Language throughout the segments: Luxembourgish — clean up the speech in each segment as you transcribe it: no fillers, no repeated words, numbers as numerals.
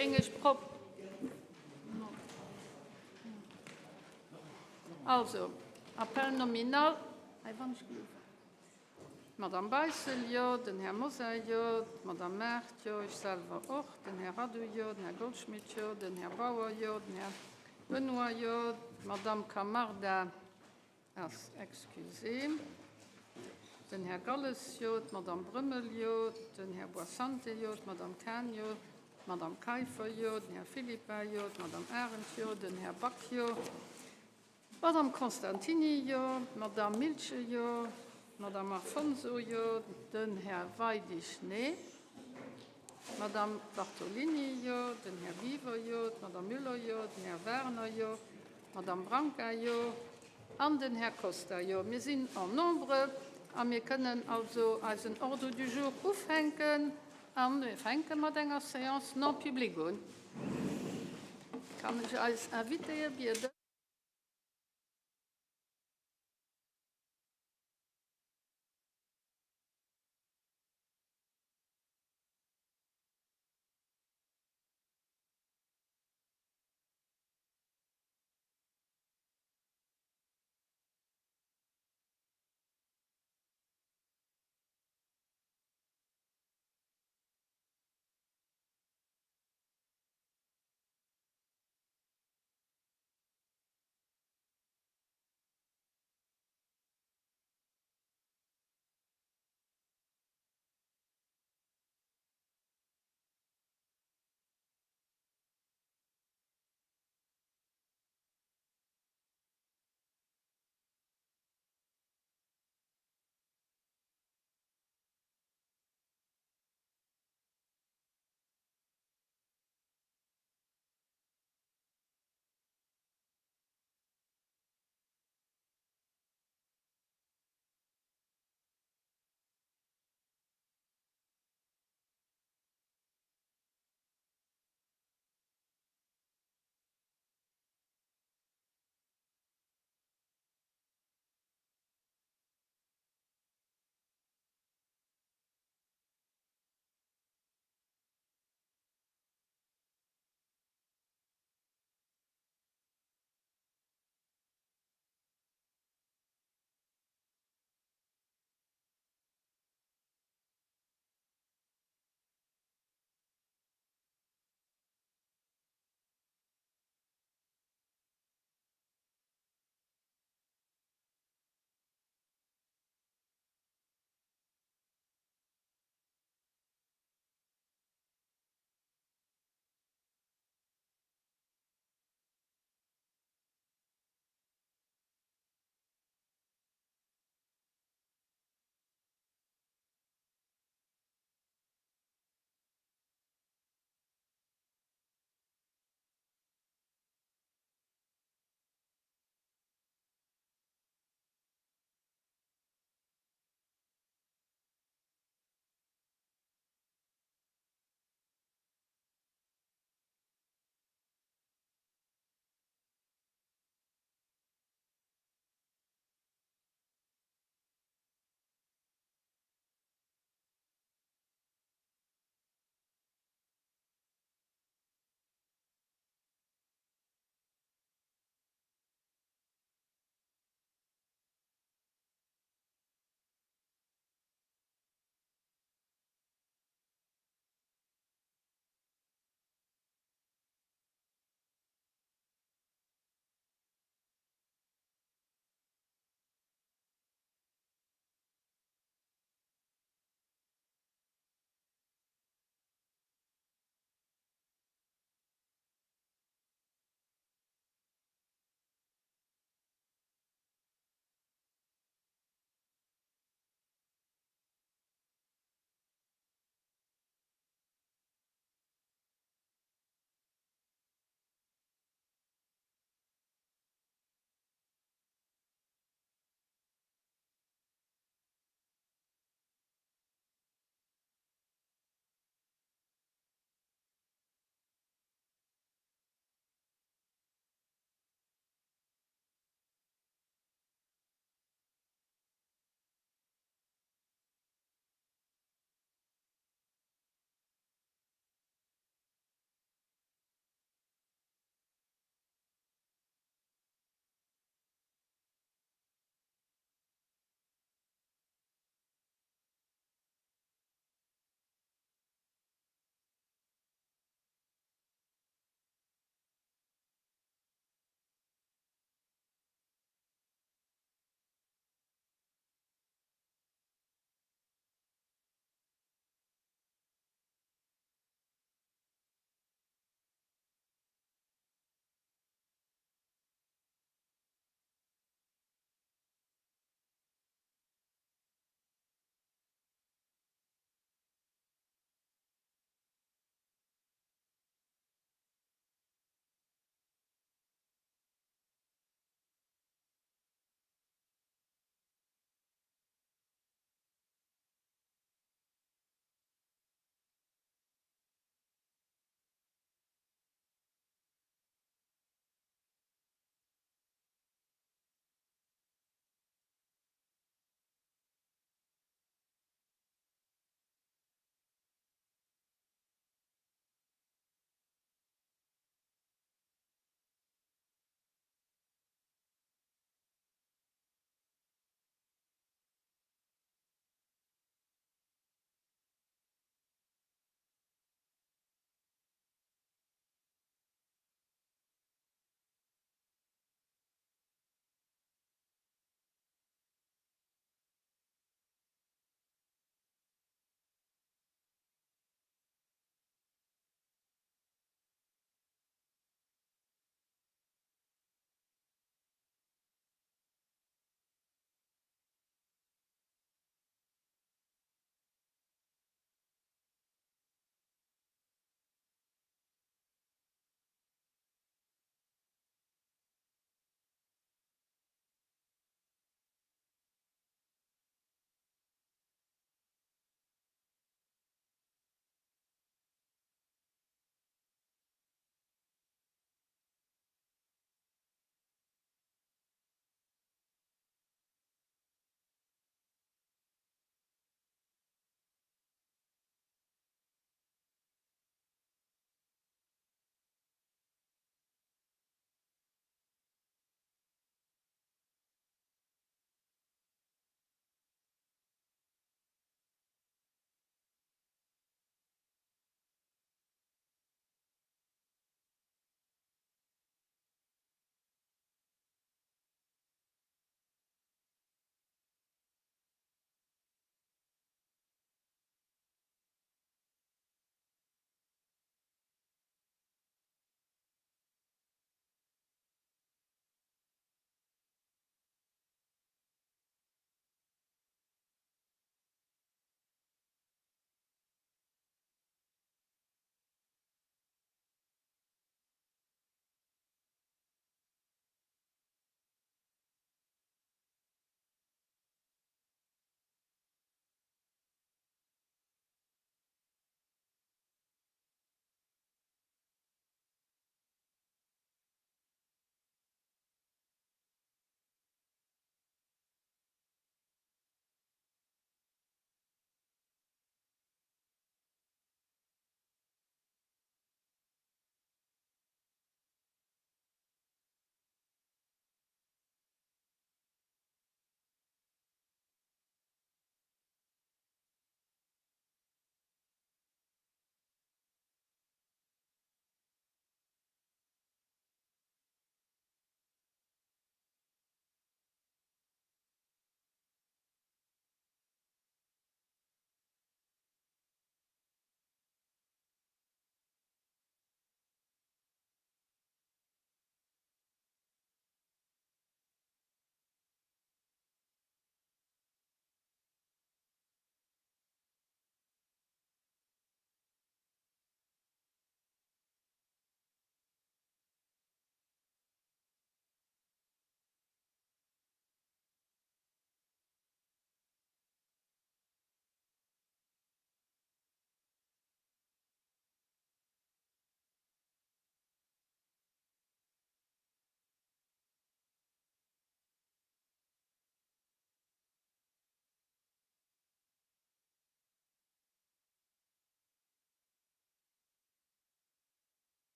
Géing ech prop. Also, Appel nominal. Hei, wann ech gelift. D'Madame Beissel, jo. Den Här Mosar, jo. D'Madame Maart, jo. Ech selwer och. Den Här Radu, jo. Den Här Goldschmidt, jo. Den Här Bauer, jo. Den Här Benoy, jo. D'Madame Camarda ass excusée. Den Här Galles, jo. D'Madame Brömmel, jo. Den Här Boissante, jo. D'Madame Cahen, jo. D'Madame Kaiffer, jo. Den Här Philippart, jo. D'Madame Arendt, jo. Den Här Back, jo. D'Madame Constantini, jo. D'Madame Miltgen, jo. D'Madame Afonso, jo. Den Här Weidig, nee. D'Madame Bartolini, jo. Den Här Biwer, jo. D'Madame Müller, jo. Den Här Werner, jo. D'Madame Branca, jo. An den Här Costa, jo. Mir sinn en nombre a mir kënnen also eisen Ordre du jour ufänken. A mir fänke mat enger Séance non publique un. Kann ech eis Invitéë bieden?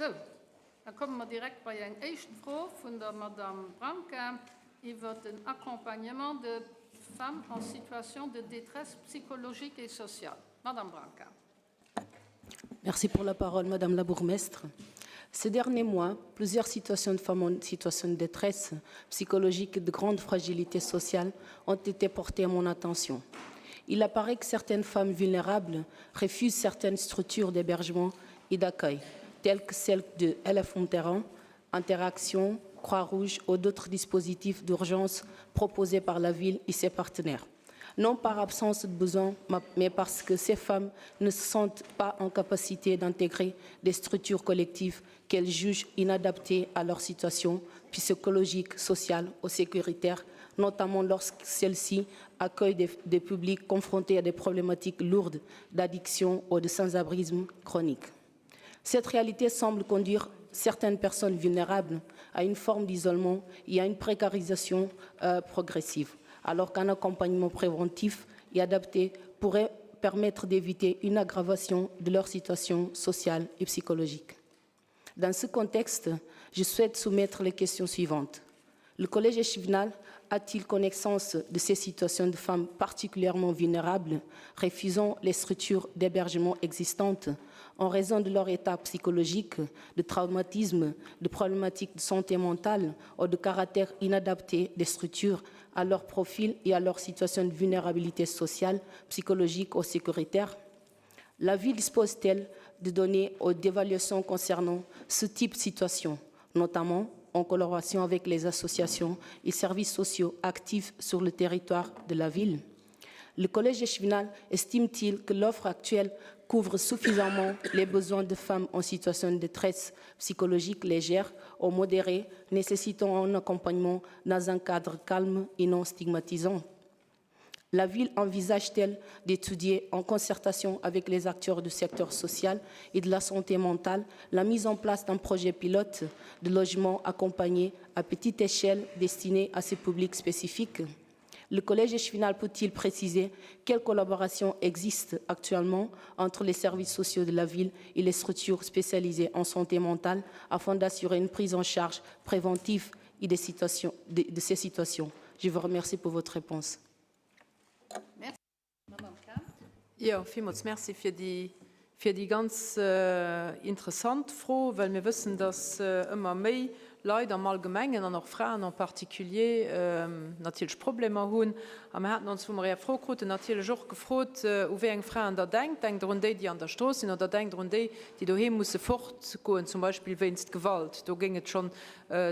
Sou, da komme mer direkt bei eng éischt Fro vun der Madame Branca iwwert den Accompagnement de femmes en situation de détresse psychologique et sociale. Madame Branca. Merci pour la parole, Madame la bourgmestre. Ces derniers mois, plusieurs situations de femmes en situation de détresse psychologique et de grande fragilité sociale ont été portées à mon attention. Il apparaît que certaines femmes vulnérables refusent certaines structures d'hébergement et d'accueil, telles que celles de LF Terrain, Interaction, Croix-Rouge ou d'autres dispositifs d'urgence proposés par la ville et ses partenaires non par absence de besoin, mais parce que ces femmes ne se sentent pas en capacité d'intégrer des structures collectives qu'elles jugent inadaptées à leur situation psychologique, sociale ou sécuritaire, notamment lorsque celles-ci accueillent des, des publics confrontés à des problématiques lourdes d'addiction ou de sans-abrisme chronique. Cette réalité semble conduire certaines personnes vulnérables à une forme d'isolement et à une précarisation euh, progressive, alors qu'un accompagnement préventif et adapté pourrait permettre d'éviter une aggravation de leur situation sociale et psychologique. Dans ce contexte, je souhaite soumettre les questions suivantes. Le collège échevinal a-t-il connaissance de ces situations de femmes particulièrement vulnérables, refusant les structures d'hébergement existantes en raison de leur état psychologique, de traumatisme, de problématiques de santé mentale ou de caractère inadapté des structures à leur profil et à leur situation de vulnérabilité sociale, psychologique ou sécuritaire La ville dispose-t-elle de données ou d'évaluations concernant ce type de situation, notamment en collaboration avec les associations et services sociaux actifs sur le territoire de la ville Le collège échevinal estime-t-il que l'offre actuelle couvre suffisamment les besoins de femmes en situation de détresse psychologique légère ou modérée, nécessitant un accompagnement dans un cadre calme et non stigmatisant La ville envisage-t-elle d'étudier en concertation avec les acteurs du secteur social et de la santé mentale la mise en place d'un projet pilote de logement accompagné à petite échelle destiné à ces publics spécifiques Le collège échevinal peut-il préciser quelle collaboration existe actuellement entre les services sociaux de la ville et les structures spécialisées en santé mentale afin d'assurer une prise en charge préventive et des situations, de, de ces situations Je vous remercie pour votre réponse. Merci. Madame Kemp. Jo, villmools Merci fir déi, fir déi ganz interessant Fro, well mir wëssen, dass ëmmer méi Leit am Allgemengen an och Fraen en particulier natierlech Problemer hunn. A mir haten ons, wou mer Är Fro kruten, natierlech och gefrot, u wéi eng Fraen Der denkt. Denkt Der un déi, déi an der Strooss sinn, oder denkt Der un déi, déi doheem musse fortgoen, zum Beispill wéinst Gewalt? Do géing et schonn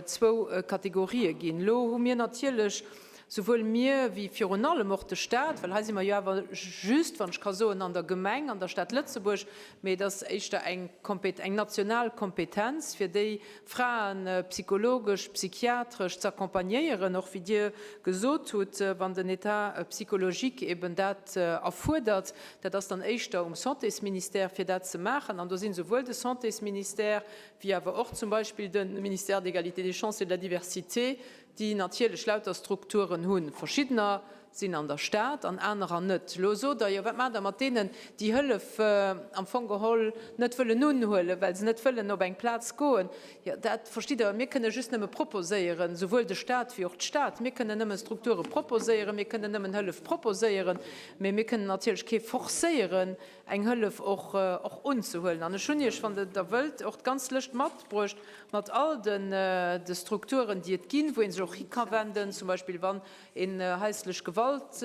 zwou Kategorië ginn. Elo hu mir natierlech Souwuel mir wéi virun allem och de Stat, well hei si mer jo awer just, wann ech ka soen, an der Gemeng, an der Stad Lëtzebuerg, mee et ass éischter eng eng national Kompetenz, fir déi Frae psychologesch, psychiatresch z'accompagnéieren, och wéi Dir gesot hutt, wann den État psychologique eben dat erfuerdert. Dat ass dann éischter um Santésministère, fir dat ze maachen. An do sinn souwuel de Santésministère wéi awer och zum Beispill de Ministère de l'Égalité des chances et de la diversité, déi natierlech lauter Strukturen hunn. Verschiddener sinn an der Stad an anerer net. Elo sot Der, jo wat maacht Der mat deenen, déi Hëllef am Fong geholl net wëllen unhuelen, well se net wëllen op eng Plaz goen? Jo, dat verstitt Der, mir kënne just nëmme proposéieren, souwuel de Stat wéi och d'Stad, mir kënnen nëmme Strukture proposéieren, mir kënnen nëmmen Hëllef proposéieren, mä mir kënnen natierlech kee forcéieren, eng Hëllef och och unzehuelen. An ech hunn Iech, wann Der da wëllt, och d'ganz Lëscht matbruecht mat all den de Strukturen, déi et ginn, wou ee sech och hi ka wenden, zum Beispill wann een haislech Gewalt,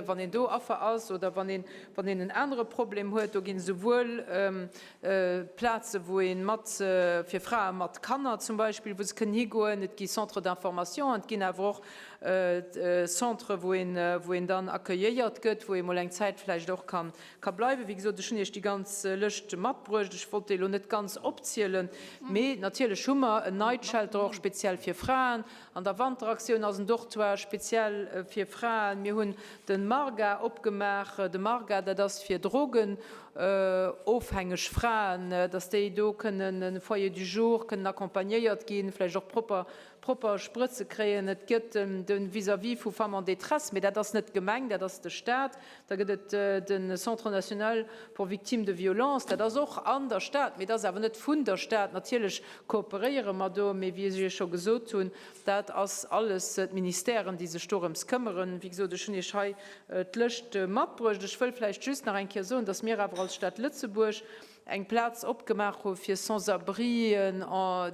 wann een do Affer ass oder wann een wann een en anere Problem huet. Do ginn esouwuel Plaze wou ee mat, fir Frae mat Kanner zum Beispill, wou se kënnen higoen, et gi Centres d'information, et ginn awer och Centre, wou een, wou een dann accueilléiert gëtt, wou ee mol eng Zäit vläicht och kann, ka bleiwen. Wéi gesot, ech hunn Iech déi ganz Lëscht matbruecht. Ech wollt déi elo net ganz opzielen, mee natierlech hu mer en Night Shelter och speziell fir Fraen. An der Wanteraktioun ass en Dortoir speziell fir Fraen. Mir hunn de Marga opgemaach. De Marga, dat ass fir Drogen. Ofhängeg Fraen, dass déi do kënnen e Foyer du jour kënnen accompagnéiert ginn, vläicht och propper, propper Sprëtze kréien. Et gëtt de vis-à-vis vu Femmes en détresse, mee dat ass net d'Gemeng, dat ass de Stat. Da gëtt et de Centre national pour victimes de violences, dat ass och an der Stad, mee dat ass awer net vun der Stad. Natierlech kooperéiere mer do, mee wéi ech Iech scho gesot hunn, dat ass alles d'Ministèren, déi sech dorëms këmmeren. Wéi gesot, ech hunn Iech hei d'Lëscht matbruecht. Ech wëll vläicht just nach eng Kéier soen, dass mir awer als Stad Lëtzebuerg eng Plaz opgemaach hu fir Sans-abrien,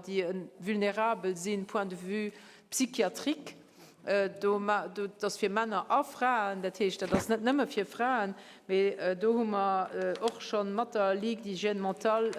déi vulnerabel sinn, point de vue psychiatrique. Do, dat ass fir Männer a Fraen, dat heescht, dat ass net nëmme fir Fraen, mee do hu mer och scho mat der Ligue d'hygiène mentale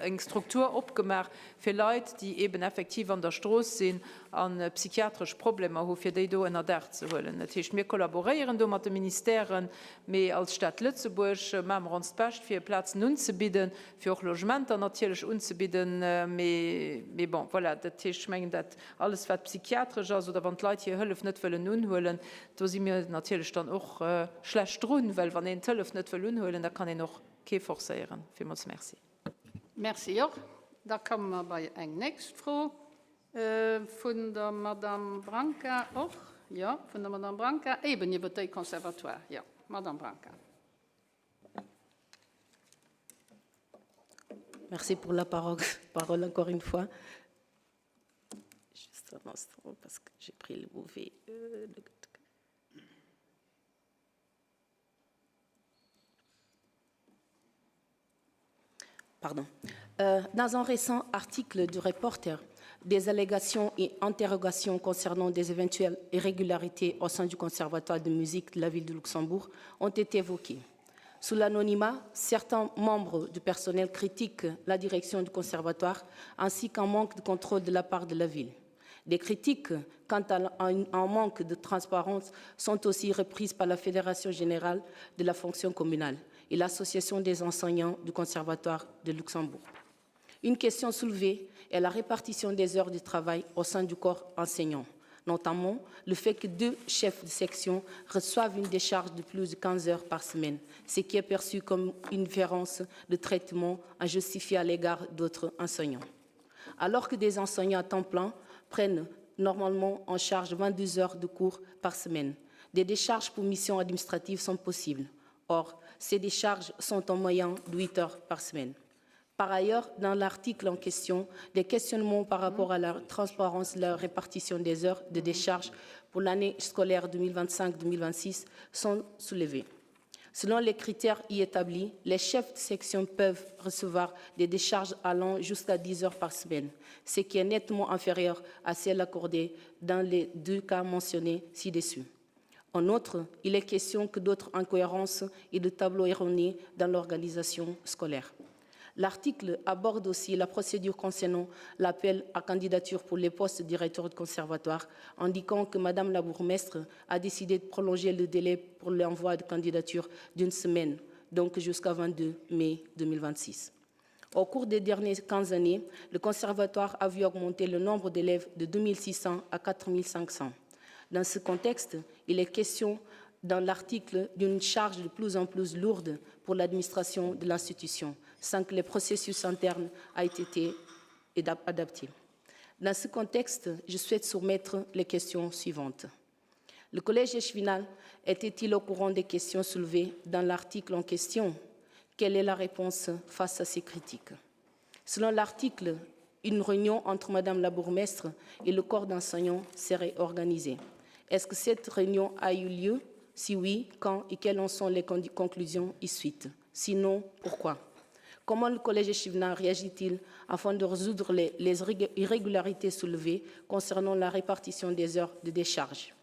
eng Struktur opgemaach fir Leit, déi eeben effektiv an der Strooss sinn a psychiatresch Problemer hu fir déi do ënner Daach ze huelen. Dat heescht, mir kollaboréieren do mat de Ministèren, mee als Stad Lëtzebuerg maache mer onst Bescht, fir Plazen unzebidden, fir och Logementer natierlech unzebidden. Mee bon, voilà, dat heescht, ech mengen, dat alles wat psychiatresch ass oder wann d'Leit hir Hëllef net wëllen unhuelen, do si mir natierlech dann och schlecht drun, well wann een d'Hëllef net wëll unhuelen, da kann een och kee forcéieren. Villmools Merci. Merci och. Da komme mer bei eng nächst Fro vun der Madame Branca och. Jo, vun der Madame Branca, eben iwwert déi Conservatoire. Jo, Madame Branca. Merci pour la parole encore une fois. Juste un instant, parce que j'ai pris le mauvais... Euh, Pardon. Euh, dans un récent article du Reporter, des allégations et interrogations concernant des éventuelles irrégularités au sein du Conservatoire de musique de la ville de Luxembourg ont été évoquées. Sous l'anonymat, certains membres du personnel critiquent la direction du conservatoire ainsi qu'un manque de contrôle de la part de la ville. Des critiques quant à un manque de transparence sont aussi reprises par la Fédération générale de la fonction communale et l'Association des enseignants du Conservatoire de Luxembourg. Une question soulevée est la répartition des heures de travail au sein du corps enseignant, notamment le fait que deux chefs de section reçoivent une décharge de plus de 15 heures par semaine, ce qui est perçu comme une différence de traitement injustifiée à l'égard d'autres enseignants. Alors que des enseignants à temps plein prennent normalement en charge 22 heures de cours par semaine, des décharges pour missions administratives sont possibles. Or, ces décharges sont en moyenne de 8 heures par semaine. Par ailleurs, dans l'article en question, des questionnements par rapport à la transparence de la répartition des heures de décharge pour l'année scolaire 2025-2026 sont soulevés. Selon les critères y établis, les chefs de section peuvent recevoir des décharges allant jusqu'à 10 heures par semaine, ce qui est nettement inférieur à celles accordées dans les deux cas mentionnés ci-dessus. En outre, il est question que d'autres incohérences et de tableaux erronés dans l'organisation scolaire. L'article aborde aussi la procédure concernant l'appel à candidature pour les postes de directeur de conservatoire, indiquant que Madame la bourgmestre a décidé de prolonger le délai pour l'envoi de candidature d'une semaine, donc jusqu'à 22 mai 2026. Au cours des dernières 15 années, le conservatoire a vu augmenter le nombre d'élèves de 2600 à 4500. Dans ce contexte, il est question dans l'article d'une charge de plus en plus lourde pour l'administration de l'institution, sans que les processus internes aient été adaptés. Dans ce contexte, je souhaite soumettre les questions suivantes. Le collège échevinal était-il au courant des questions soulevées dans l'article en question Quelle est la réponse face à ces critiques Selon l'article, une réunion entre Madame la bourgmestre et le corps d'enseignants serait organisée. Est-ce que cette réunion a eu lieu Si oui, quand et quelles en sont les conclusions et suites Sinon, pourquoi Comment le collège échevinal réagit-il afin de résoudre les, les irrégularités soulevées concernant la répartition des heures de décharge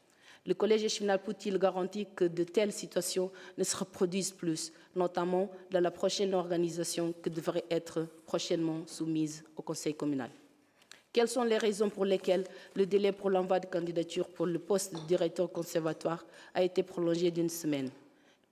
Le collège échevinal peut-il garantir que de telles situations ne se reproduisent plus, notamment dans la prochaine organisation qui devrait être prochainement soumise au conseil communal Quelles sont les raisons pour lesquelles le délai pour l'envoi de candidature pour le poste de directeur conservatoire a été prolongé d'une semaine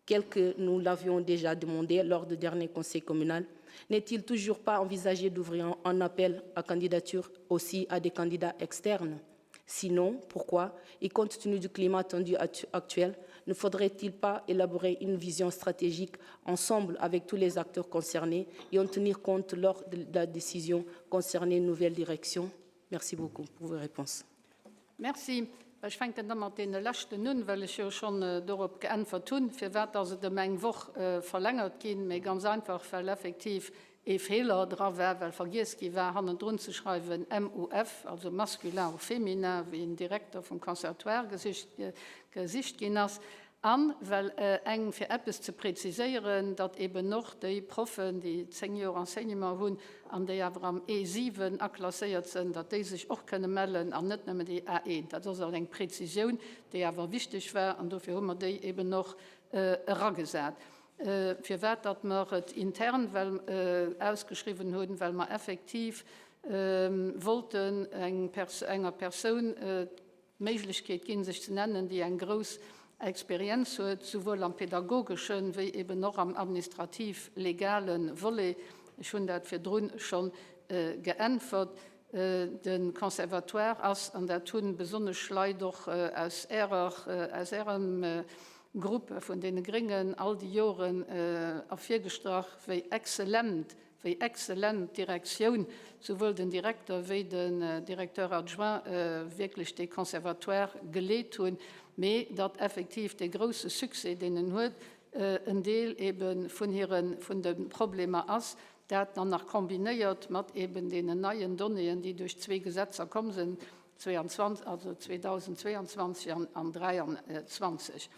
Quel que nous l'avions déjà demandé lors du dernier conseil communal, n'est-il toujours pas envisagé d'ouvrir un appel à candidature aussi à des candidats externes Sinon, pourquoi Et compte tenu du climat tendu actuel, Ne faudrait-il pas élaborer une vision stratégique ensemble avec tous les acteurs concernés et en tenir compte lors de la décision concernant une nouvelle direction Merci beaucoup pour vos réponses. Merci. Ech fänken da mat deene leschten un, well ech jo schonn dorop geäntwert hunn, firwat dass et ëm eng Woch verlängert ginn. Mee ganz einfach, well effektiv ee Feeler dra war, well vergiess gi war, hannendrun ze schreiwen MUF, also masculin ou féminin, wéi en Direkter vum Conservatoire gesicht ginn ass. An well eng, fir eppes ze präziséieren, datt eben och déi Proffen, déi 10 Joer Enseignement hunn an déi awer am E7 aklasséiert sënn, datt déi sech och kënne mellen an net nëmme déi A1. Dat ass also eng Präzisioun, déi awer wichteg war, an dofir hu mer déi eben och eragesat. Firwat datt mer et intern well ausgeschriwwen hunn, well mer effektiv wollten enger Persoun d'Méiglechkeet ginn, sech ze nennen, déi eng grouss Experienz huet, souwuel am pädagogesche wéi eben och am administrativ-legale Volet. Ech hunn dat virdrun scho geäntwert. De Conservatoire ass, an dat hu besonnesch Leit och aus Ärer, aus Ärem Grupp vun deene Gréngen all déi Joren ervirgestrach, wéi exzellent wéi exzellent d'Direktioun, souwuel den Direkter wéi den Directeur adjoint wierklech dee Conservatoire geleet hunn, mee datt effektiv dee grouse Succès, deen en huet, en Deel ebe vun hire, vun de Problemer ass, dat dann nach kombinéiert mat eben deenen neien Donnéeën, déi duerch zwee Gesetzer komm sinn, 22, also 2022 an 2023,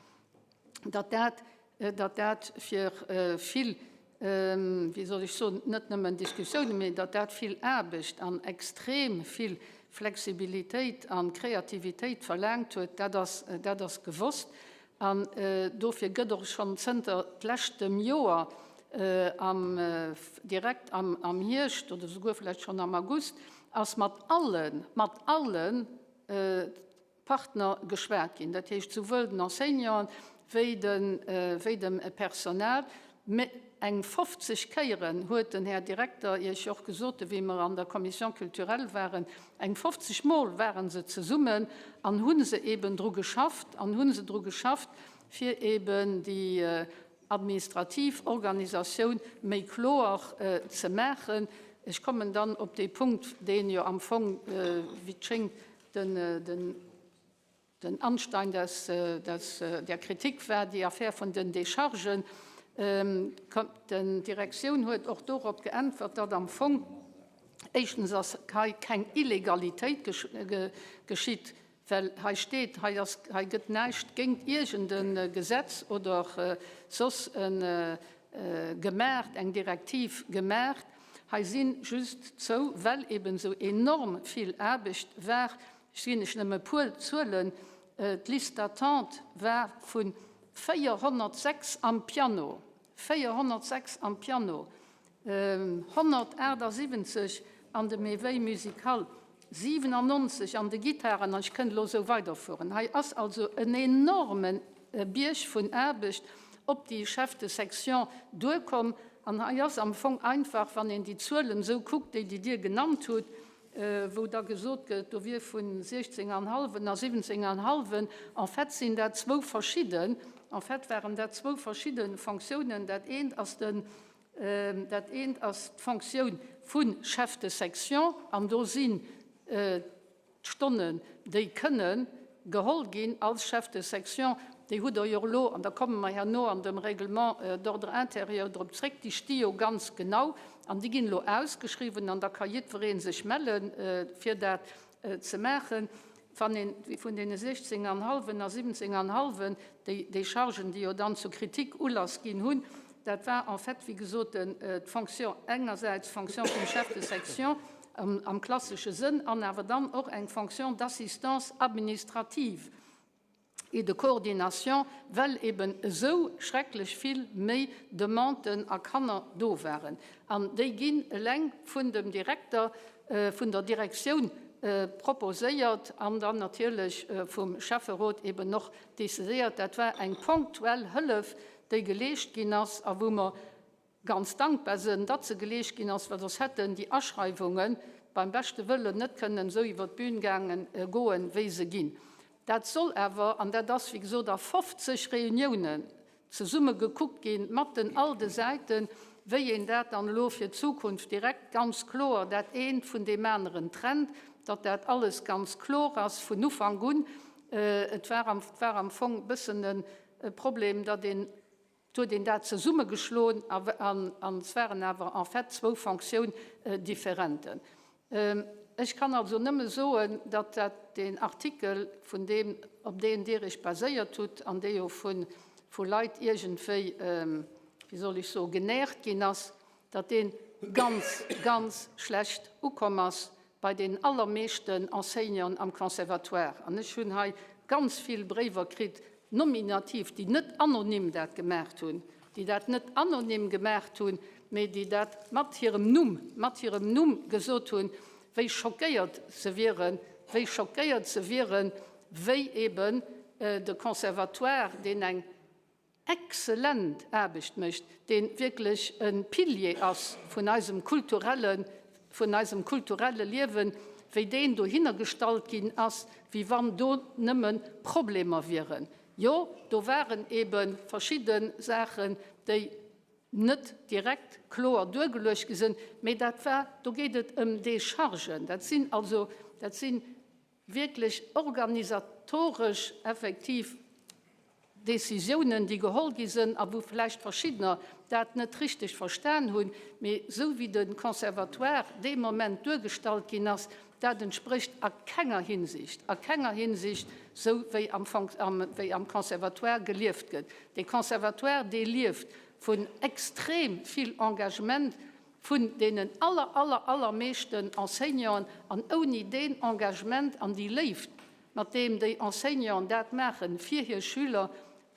datt dat datt dat fir vill, wéi soll ech soen, net nëmmen Diskussiounen, mee datt dat vill Aarbecht an extrem vill Flexibilitéit a Kreativitéit verlaangt huet, dat ass, dat ass gewosst. An dofir gëtt och schonn zënter d'leschtem Joer am, direkt am, am Hierscht oder souguer vläicht schonn am August, ass mat allen, mat allen Partner geschwat ginn, dat heescht souwuel den Enseignanten wéi de wéi dem Personal. Mä eng 50 Kéieren huet den Här Direkter Iech och gesot, wéi mer an der Commission culturelle waren, eng 50 Mol ware se zesummen an hu se eeben dru geschafft an hu se dru geschafft, fir eeben déi administrativ Organisatioun méi kloer ze maachen. Ech kommen dann op dee Punkt, deen jo am Fong, wéi et schéngt, Den, den Anstein des, des, der Kritik war déi Affär vun den Déchargen. D'Direktioun huet och dorop geäntwert, datt am Fong éischtens ass hei keng Illegalitéit geschitt, well hei steet, hei ass, hei gëtt näischt géint iergend e Gesetz oder soss e gemaacht, eng Direktiv gemaacht. Hei si just zou, well eben esou enorm vill Aarbecht war, ech ginn lech nëmme e puer Zuelen, d'Liste d'attente war vu 406 am Piano, 406 am Piano, 178 an dem Éveil musical, 97 an de Gittaren, an ech kënnt elo esou weiderfueren. Hei ass also en enorme Bierg vun Aarbecht op déi Chefs de section duerkomm. An hei ass am Fong einfach, wann een déi Zuelen esou kuckt, déi déi Dir genannt hutt, wou da gesot gëtt, do wier vun 16 an hallwen a 17 an hallwen, en fait sinn dat zwou verschidden, en fait waren dat zwou verschidde Fonctiounen. Dat eent ass den Dat eent ass d'Fonctioun vu Chef de section, an do sinn d'Stonnen, déi kënne geholl ginn als Chef de section, déi hutt Der jo elo, an da komme mer herno an dem Règlement d'ordre intérieur drop zréck, déi sti jo ganz genau an déi ginn elo ausgeschriwwen an da ka jiddweree sech mellen, fir dat ze maachen. Wann een vun deene 16 an hallwen a 17 an hallwen, déi Déchargen, déi jo dann zur Kritik Ulass ginn hunn, dat war en fait, wéi gesot, d'Fonction, engersäits d'Fonction vum Chef de section am klassesche Sënn an awer dann och eng Fonction d'assistance administrative et de coordination, well eben esou schrecklech vill méi Demanden a Kanner do waren. An déi ginn eleng vun dem Direkter, vun der Direktioun proposéiert an dann natierlech vum Schäfferot eben och decidéiert. Dat war eng ponktuell Hëllef, déi geleescht ginn ass a wou mer ganz dankbar sënn, datt se geleescht ginn ass, well soss hätten déi Aschreiwunge beim beschte Wëllen net kënnen esou iwwer d'Bühn gaangen goen, wéi se ginn. Dat soll awer, an dat ass wéi gesot a 50 Reuniounen zesumme gekuckt ginn, mat den all de Säiten, wéi een dat dann elo fir d'Zukunft direkt ganz kloer dat eent vun deem aneren trennt, datt dat alles ganz kloer ass vun Ufank un. Et war am, war am Fong e bëssen e Problem, datt een, et huet een dat zesummegeschloen an, an et waren awer en fait zwou Fonctions différentes. Ech kann also nëmme soen, datt dat deen Artikel, vun deem, op deen Dir Iech baséiert hutt an dee jo vu vu Leit iergendwéi, wéi soll ech soen, genährt ginn ass, datt dee ganz, ganz schlecht ukomm ass bei den allermeeschten Enseignanten am Conservatoire. An ech hunn hei ganz vill Bréiwer kritt, nominativ, déi net anonym dat gemaacht hunn, déi dat net anonym gemaacht hunn, mee déi dat mat hirem Numm, mat hirem Numm gesot hunn, wéi schockéiert se wieren, wéi schockéiert se wieren, wéi eben de Conservatoire, deen eng exzellent Aarbecht mécht, dee wierklech e Pilier ass vun eisem kulturelle, vun eisem kulturelle Liewen, wéi deen dohinner gestallt ginn ass, wéi wann do nëmme Problemer wieren. Jo, do waren ebe verschidde Saachen, déi net direkt kloer duergeluecht gi sinn, mee dat war, do geet et ëm Déchargen. Dat sinn also, dat si wierklech organisatoresch effektiv Décisiounen, déi geholl gi sinn a wou vläicht verschiddener dat net richteg verstan hunn, mee esou wéi de Conservatoire dee Moment duergestallt ginn ass, dat entsprécht a kenger Hinsicht, a kenger Hinsicht esou wéi am, wéi am Conservatoire gelieft gëtt. Dee Conservatoire, dee lieft vun extrem vill Engagement vun deenen aller, aller, allermeeschten Enseignanten an ouni deen Engagement an déi Léift, mat deem déi Enseignanten dat maachen fir hir Schüler,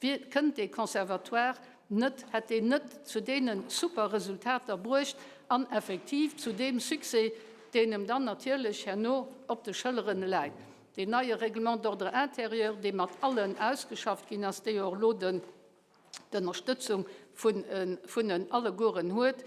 wier, kënnt dee Conservatoire net, hätt deen net zu deene super Resultater bruecht an effektiv zu deem Succès, deen em dann natierlech herno op de Schëlleren läit. Deen neie Règlement d'ordre intérieur, dee mat allen ausgeschafft ginn ass, dee jo och elo den d'Ënnerstëtzung vun en allegueren huet,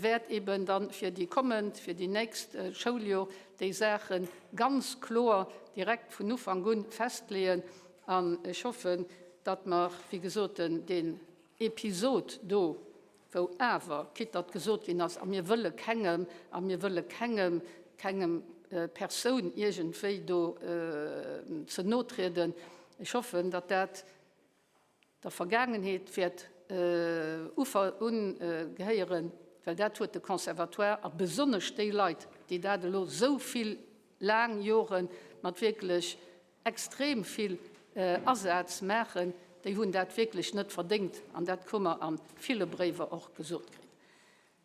wäert eben dann fir déi kommend, fir déi nächst Schouljor déi Saache ganz kloer direkt vun Ufank un festleeën. An ech hoffen, datt mer, wéi gesot, deen Episod do, wou awer, quitte datt gesot ginn ass, a mir wëlle kengem, a mir wëlle kengem, kengem Persoun iergendwéi do ze no trieden, ech hoffen, datt dat der Vergaangenheet wäert ungehéieren, well dat huet de Conservatoire a besonnesch déi Leit, déi dat elo esou vill laang Jore mat wierklech extrem vill Asaz maachen, déi hunn dat wierklech net verdéngt an dat hu mer a ville Bréiwer och gesot kritt.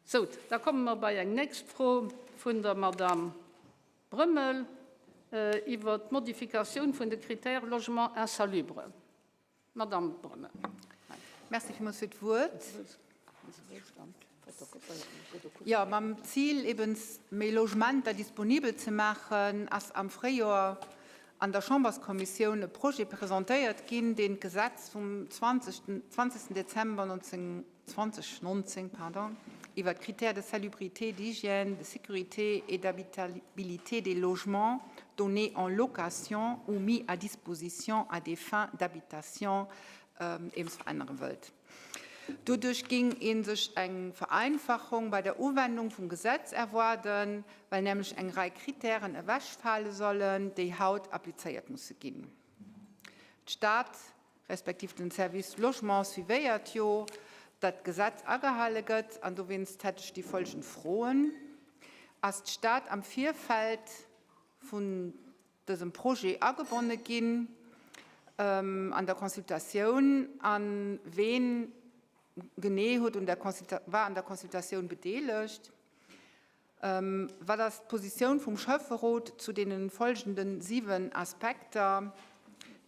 Sou, da komme mer bei eng nächst Fro vun der Madamm Brömmel iwwert d'Modifikatioun vun de Critères logement insalubre. Madamm Brömmel. Merci villmools fir d'Wuert. Jo, mam Zil eben méi Logementer disponibel ze maachen, ass am Fréijoer an der Chamberskommissioun e Projet presentéiert ginn, deen d'Gesetz vum 20. Dezember 2019 pardon, iwwer d'Critères de salubrité, d'hygiène, de sécurité et d'habitabilité des logements donnés en location ou mis à disposition à des fins d'habitation eems verännere wëllt. Doduerch géing ee sech eng Vereinfachung bei der Uwendung vum Gesetz erwaarden, well nämlech eng Rei Kritären ewechfale sollen, déi haut applizéiert musse ginn. D'Stad respektiv den Service Logement suivéiert jo, datt d'Gesetz agehale gëtt an dowéinst hätt ech déi folgend Froen, Ass d'Stad am Virfeld vun dësem Projet agebonne ginn an der Consultatioun a ween genee huet un der war an der Consultatioun bedeelegt? Wat ass d'Positioun vum Schäfferot zu deene folgende 7 Aspekter?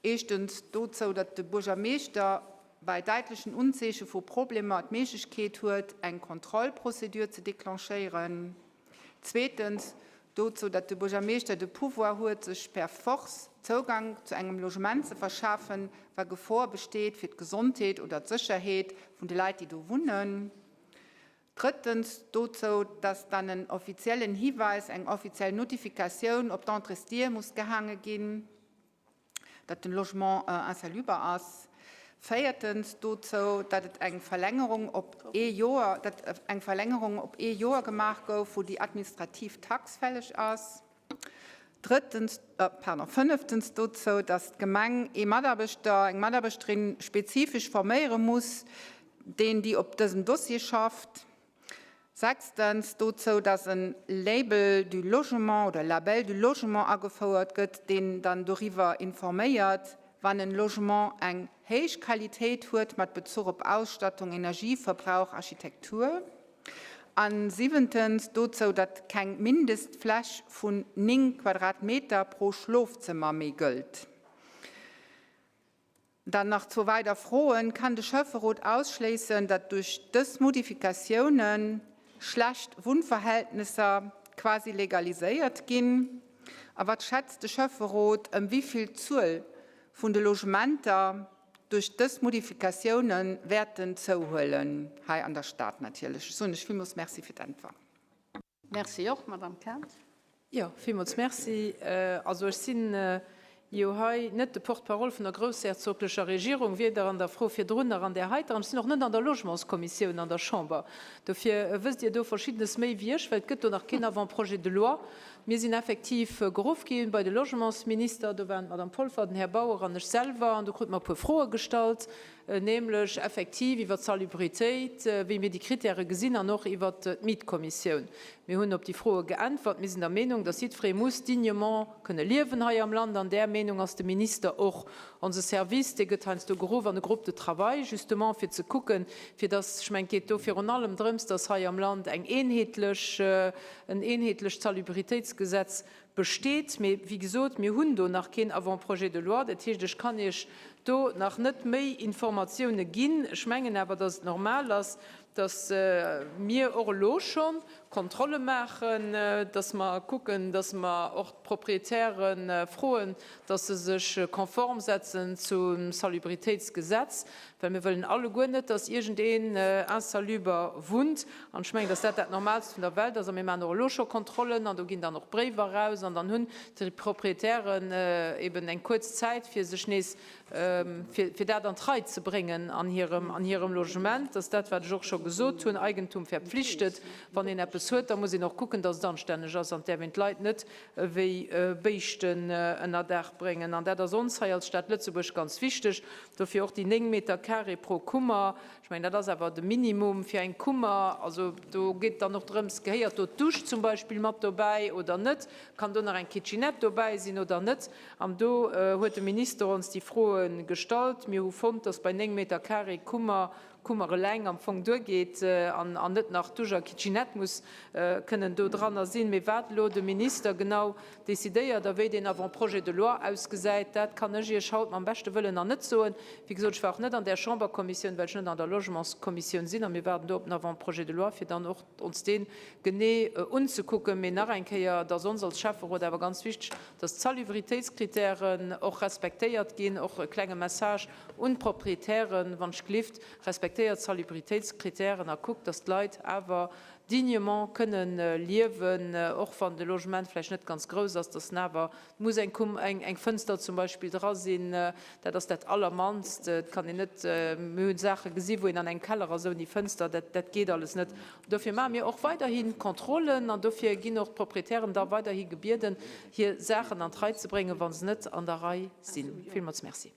Éischtens dozou, datt de Buergermeeschter bei däitlechen Unzeeche vu Problemer d'Méiglechkeet huet, eng Kontrollprozedur ze declenchéieren. Zweetens dozou, datt de Buergermeeschter de Pouvoir huet, sech per force Zougang zu engem Logement ze verschafen, wa Gefor besteet fir d'Gesondheet oder d'Sécherheet vun de Leit, déi do wunnen. Drëttens dozou, dass dann en offiziellen Hiweis, eng offiziell Notifikatioun op d'Entréesdier muss gehaange ginn. datt den Logement insalubre ass. Véiertens dozou, datt et eng Verlängerung op ee Joer, datt eng Verlängerung op ee Joer gemaach gouf, wou déi administrativ Tax fälleg ass. Drëttens, pardon, fënneftens dozou, datt d'Gemeng ee Mataarbechter, eng Mataarbechterin spezifesch forméiere muss, deen, déi op dësem Dossier schafft. Sechstens dozou, dass e Label du logement oder Label du logement agefouert gëtt, deen dann doriwwer informéiert, wann en Logement eng héich Qualitéit huet mat Bezuch op Ausstattung, Energieverbrauch, Architektur. A siwentens dozou, datt keng Mindestfläch vun 9 Quadratmeter pro Schlofzëmmer méi gëllt. Dann nach zwou weider Froen, Kann de Schäfferot ausschléissen, datt duerch dës Modifikatiounen schlecht Wunnverhältnesser quasi legaliséiert ginn? A wat schätzt de Schäfferot, ëm wéi vill d'Zuel vun de Logementer duerch dës Modifikatiounen wäerten zouhuelen, hei an der Stad natierlech? Ech soen lech villmools Merci fir d'Äntwer. Merci och, Madame Kent. Jo, villmools Merci. Also ech sinn jo hei net de Porte-parole vun der groussherzoglecher Regierung, weder an der Fro virdrun nach an där heiter. An ech sinn och net an der Logementskommissioun an der Chamber. Dofir wësst Dir do Verschiddenes méi wéi ech, well et gëtt do nach keen Avant-projet de loi. Mir sinn effektiv geruff gi bei de Logementsminister. Do waren d'Madame Polfer, den Här Bauer an ech selwer. An do krute mer e puer Froe gestallt. nämlech effektiv iwwert d'Salubritéit, wéi mir déi Kritäre gesinn, an och iwwert d'Mietkommissioun. Mir hunn op déi Froe geäntwert. Mir sinn der Meenung, dass jiddweree muss dignement kënne liewen hei am Land, an där Meenung ass de Minister och. Onse Service, dee gëtt heiansdo geruff an e Groupe de travail, justement fir ze kucken, fir dass, ech mengen, et geet do virun allem drëms, dass hei am Land eng eenheetlech, en eenheetlecht Salubritéitsgesetz Besteet. Mee wéi gesot, mir hunn do nach keen Avant-projet de loi. Dat heescht, ech kann Iech do nach net méi Informatioune ginn. Ech mengen awer, dass et normal ass, dass mir och elo scho Kontrolle maachen, dass mer kucken, dass mer och d'Proprietäre froen, dass se sech konform setzen zum Salubritéitsgesetz, well mir wëllen alleguer net, dass iergendeen insaluber wunnt. An ech mengen, dass dat dat Normalst vun der Welt ass. A mir maachen och elo scho Kontrollen an do ginn dann och Bréiwer eraus an dann hunn déi Proprietären eben eng kuerz Zäit, fir sech nees, fir dat an d'Rei ze bréngen an hirem, an hirem Logement. Dat ass dat, wat ech och scho gesot hunn, Eigentum verpflichtet. Wann een eppes huet, da muss een och kucken, dass et anstänneg ass an et däerf een d'Leit net wéi Béischten ënner Daach bréngen. An dat ass ons hei als Stad Lëtzebuerg ganz wichteg. Dofir och déi 9 Meter carré pro Kummer. Ech mengen, dat ass awer de Minimum fir eng Kummer. Also do geet et dann och drëms, gehéiert do d'Dusch zum Beispill mat dobäi oder net? Kann do nach eng Kitchenette dobäi sinn oder net? An do huet de Minister ons déi Froe gestallt. Mir hu fonnt, dass bei 9 Meter carré Kummer Kummer eleng am Fong duergeet an net nach Dusch a Kitchenette muss kënnen do dranner sinn. Mee wat elo de Minister genau decidéiert a wéi deen Avant-projet de loi ausgesäit, dat kann ech Iech haut mam beschte Wëllen nach net soen. Wéi gesot, ech war och net an där Chamberkommissioun, well ech net an der Logementskommissioun sinn a mir waarden do op den Avant-projet de loi, fir dann och ons dee genee unzekucken. Mee nach eng Kéier, et ass ons als Schäfferot awer ganz wichteg, dass d'Salubritéitskritären och respektéiert ginn. Och e klenge Message Un d'Proprietären, wann ech glift, respektéiert d'Salubritéitskritären a kuckt, dass d'Leit awer dignement kënnen liewen, och wann de Logement vläicht net ganz grouss ass, dass en awer, et muss eng Kum, eng Fënster zum Beispill dra sinn, dat ass dat Allermannst. Et kann een net, mir hunn Saache gesi wou een an engem Keller ass ouni Fënster, dat, dat geet alles net. Dofir maache mir och weiderhi Kontrollen an dofir ginn och d'Proprietären da weiderhi gebieden, hir Saachen an d'Rei ze bréngen, wa se net an der Rei sinn. Villmools Merci.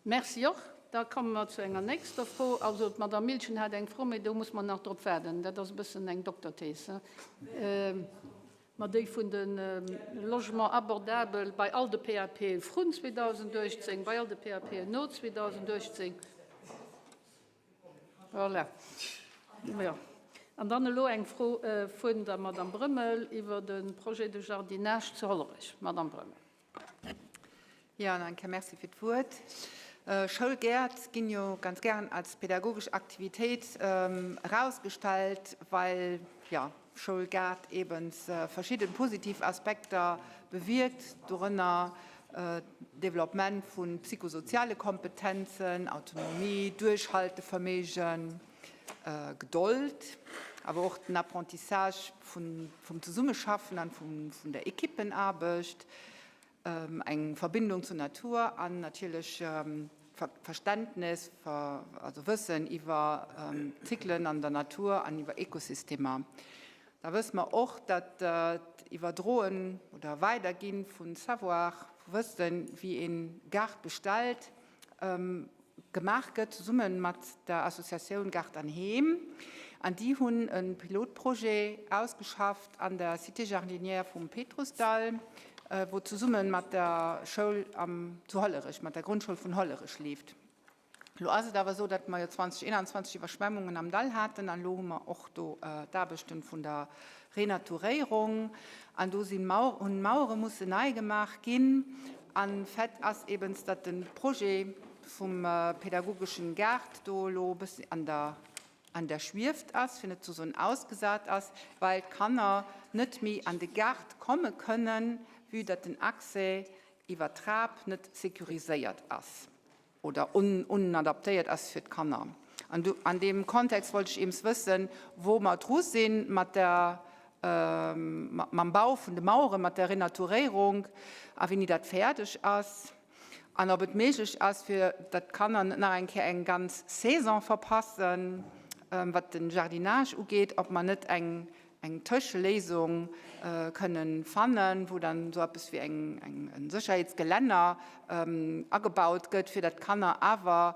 Merci och. Da komme mer zu enger nächster Fro. Also d'Madame Milchen hat eng Fro, mee do muss mer nach drop waarden. Dat ass e bëssen eng Dokterthees, ma déi vun de Logements abordables bei all de PAPe vrun 2018, bei all de PAPen no 2018. Voilà. Jo. An dann elo eng Fro vun der Madame Brömmel iwwer de Projet de jardinage zu Hollerech. Madame Brömmel. Jo, nach eng Kéier Merci fir d'Wuert. Schoulgäert ginn jo ganz gären als pädagogesch Aktivitéit erausgestellt, well, jo, Schoulgaart eben verschidde positiv Aspekter bewierkt, dorënner Developpement vu psychosoziale Kompetenzen, Autonomie, Duerchhalteverméigen, Gedold, awer och den Apprentissage vum Zesummeschaffen an vun der Equippenaarbecht. eng Verbindung zur Natur an natierlech Verständnis, also Wëssen iwwer Zyklen an der Natur an iwwer Ekosystemer. Da wësse mer och, datt d'Iwwerdroen oder Weidergi vu Savoir, vu Wëssen, wéi ee Gaart bestellt, gemaach gëtt zesumme mat der Associatioun Gaart an Heem. An déi hunn e Pilotprojet ausgeschafft an der Cité jardinière vum Péitrussdall, wou zesumme mat der Schoul am zu Hollerech, mat der Grondschoul vun Hollerech leeft. Elo ass et awer esou, datt mer jo 2021 Iwwerschwemmungen am Dall haten an elo hu mer och do d'Aarbechten vun der Renaturéierung an do sinn hunn Mauere mussen nei gemaach ginn. An Fait ass ebens, datt de Projet vum pädagogeschen Gaart do elo e bëssen an der an der Schwieft ass, fir net ze soen ausgesat ass, well d'Kanner net méi an de Gaart komme kënnen, vue datt den Accès iwwer d'Trap net sécuriséiert ass oder onadaptéiert ass fir d'Kanner. An du, an deem Kontext wollt ech eems wëssen, wou mer dru si mat der, mam Bau vun de Maueren, mat der Renaturéierung a wéini dat fäerdeg ass an ob et méiglech ass, fir datt d'Kanner net nach eng Kéier eng ganz Saison verpassen, wat de Jardinage ugeet, ob mer net eng eng Tëscheléisung kënnen fannen, wou dann esou eppes wéi eng e Sécherheetsgelänner agebaut gëtt, fir datt d'Kanner awer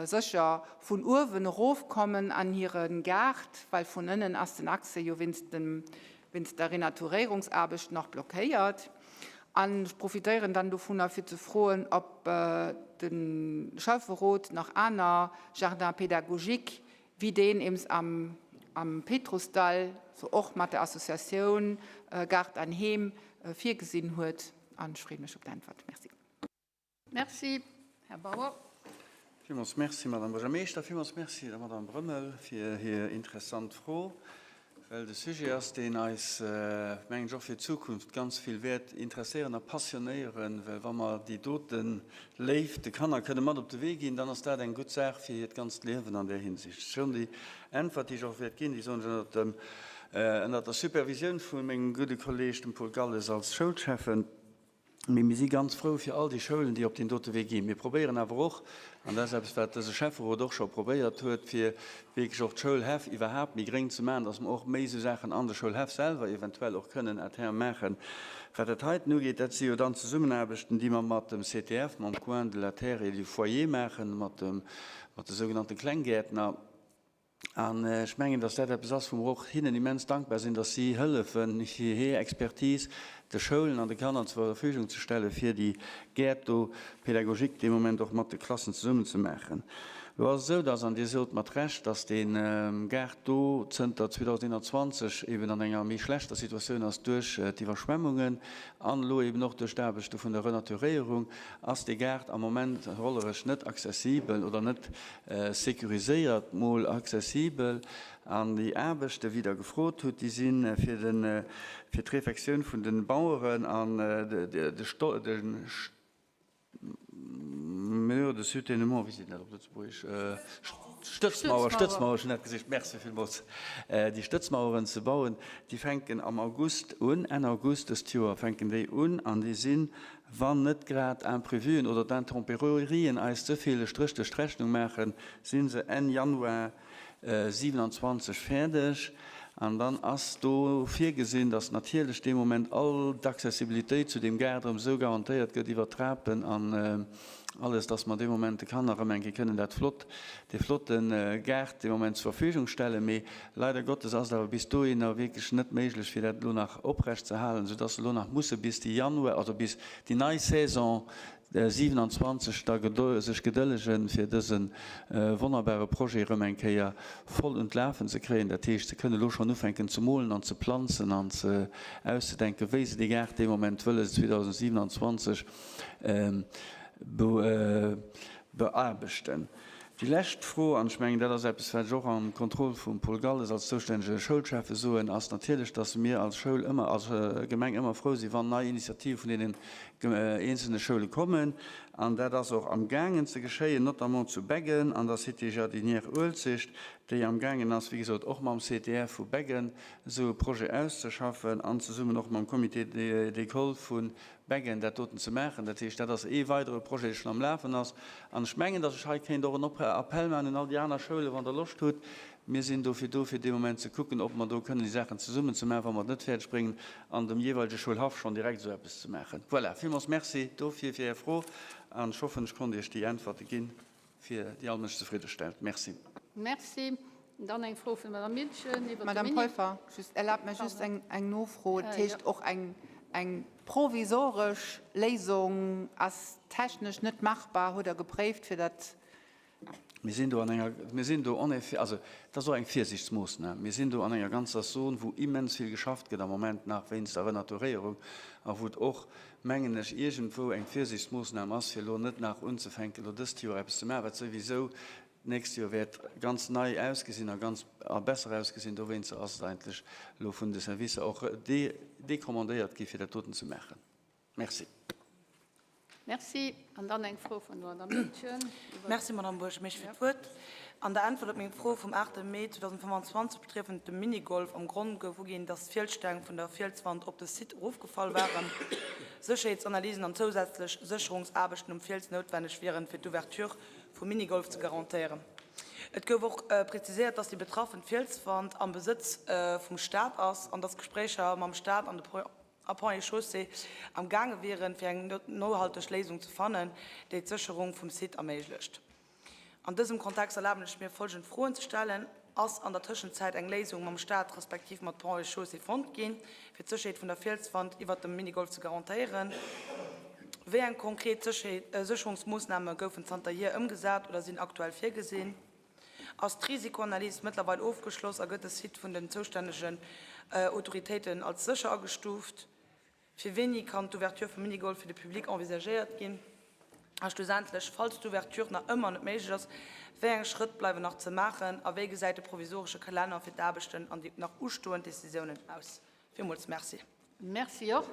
sécher vun uewen erofkommen an hire Gaart, well vun ënnen ass den Accès jo wéinst dem wéinst der Renaturéierungsaarbecht nach blockéiert. An ech profitéieren dann dovunner, fir ze froen, ob de Schäfferot nach aner Jardins pédagogiques wéi deen eems am am Péitrussdall, sou och mat der Associatioun Gaart an Heem virgesinn huet. An ech freeë mech op d'Äntwert. Merci. Merci. Här Bauer. Villmools Merci, Madame Buergermeeschter. Villmools Merci der Madame Brömmel fir hir interessant Fro, well de Sujet ass, deen eis, mengen ech, och fir d'Zukunft ganz vill wäert interesséieren a passionéieren, well wa mer déi dote Léift de Kanner kënne mat op de Wee ginn, dann ass dat eng gutt Saach fir hiert ganzt Liewen an där Hinsicht. Schonn déi Äntwert, déi ech och wäert ginn, déi soen ech ënnert dem, ënnert der Supervisioun vu mengem gudde Kolleeg, dem Paul Galles, als Schoulschäffen. Mee mir si ganz frou fir all déi Schoulen, déi op deen dote Wee ginn. Mir probéieren awer och, an dat ass eppes, wat dëse Schäfferot och scho probéiert huet, fir wierklech och d'Schoulhäff iwwerhaapt méi gréng ze maachen, dass mer och méi esou Saachen an de Schoulhäff selwer eventuell och kënnen à terme maachen. Wat dat heiten ugeet, dat si jo dann Zesummenaarbechten, déi mer mat dem CTF, mam Coin de la Terre et du Foyer maachen, mat dem, mat de sougenannte Klenggäertner. An ech mengen, dass dat eppes ass, wou mer och hinnen immens dankbar sinn, dass si hëllefen, hir Expertise de Schoulen an de Kanner zur Verfügung ze stellen, fir déi Gäert do pédagogique dee Moment och mat de Klassen zesummen ze maachen. Elo ass et esou, dass, an Dir sot mat Recht, dass dee Gaart do zënter 2021 eben an enger méi schlechter Situatioun ass duerch d'Iwwerschwemmungen an elo eben och duerch d'Aarbechte vun der Renaturéierung, ass dee Gaart am Moment hollerech net accessibel oder net Sécuriséiert, mol accessibel. An déi Aarbechten, wéi Der gefrot hutt, déi si fir de, fir d'Réfectioun vun de Baueren an de Mur de soutènement, wéi seet een dat op Lëtzebuergesch, Stëtzmauer, Stëtzmauer, ech hunn dat gesicht, merci villmools, déi Stëtzmaueren ze bauen, déi fänken am August un, Enn August dëst Joer fänken déi un an déi sinn Wann net grad Imprévuen oder d'Intempérien eis ze vill e Stréch duerch d'Rechnung maachen, si se Enn Januar 27 fäerdeg. An dann ass do virgesinn, datt natierlech dee Moment all d'Accessibilitéit zu deem Gaart erëm esou garantéiert gëtt iwwert d'Trapen an alles, datt mer dee Moment de Kanner erëm eng Kéier kënnen dat flott, dee flotte Gaart dee Moment zur Verfügung stellen. Mee Leider Gottes ass et awer bis dohinner wierklech net méiglech, fir dat elo nach oprecht ze halen, soudass se elo nach musse bis de Januar, also bis déi nei Saison 27 da sech gedëllegen, fir dëse wonnerbare Projet erëm eng Kéier voll un d'Lafen ze kréien. Dat heescht, se kënne elo schonn ufänken ze molen an ze planzen an ze auszedenken, wéi se dee Gaart dee Moment wëlle 2027 beaarbechten. Déi lescht Fro, an ech mengen, dat ass eppes, wat ech och am Contrôle vum Paul Galles als zoustännege Schoulschäffe soen, ass natierlech, dass mir als Schoul ëmmer, als Gemeng ëmmer frou sinn, wann nei Initiative vun deenen eenzelne Schoule kommen. An dat ass och amgaangen ze geschéien, notamment zu Beggen an der Cité jardinière Uelzecht. Déi amgaangen ass, wéi gesot, och mam CTR vu Beggen esou e Projet auszeschaffen an zesummen och mam Comité d'école vu Beggen dat doten ze maachen. Dat heescht, dat ass ee weidere Projet, dee schonn am Lafen ass. An ech mengen, datt ech hei kéint och en Appell maachen un all déi aner Schoulen, Wann Der Loscht hutt, mir sinn dofir do, fir dee Moment ze kucken, ob mer do kënnen déi Saachen zesummen ze maachen, wa mer et net fäerdeg bréngen, an dem jeeweilege Schoulhaff schonn direkt esou eppes ze maachen. Voilà, villmools Merci dofir fir Är Fro an ech hoffen, ech konnt Iech déi Äntwerte ginn. fir déi all Mënsch zefridde stellt. Merci. Merci. Dann eng Fro vun der Madame Miltgen iwwert de Madame Mini. Polfer, just, erlaabt mir just eng, eng Nofro. Dat heescht, och eng, eng provisoresch Léisung ass technesch net machbar, hutt Der gepréift, fir dat. Mir sinn do an enger, mir sinn do en effet, also et ass och eng Virsiichtsmoossnam, mir sinn do an enger ganzer Zon, wou immens vill geschafft gëtt am Moment nach wéinst der Renaturéierung a wou et och mengen ech, iergendwou eng Virsiichtsmoossnam ass, fir elo net nach unzefänken, elo dëst Joer eppes ze maachen, wat souwisou d'nächst Joer wäert ganz nei ausgesinn a ganz a besser ausgesinn. Dowéinster ass et eigentlech elo vun de Servicer och decommandéiert gi fir dat doten ze maachen. Merci. Merci. An dann eng Fro vun der Madame Miltgen. Merci, Madame Buergermeeschter, fir d'Wuert. An der Äntwert op meng Fro vum 8 Mee 2025 betreffend de Minigolf am Gronn gouf uginn, dass d'Fielssteng vun der Fielswand op de Site erofgefall waren, Sécherheetsanalysen an zousätzlech Sécherungsaarbechten um Fiels noutwenneg wieren, fir d'Ouverture vum Minigolf ze garantéieren. Et gouf och preziséiert, dass déi betraffen Fielswand am Besëtz vum Staat ass an dass Gespréicher mam Staat an de a Ponts et Chaussées am gaange wieren, fir eng nohalteg Léisung ze fannen, déi d'Sécherung vum Site erméiglecht. An dësem Kontext erlaben ech mir, folgend Froen ze stellen, Ass an der Tëschenzäit eng Léisung mam Staat respektiv mat Ponts et Chaussées fonnt ginn, fir d'Sécherheet vun der Fielswand iwwert dem Minigolf ze garantéieren? Wéi eng konkret Sécherungsmoossname goufen zanterhier ëmgesat oder sinn aktuell virgesinn? Ass d'Risikoanalys mëttlerweil ofgeschloss a gëtt de Site vun den zoustännegen Autoritéiten als sécher agestuuft? Fir wéini kann d'Ouverture vum Minigolf fir de Public envisagéiert ginn? A schlussendlech, falls d'Ouverture nach ëmmer net méiglech ass, wéi eng Schrëtt bleiwen nach ze maachen a wéi gesäit de provisoresche Kalenner fir d'Aarbechten an déi nach ustoend Decisiounen aus? Villmools Merci. Merci och.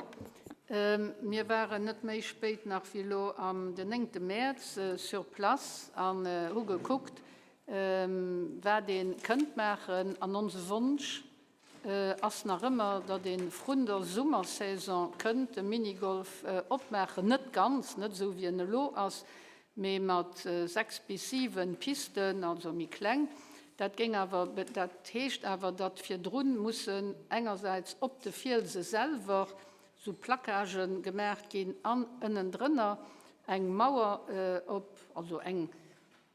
Mir waren net méi spéit nach wéi elo am den néngte Mäerz sur place an hu gekuckt, wat ee kënnt maachen. An onse Wonsch ass nach ëmmer, datt ee vrun der Summersaison kënnt de Minigolf opmaachen. Net ganz, net esou wéi en elo ass, mee mat 6 bis 7 Pisten, also méi kleng. Dat géing awer, dat heescht awer, datt virdrun mussen engersäits op de Fielse selwer sou Plaquagë gemaach ginn an ënnendrënner eng Mauer op, also eng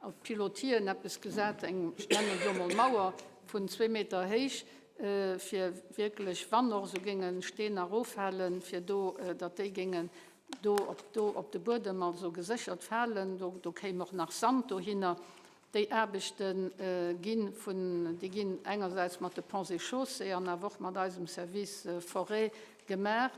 op Pilotien eppes gesat, eng, ech nennen et elo mol Mauer vun zwee Meter héich, fir wierklech, wann och esou géinge Steen eroffalen, fir do, datt déi géingen do op do op de Buedem also geséchert falen. Do do kéim och nach Sand dohinner. Déi Aarbechte gi vun, déi ginn engersäits mat de Ponts et Chaussées an awer och mat eisem Service Forêt gemaach.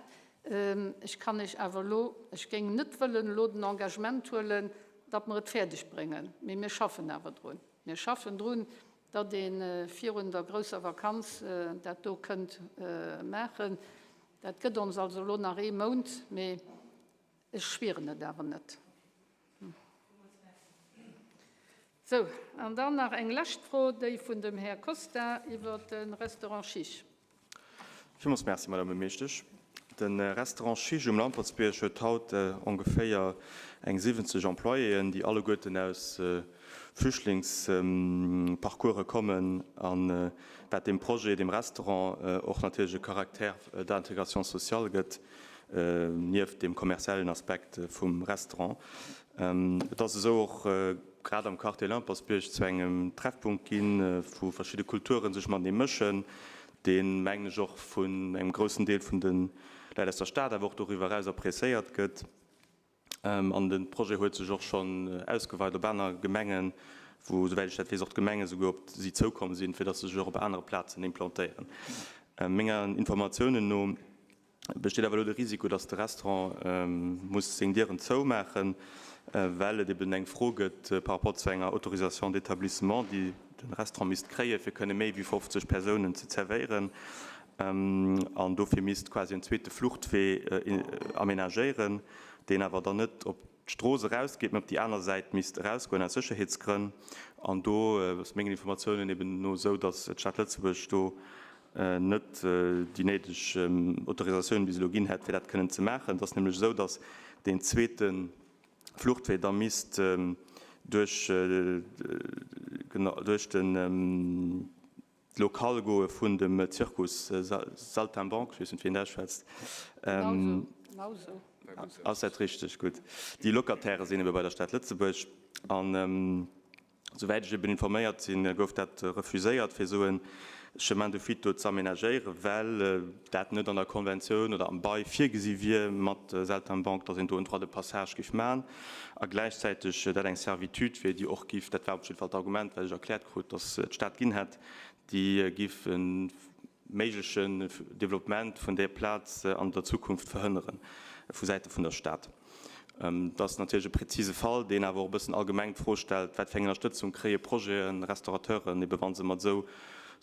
Ech kann Iech awer elo, ech géing net wëllen elo den Engagement huelen, datt mer et fäerdeg bréngen, mee mir schaffen awer drun. Mir schaffen drun, datt ee virun der grousser Vakanz dat do kënnt maachen. Dat gëtt ons also elo nach ee Mount, mee ech schwieren et awer net. Sou, an dann nach eng lescht Fro, déi vun dem Här Costa iwwert de Restaurant Chiche. Villmools Merci, Madame Buergermeeschtesch. De Restaurant Chiche um Lampertsbierg huet haut ongeféier eng 70 Employéen, déi alleguerten aus Flüchtlingsparcourse kommen a wat deem Projet, deem Restaurant och natierlech e Caractère d'intégration sociale gëtt, nieft deem kommerziellen Aspekt vum Restaurant. Et ass esou och grad am Quartier Lampertsbierg zu engem Treffpunkt ginn, wou verschidde Kulturen sech matenee mëschen, deen, mengen ech, och vun engem groussen Deel vun de Leit aus der Stad, awer och doriwwer eraus appréciéiert gëtt. An de Projet huet sech och schonn ausgeweit op aner Gemengen, wou, souwäit ech dat weess, och d'Gemenge souguer op si zoukomm sinn, fir datt se sech och op anere Plazen implantéieren. Menger Informatiounen no besteet awer elo de Risiko, datt de Restaurant muss seng Dieren zoumaachen, well et eben eng Fro gëtt par rapport zu enger Autorisation d'établissement, déi de Restaurant misst kréien, fir kënne méi wéi 50 Persounen ze zerwéieren. An dofir misst quasi en zweete Fluchtwee amenagéieren, deen awer dann net op. d'Strooss erausgeet, mee op déi aner Säit misst erausgoen aus Sécherheetsgrënn. An do ass mengen Informatiounen eben no esou, datt d'Stad Lëtzebuerg do net déi néideg Autorisatioun bis elo ginn hätt, fir dat kënnen ze maachen. Et ass nämlech esou, datt deen zweete Fluchtwee da misst duerch, genau, duerch den, d'Lokal goe vun dem Zirkus Saltimbanque, ech weess net wéi een dat ausschwätzt. Genau esou. Ass dat richteg? Gutt. Déi Locataire sinn ebe bei der Stad Lëtzebuerg an souwäit ech eben informéiert sinn, gouf dat refuséiert fir esou e Chemin de fuite do ze aménagéieren, well dat net an der Konventioun oder am Bail virgesi wier mat Saltimbanque, datt een do en Droit de passage géif maachen a gläichzäiteg dat eng Servitude wier, déi och giff, dat war op jidde Fall d'Argument, wat ech erkläert krut, datt d'Stad ginn hätt, déi giff e méiglechen Développement vun där Plaz an der Zukunft verhënnere vu Säite vun der Stad. Dat ass natierlech e präzise Fall, deen awer och e bëssen allgemeng d'Fro stellt, wat fir eng Ënnerstëtzung kréie Projeten, Restaurateuren, ebe wa se mat esou,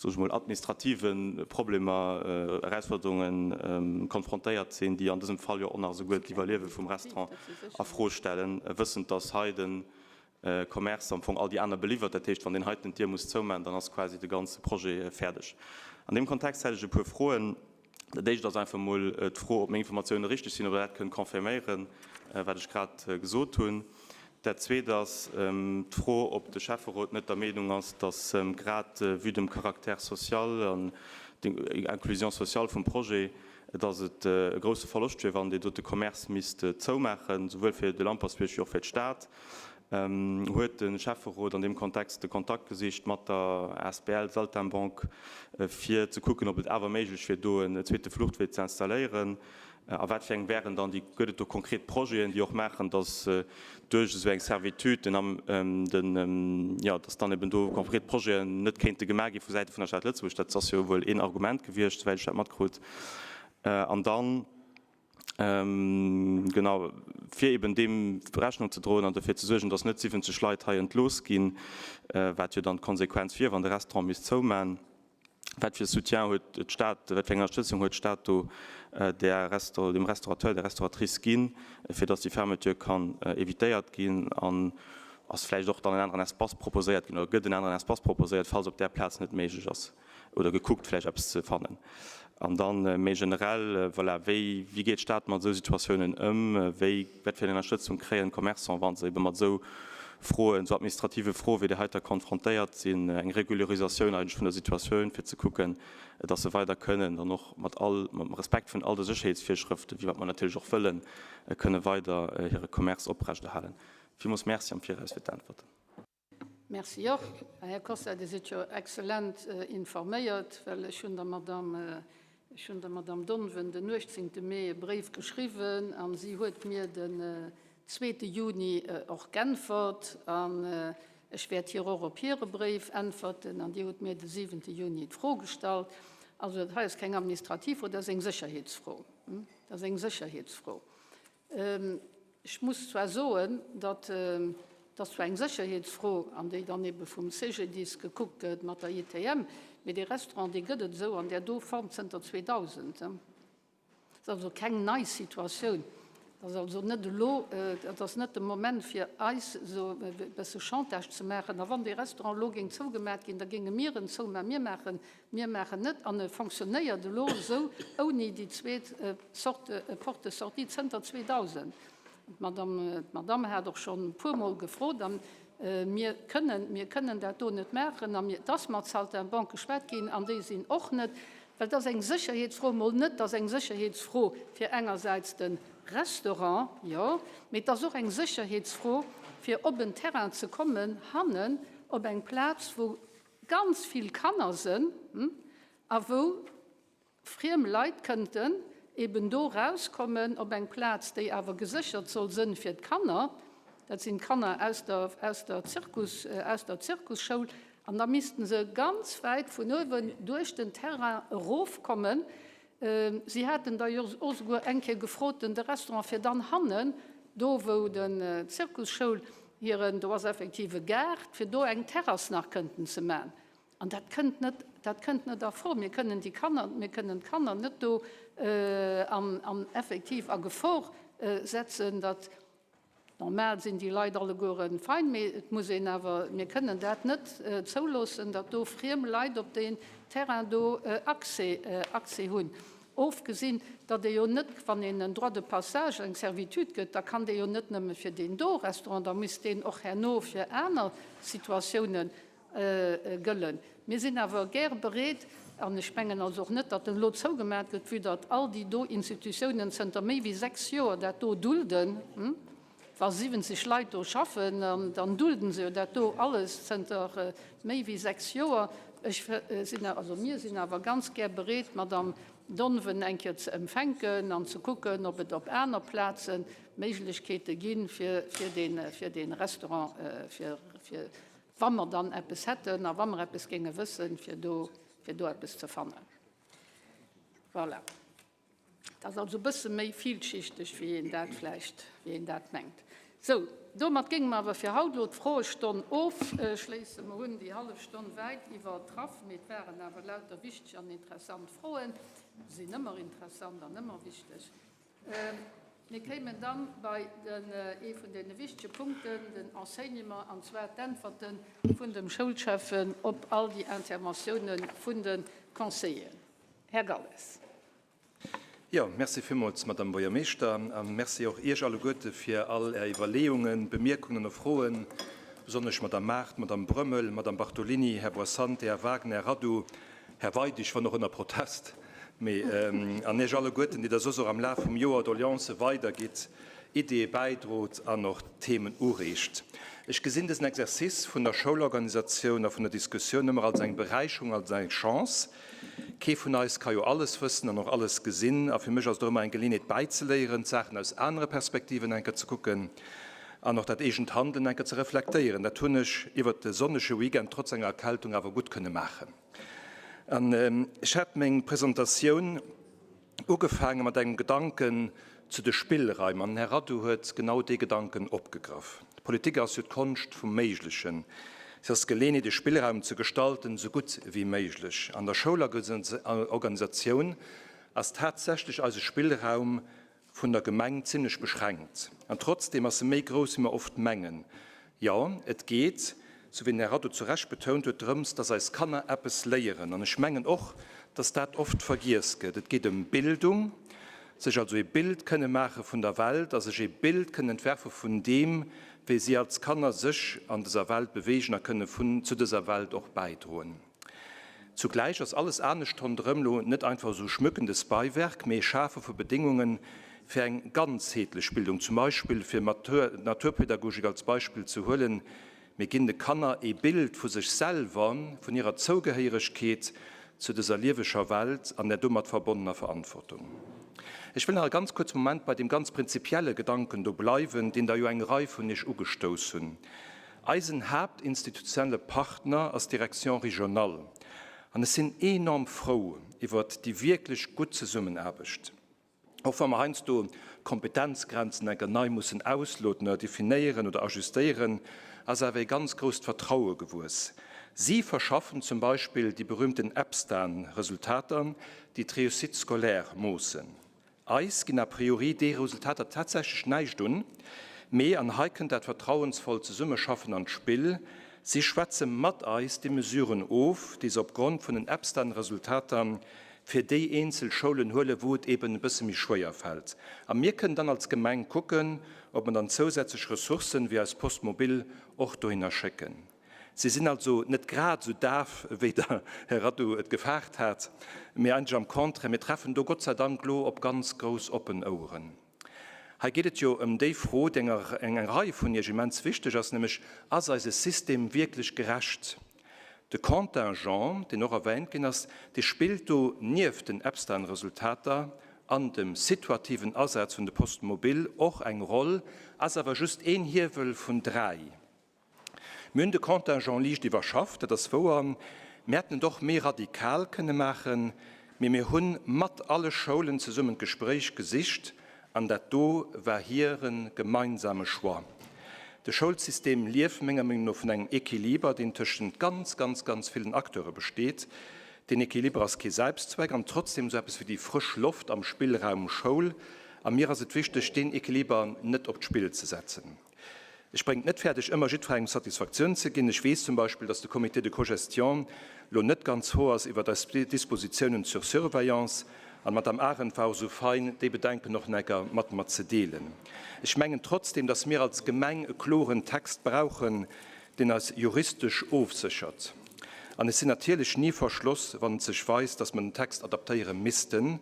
soe ech mol, administrative Problemer, Erausforderunge konfrontéiert sinn, déi an dësem Fall jo och nach esouguer d'Iwwerliewe vum Restaurant a Fro stellen, wëssend, dass hei de Commerce am Fong all déi aner beliwwert. Dat heescht, wann deen heiten d'Dier muss zoumaachen, dann ass quasi de ganze Projet fäerdeg. An deem Kontext hätt ech e puer Froen. Dat éischt ass einfach emol d'Fro, ob meng Informatioune richteg sinn, ob Der dat kënnt confirméieren, wat ech grad gesot hunn. Dat Zweet ass d'Fro, ob de Schäfferot net der Meenung ass, dass grad vue dem Caractère social an der Inclusion sociale vum Projet, dass et e grouse Verloscht wier, wann dee dote Commerce misst zoumaachen, souwuel fir de Lampertsbierg wéi och fir d'Stad. Huet de Schäfferot an deem Kontext de Kontakt gesicht mat der asbl Saltimbanque, fir ze kucken, ob et awer méiglech wier, do en zweete Fluchtwee ze installéieren? A wat fir eng wären dann déi? Gëtt et do konkret Projeten, déi och maachen, datt duerch esou eng Servitude den, den, jo, datt dann eben do konkret Projeten net kéinte gemaach gi vu Säite vun der Stad Lëtzebuerg? Dat ass jo wuel een Argument gewiescht, souwäit ech dat matkrut. An dann. Genau, fir eben deem Rechnung ze droen an dofir ze suergen, dass net 70 Leit hei entlooss ginn, wat jo dann d'Konsequenz wier, wann de Restaurant misst zouman. Wat fir Soutien huet d'Stad, wat fir eng Ënnerstëtzung huet d'Stad do där Restaur, dem Restaurateur, der Restauratrice ginn, fir dass déi Fermeture kann évitéiert ginn? An ass vläicht och dann en aneren Espace proposéiert ginn oder gëtt en aneren Espace proposéiert, falls op där Plaz net méiglech ass? oder gekuckt vläicht eppes ze fannen. An dann méi generell, voilà, wéi, wéi geet d'Stad mat esou Situatiounen ëm? Wéi, wat fir eng Ënnerstëtzung kréien d'Commerçants, wa se ebe mat esou Froen, esou administrative Froe wéi déi heiter konfrontéiert sinn? Eng Regularisatioun eigentlech vun der Situatioun, fir ze kucken, dass se weider kënnen dann och mat all, mam Respekt vun all de Sécherheetsvirschrëften, wéi wat mer natierlech och wëllen, kënne weider hire Commerce oprechterhalen. Villmools Merci am Viraus fir d'Äntwerten. Merci och. Här Costa, Dir sidd jo exzellent informéiert, well ech hunn der Madamm, ech hunn der Madamm Donven den 18. Mee e Bréif geschriwwen a si huet mir den zweete Juni och g'äntwert. An ech wäert hir och op hire Bréif äntwerten. An Dir hutt mir de siwente Juni d'Fro gestallt. Also dat hei ass keng administrativ Fro, dat ass eng Sécherheetsfro. Dat ass eng Sécherheetsfro. Ech muss zwar soen, datt dat ass zwar eng Sécherheetsfro, an déi dann ebe vum CGDIS gekuckt gëtt mat der ITM, mee dee Restaurant, dee gëtt et esou an där do Form zënter 2000. Dat ass also keng nei Situatioun. Dat ass also net elo, dat ass net de Moment fir eis esou e bësse Chantage ze maachen. A wann dee Restaurant elo géing zougemat ginn, da géinge mir en zoumaachen. Mir maachen Mir maachen net, an e fonctionnéiert elo esou ouni déi zweet Sorte, Porte de sortie zënter 2000. D'Madame, d'Madame hat och schonn e puermol gefrot, a mir kënnen, mir kënnen dat do net maachen. A mir, et ass mat Saltimbanque geschwat ginn, an déi sinn och net, well et ass eng Sécherheetsfro, mol net, et ass eng Sécherheetsfro fir engersäits de Restaurant, jo, mee et ass och eng Sécherheetsfro fir op en Terrain ze kommen hannen op eng Plaz, wou ganz vill Kanner sënn a wou friem Leit kënnten eben do rauskommen op eng Plaz, déi awer geséchert soll sënn fir d'Kanner. Dat sinn d'Kanner aus der, aus der Zirkus, aus der Zirkusschoul. An da missten se ganz wäit vun uewen duerch den Terrain erofkommen. Si haten da jo och souguer eng Kéier gefrot, den de Restaurant, fir dann hannen, do wou den Zirkusschoul hiren, do ass effektiv e Gaart, fir do eng Terrass nach kënnten ze man. An dat kënnt net, dat kënnt net a Fro. Mir kënnen déi Kanner, mir kënnen d'Kanner net do an, an effektiv a Gefor setzen, datt. Normal sinn déi Leit allegueren fein, mee et muss een awer, mir kënnen dat net zouloossen, datt do friem Leit op deen Terrain do Accès, Accès hunn. Ofgesinn, datt ee jo net, wann een en Droit de passage, eng Servitude gëtt, da kann dee jo net nëmme fir deen do Restaurant, da misst deen och herno fir aner Situatiounen gëllen. Mir sinn awer gäre bereet, an ech mengen also och net, datt en elo zougemat gëtt, vue datt all déi do Institutiounen zënter méi wéi 6 Joer dat do dulden, wa 70 Leit do schaffen, dann dulden se jo dat do alles zënter méi wéi 6 Joer. Ech sinn, also mir sinn awer ganz gär bereet, d'Madame Donven eng Kéier ze empfänken an ze kucken, ob et op aner Plaze Méiglechkeete ginn, fir dee Restaurant, fir wa mer dann eppes hätten a wa mer eppes géinge wëssen, fir do, fir do eppes ze fannen. Voilà. Dat ass also e bësse méi vielschichteg, wéi een dat vläicht, wéi een dat mengt. Sou, domat géinge mer awer fir haut elo d'Froestonn ofschléissen. Mer hunn déi hallef Stonn wäit iwwertraff, mee et waren awer lauter wichteg an interessant Froen. Se sinn ëmmer interessant an ëmmer wichteg. Mir kéimen dann bei den, ee vun deene wichtege Punkten, den Enseignement, an zwar d'Äntwerte vun dem Schoulschäffen op all déi Interventiounen vun de Conseilleren. Här Galles. Jo, merci villmools, Madame Buergermeeschter, a merci och Iech alleguerte fir all Är Iwwerleeungen, Bemierkungen a Froen, besonnesch Madame Mart, Madame Brömmel, Madame Bartolini, Här Boissante, Här Wagner, Här Radu, Här Weidig, wann och ënner Protest, mee an Iech alleguerten, déi Der soss och am Laf vum Joer Doleancë weidergitt, Ideeë bäidrot an och Themen ureegt. Ech gesinn dësen Exercice vun der Schoulorganisatioun a vun der Diskussioun ëmmer als eng Beräicherung, als eng Chance. Kee vun eis ka jo alles wëssen an och alles gesinn. A fir mech ass et och ëmmer eng Geleeënheet bäizeléieren, d'Saachen aus anere Perspektiven eng Kéier ze kucken an och dat eegent Handeln eng Kéier ze reflektéieren. Dat hunn ech iwwert de sonnege Weekend trotz enger Erkältung awer gutt kënne maachen. An ech hat meng Presentatioun ugefaange mat engem Gedanken zu de Spillraim, an den Här Radu huet genau dee Gedanken opgegraff. D'Politik ass jo d'Konscht vum Méiglechen. Si ass d'Geleeënheet, e Spillraum ze gestalten, esou gutt wéi méiglech. An der Schoulorganisatioun ass tatsächlech eise Spillraum vun der Gemeng zimlech beschränkt. An trotzdeem ass se méi grouss, wéi mer oft mengen. Jo, et geet, sou wéi den Här Radu zu Recht betount huet, drëms, dass eis Kanner eppes léieren. An ech mengen och, dass dat oft vergiess gëtt. Et geet ëm Bildung, sech also ee Bild kënne maache vun der Welt a sech ee Bild kënnen entwerfe vun deem, wéi si als Kanner sech an dëser Welt beweegen a kënne vun zu dëser Welt och bäidroen. Zugläich ass alles anescht ronderëm lo net einfach esou schmückendes Beiwerk, mee e Schafe vu Bedéngunge fir eng ganzheetlech Bildung. Zum Beispill, fir d'Naturpädagogik als Beispill ze huelen, Mir ginn de Kanner ee Bild vu sech selwer, vun hirer Zougehéieregkeet zu dëser lieweger Welt an der domat verbonnener Verantwortung. Ech wëll nach e ganz kuerze Moment bei deem ganz prinzipielle Gedanken do bleiwen, deen der jo eng Rei vun Iech ugestouss hunn. Eisen haaptinstitutionelle Partner ass d'Direction régionale an ech sinn enorm frou iwwert déi wierklech gutt Zesummenaarbecht. Och wa mer heiansdo Kompetenzgrenzen enker nei mussen ausloten oder definéieren oder ajustéieren, ass awer ee ganz grousst Vertraue gewuess. Si verschaffen zum Beispill déi berühmten EPSTAN-Resultater, déi d'Réussite scolaire moossen. Eis ginn a priori déi Resultater tatsächlech näischt un, mee, an hei kënnt dat vertrauensvollt Zesummeschaffen an d'Spill, si schwätze mat eis déi Mesuren of, déi se opgrond vun den EPSTAN-Resultater fir déi eenzel Schoulen huelen, wou et eben e bësse méi schwéier fält. A mir kënnen dann als Gemeng kucken, ob mer dann zousätzlech Ressourcen, wéi eis Poste mobile, och dohinner schécken. Si sinn also net grad esou daf, wéi der Här Radu et gefaart hat, mee eigentlech am Contraire, mir treffen do Gott sei Dank elo op ganz grouss oppen Oueren. Hei geet et jo ëm déi Fro, déi enger eng Rei vun Iech immens wichteg ass, nämlech, Ass eise System wierklech gerecht? De Contingent, deen och erwähnt ginn ass, dee spillt do nieft den EPSTAN-Resultater an dem situativen Asaz vun de Postes mobiles och eng Roll, ass awer just een Hiewel vun dräi. Mir hunn de Contingent liicht iwwerschafft, dat ass wouer. Mir hätten et och méi radikal kënne maachen, mee mir hu mat alle Schoulen zesummen d'Gespréich gesicht an dat do war hire gemeinsame Choix. De Schoulsystem lieft menger Meenung no vun engem Equiliber, deen tëschent ganz, ganz, ganz villen Acteure besteet. Deen Equiliber ass kee Selbstzweck an trotzdem esou eppes wéi déi frësch Loft am Spillraum Schoul. A mir ass et wichteg, deen Equiliber net op d'Spill ze setzen. Ech bréngen et net fäerdeg, ëmmer jiddwerengem Satisfaktioun ze ginn. Ech weess zum Beispill, dass de Comité de cogestion lo net ganz frou ass iwwert eis Dispositiounen zur Surveillance. An d'Madame Arendt war och esou fein, déi Bedenken och nach enker mat mer ze deelen. Ech mengen trotzdem, dass mir als Gemeng e kloren Text brauchen, deen eis juristesch ofséchert. An ech sinn natierlech ni verschloss, wann et sech weist, dass mer den Text adaptéiere missten.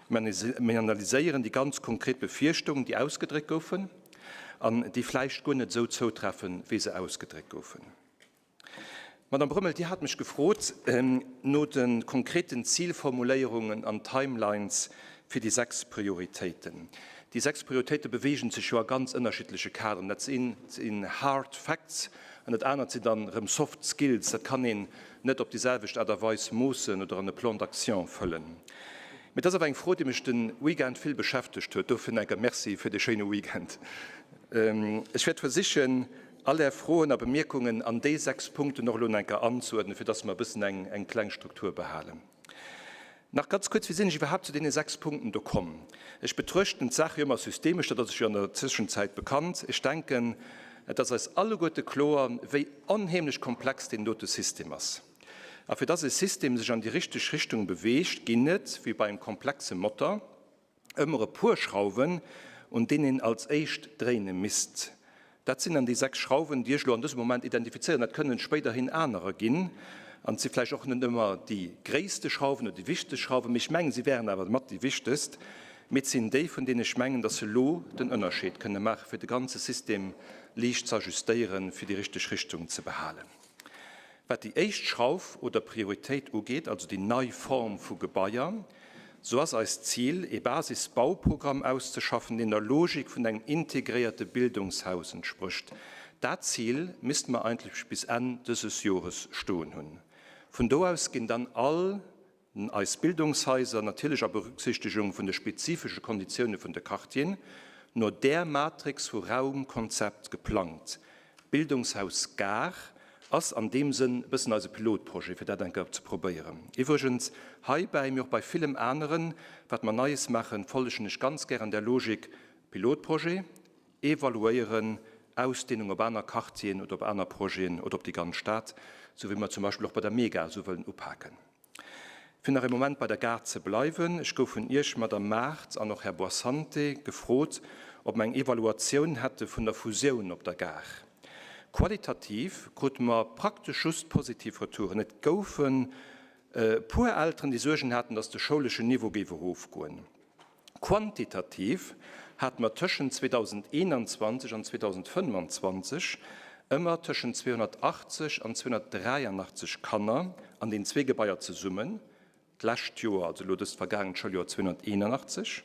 Mir analyséieren déi ganz konkret Befierchtungen, déi ausgedréckt goufen an déi vläicht guer net esou zoutreffen, wéi se ausgedréckt goufen. Madame Brömmel, Dir hat mech gefrot no de konkreten Zilformuléierungen an Timelines fir déi 6 Prioritéiten. Déi 6 Prioritéite beweegen sech jo a ganz ënnerschiddleche Kaderen. Dat sinn hard facts an dat anert sinn dann erëm soft skills. Dat kann een net op déi selwecht Aart a Weis moossen oder an e Plan d'action fëllen. Mee et ass awer eng Fro, déi mech de Weekend vill beschäftegt huet. Dofir nach enker Merci fir de schéine Weekend. Ech wäert versichen, all Är Froen a Bemierkungen an déi 6 Punkten och elo nach enker anzuerdnen, fir dass mer e bëssen eng kleng Struktur behalen. Nach ganz kuerz, Wéi sinn ech iwwerhaapt zu deene 6 Punkten do komm? Ech betruechten d'Saach jo ëmmer systemesch, dat ass lech jo an der Zwischenzäit bekannt. Ech denken, et ass eis alleguerte kloer, wéi onheemlech komplex deen dote System ass. A fir dass e System sech an déi richteg Richtung beweegt, ginn et, wéi bei engem komplexe Motor, ëmmer e puer Schrauwen, un deenen een als éischt dréine misst. Dat sinn dann déi 6 Schrauwen, déi ech elo an dësem Moment identifizéieren. Dat kënnen spéiderhin anerer ginn. An et si vläicht och net ëmmer déi gréisste Schrauwen oder déi wichtegst Schrauwen, mee ech mengen, si wären awer mat déi wichtegst. Mee et sinn déi, vun deenen ech mengen, dass se elo den Ënnerscheed kënne maachen, fir de ganze System liicht z'ajustéieren, fir déi richteg Richtung ze behalen. Wat déi éischt Schrauf oder Prioritéit ugeet, also déi nei Form vu Gebaier, sou ass eist Zil, ee Basisbauprogramm auszeschaffen, deen der Logik vun engem integréierte Bildungshaus entsprécht. Dat Zil misste mer eigentlech bis Enn dëses Jores stoen hunn. Vun do aus ginn dann all Eis Bildungshaiser, natierlech a Berücksichtegung vun de spezifesche Konditioune vun de Quartieren, no där Matrix vu Raumkonzept geplangt. D'Bildungshaus Gare ass an deem Sënn e bëssen eise Pilotprojet, fir dat eng Kéier ze probéieren. Iwwregens, heibäi, mee och bei villem aneren, wat mer Neies maachen, follegen ech ganz gären der Logik Pilotprojet, evaluéieren, Ausdehnung op aner Quartieren oder op aner Projeten oder op déi ganz Stad, sou wéi mer zum Beispill och bei der Mega esou wëllen upaken. Fir nach ee Moment bei der Gare ze bleiwen, Ech gouf vun Iech, Madame Maart an och Här Boissante, gefrot, ob mer eng Evaluatioun hätte vun der Fusioun op der Gare. Qualitativ krute mer praktesch just positiv Retouren. Et goufen e puer Elteren, déi Suergen haten, dass de schouleschen Niveau géif erofgoen. Quantitativ hate mer tëschent 2021 an 2025 ëmmer tëschent 280 an 283 Kanner an den zwee Gebaier zesummen, d'lescht Joer, also elo dëst vergaangent Schouljoer 281,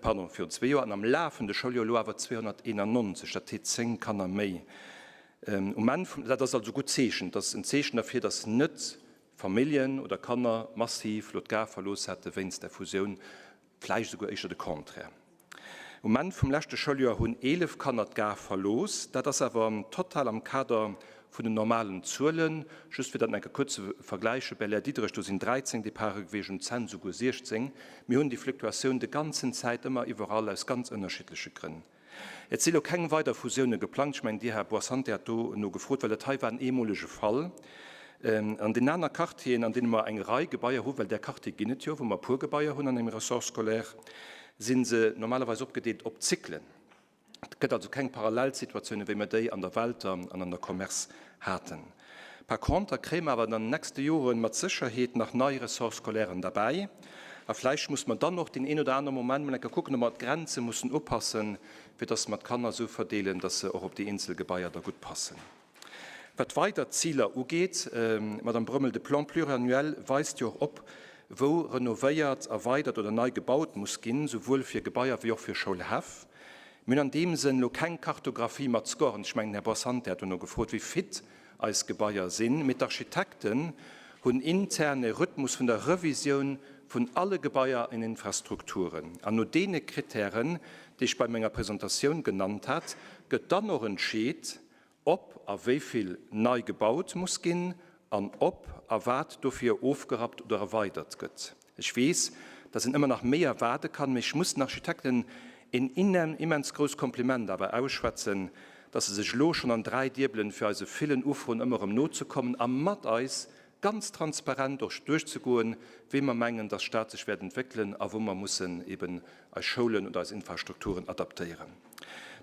pardon, virun zwee Joer, an am lafende Schouljoer elo awer 291, dat heet 10 Kanner méi um Enn vum. Dat ass also e gutt Zeechen. Dat ass en Zeechen derfir, dass net Familljen oder Kanner massiv lo d'Gare verlooss hätte wéinst der Fusioun, vläicht esouguer éischter de Contraire. Um Enn vum leschte Schouljoer hunn 11 Kanner d'Gare verlooss. Dat ass awer total am Kader vun den normalen Zuelen. Just fir dat nach eng Kéier kuerz ze vergläichen, Belair-Diderech, do sinn 13 Departe gewiescht, um Cents esouguer 16. Mir hunn déi Fluktuatioun de ganzen Zäit ëmmer iwwerall aus ganz ënnerschiddleche Grënn. Et si lo keng weider Fusioune geplangt. Ech mengen, Dir, Här Boissante, hat do no gefrot, well dat hei war en eemolege Fall. An deenen aner Quartieren, an deene mer eng Rei Gebaier hu, well där Quartiere ginn et jo, wou mer e puer Gebaier hunn an engem Ressort scolaire, si se normalerweis opgedeelt op Zyklen. Et gëtt also keng Parallelsituatiounen, wéi mer déi an der Welter an an der Commerce haten. Par conter kréie mer awer an den nächste Jore mat Sécherheet nach nei Ressorts scolairen derbäi. A vläicht muss mer dann och deen een oder anere Moment mol eng Kéier kucken, ob mer d'Grenze mussen upassen, fir dass mer d'Kanner esou verdeelen, dass se och op déi eenzel Gebaier da gutt passen. Wat weider Ziler ugeet, Madame Brömmel, de Plan pluriannuel weist jo och op, wou renovéiert, erweidert oder nei gebaut muss ginn, souwuel fir Gebaier wéi och fir Schoulhäff. Mir hunn an deem Sënn elo keng Kartographie mat Scoren. Ech mengen, den Här Boissante hat dono gefrot, wéi fit eis Gebaier sinn, mee d'Architekten hunn intern e Rhythmus vun der Revisioun vun alle Gebaier an Infrastrukturen. An no deene Kritären, déi ech bei menger Presentatioun genannt hat, gëtt dann och entscheet, ob a wéi vill nei gebaut muss ginn an ob a wat dofir ofgerappt oder erweidert gëtt. Ech weess, dass een ëmmer nach méi erwaarde kann, mee ech muss den Architekten een immens grousst Kompliment awer ausschwätzen, dass se sech elo schonn an 3 diebelen, fir eise villen Ufroen ëmmer erëm nozekommen a mat eis ganz transparent och duerchzegoen, wéi mer mengen, dass d'Stad sech wäert entwéckelen a wou mer mussen eben eis Schoulen oder eis Infrastrukturen adaptéieren.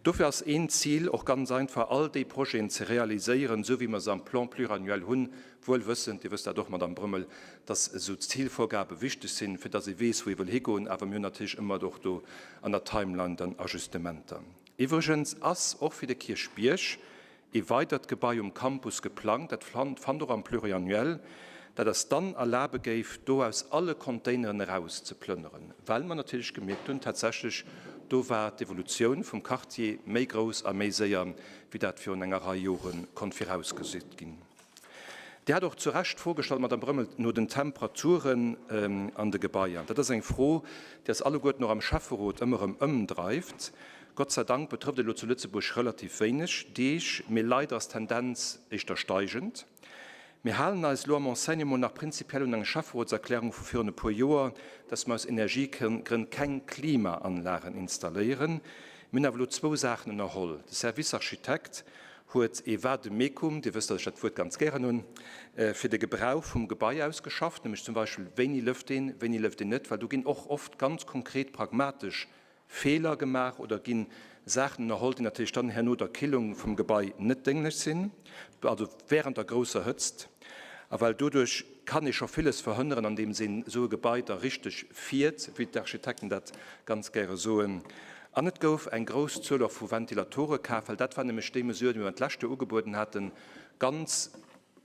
Dofir ass een Zil och ganz einfach, all déi Projeten ze realiséieren, esou wéi mer se am Plan pluriannuel hunn, wuel wëssend, Dir wësst dat och, Madame Brömmel, dass esou Zilvorgabe wichteg sinn, fir dass ee weess, wou ee wëll higoen, awer mir hunn natierlech ëmmer och do an der Timeline dann Ajustementer. Iwwregens ass och fir de Kierchbierg ee weidert Gebai um Campus geplangt, dat fannt och am Pluriannuel, dat eis dann erlabe géif, do aus alle Containeren eraus ze plënneren, well mer natierlech gemierkt hunn, tatsächlech, do war d'Evolutioun vum Quartier méi grouss a méi séier, wéi dat virun enger Rei Jore konnt virausgesot ginn. Dir hat och zu Recht d'Fro gestallt, Madame Brömmel, no den Temperaturen an de Gebaier. Dat ass eng Fro, déi eis alleguerten och am Schäfferot ëmmer erëm ëmdreift. Gott sei Dank betrëfft et elo zu Lëtzebuerg relativ wéineg Deeg, mee leider ass d'Tendenz éischter steigend. Mir halen eis elo am Enseignement nach prinzipiell un eng Schäfferotserklärung vu virun e puer Joer, dass mer aus Energiegrënn keng Klimaanlagen installéieren. Mir hunn awer elo zwou Saachen ënnerholl. De Service Architekt huet ee Vademecum, Dir wësst, dass ech dat Wuert ganz gären hunn, fir de Gebrauch vum Gebai ausgeschafft, nämlech zum Beispill, wéini lëft een, wéini lëft een net, well do ginn och oft ganz konkret pragmatesch Feeler gemaach oder gi Saachen ënnerholl, déi natierlech dann herno der Killung vum Gebai net dénglech sinn, also während der grousser Hëtzt. A well doduerch kann ee scho villes verhënneren, andeems een esou e Gebai da richteg fiert, wéi d'Architekten dat ganz gäre soen. An et gouf eng grouss Zuel och vu Ventilatore kaf, well dat war nämlech déi Mesure, déi mir d'lescht Joer ugebueden haten, ganz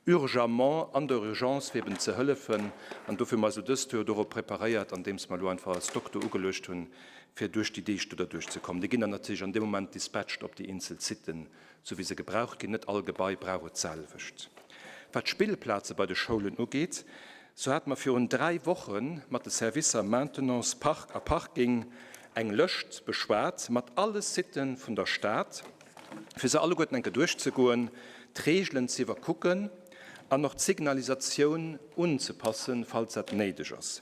urgemment, an der Urgence, fir eben ze hëllefen. An dofir hu mer eis elo dëst Joer dorop preparéiert, andeems mer elo einfach e Stock do ugeluecht hunn, fir duerch déi Deeg do derduerch ze kommen. Déi ginn dann natierlech an deem Moment dispatched op déi eenzel Siten, sou wéi se gebraucht ginn. Net all Gebai brauch et d'selwecht. Wat d'Spillplaze bei de Schoulen ugeet, sou hate mer virun 3 Woche mat de Servicer Maintenance, Park a Parking eng Lëscht beschwat mat alle Sitë vun der Stad, fir se alleguerten eng Kéier duerchzegoen, d'Reegelen ze iwwerkucken an och d'Signalisatioun unzepassen, falls dat néideg ass.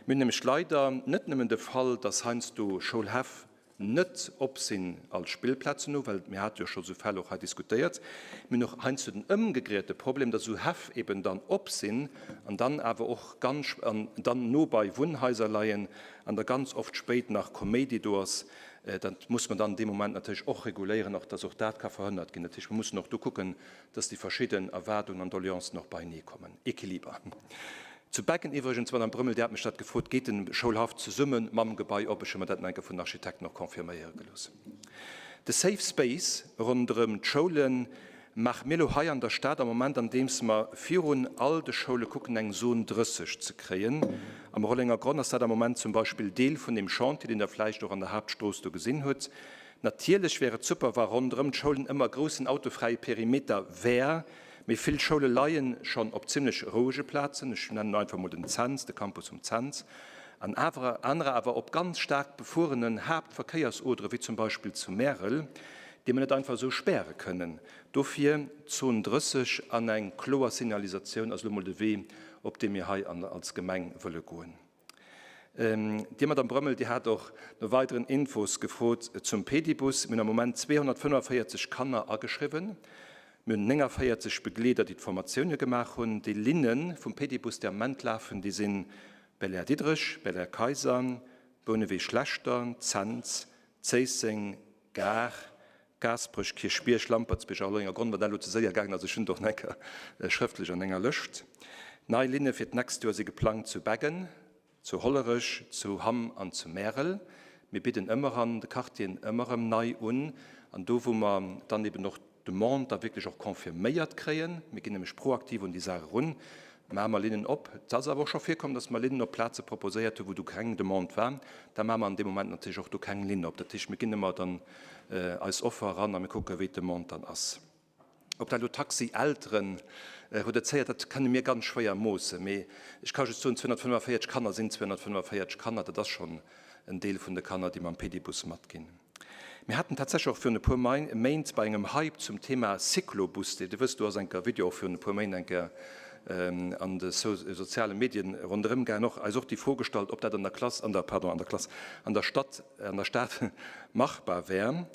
Mir hunn nämlech leider net nëmmen de Fall, dass heiansdo Schoulhäff net op sinn als Spillplazen no, well mir hate jo scho sou Fäll och hei diskutéiert, mir hunn och heiansdo den ëmgegrierte Problem, dass esou Häff eben dann op sinn an dann awer och ganz an dann no bei Wunnhaiser leien an da ganz oft spéit nach Koméidi do ass. Dat muss mer dann dee Moment natierlech och reguléieren, och dass och dat ka verhënnert ginn. Dat heescht, mer mussen och do kucken, dass déi verschidden Erwaardungen an Doleancen och beienee kommen. Equiliber. Zu Beggen iwwregens, d'Madame Brömmel, Dir hat mech dat gefrot, geet den Schoulhaff zesumme mam Gebai op. Ech hu mer dat nach eng Kéier vun den Architekten och confirméiere gelooss. De Safe Space ronderëm d'Schoule maache mir elo hei an der Stad am Moment, andeems mer virun all de Schoule kucken, eng Zone 30 ze kréien. Am Rollenger Gronn ass dat am Moment zum Beispill Deel vun deem Chantier, deen Der vläicht och an der Haaptstrooss do gesinn hutt. Natierlech wär et super, wa ronderëm d'Schoulen ëmmer e groussen autofräie Perimeter wär, mee vill Schoule leie schonn op zimlech rouege Plazen, ech nennen elo einfach mol den Cents, de Campus vum Cents, an anerer awer op ganz staark befuerenen Haaptverkéiersodere wéi zum Beispill zu Märel, déi mer net einfach esou späre kënnen. Dofir d'Zon 30 an eng kloer Signalisatioun ass elo mol de Wee, op dee mir hei als Gemeng wëlle goen. Dir, Madame Brömmel, Dir hat och no weideren Infos gefrot zum Pedibus. Mir hunn am Moment 245 Kanner ageschriwwen. Mir hunn 49 Begleeder, déi d'Formatioune gemaach hunn. Déi Linne vum Pedibus, déi am Moment lafen, déi sinn Belair-Diderich, Belair-Kayser, Bouneweg-Schlechter, Cents, Zéisseng, Gare, Gaasperech, Kierchbierg, Lampertsbierg a Rollengergronn, wat dat elo ze séier gaangen ass, ech hunn et och nach eng Kéier schrëftlech an enger Lëscht. Nei Linne fir d'nächst Joer si geplangt zu Beggen, zu Hollerech, zu Hamm an zu Märel. Mir bidden ëmmer an de Quartieren ëmmer erëm nei un an do wou mer dann eben och d'Demande da wierklech och confirméiert kréien, mir ginn nämlech proaktiv un déi Saach erun, maache mer Linnen op. Et ass awer och scho virkomm, dass mer Linnen op Plaze proposéiert hunn, wou du keng Demande war. Da maache mer an deem Moment natierlech och do keng Linn op. Dat heescht, mir ginn ëmmer dann eis Offer eran a mir kucken, wéi d'Demande dann ass. Ob dat elo Taxi-Eltere reduzéiert, dat kënne mir ganz schwéier moossen. Mee ech ka just soen, 245 Kanner sinn 245 Kanner. Dat ass schonn en Deel vun de Kanner, déi mam Pedibus matginn. Mir haten tatsächlech och virun e puer Méint bei engem Hype zum Thema Cyclobus, Dir wësst, do ass eng Kéier e Video och virun e puer Méint eng Kéier an de soziale Medien ronderëm gaangen, och eis och déi Fro gestallt, ob dat an der Klass, an der, pardon, an der Klass, an der Stadt, an der Stad machbar wär.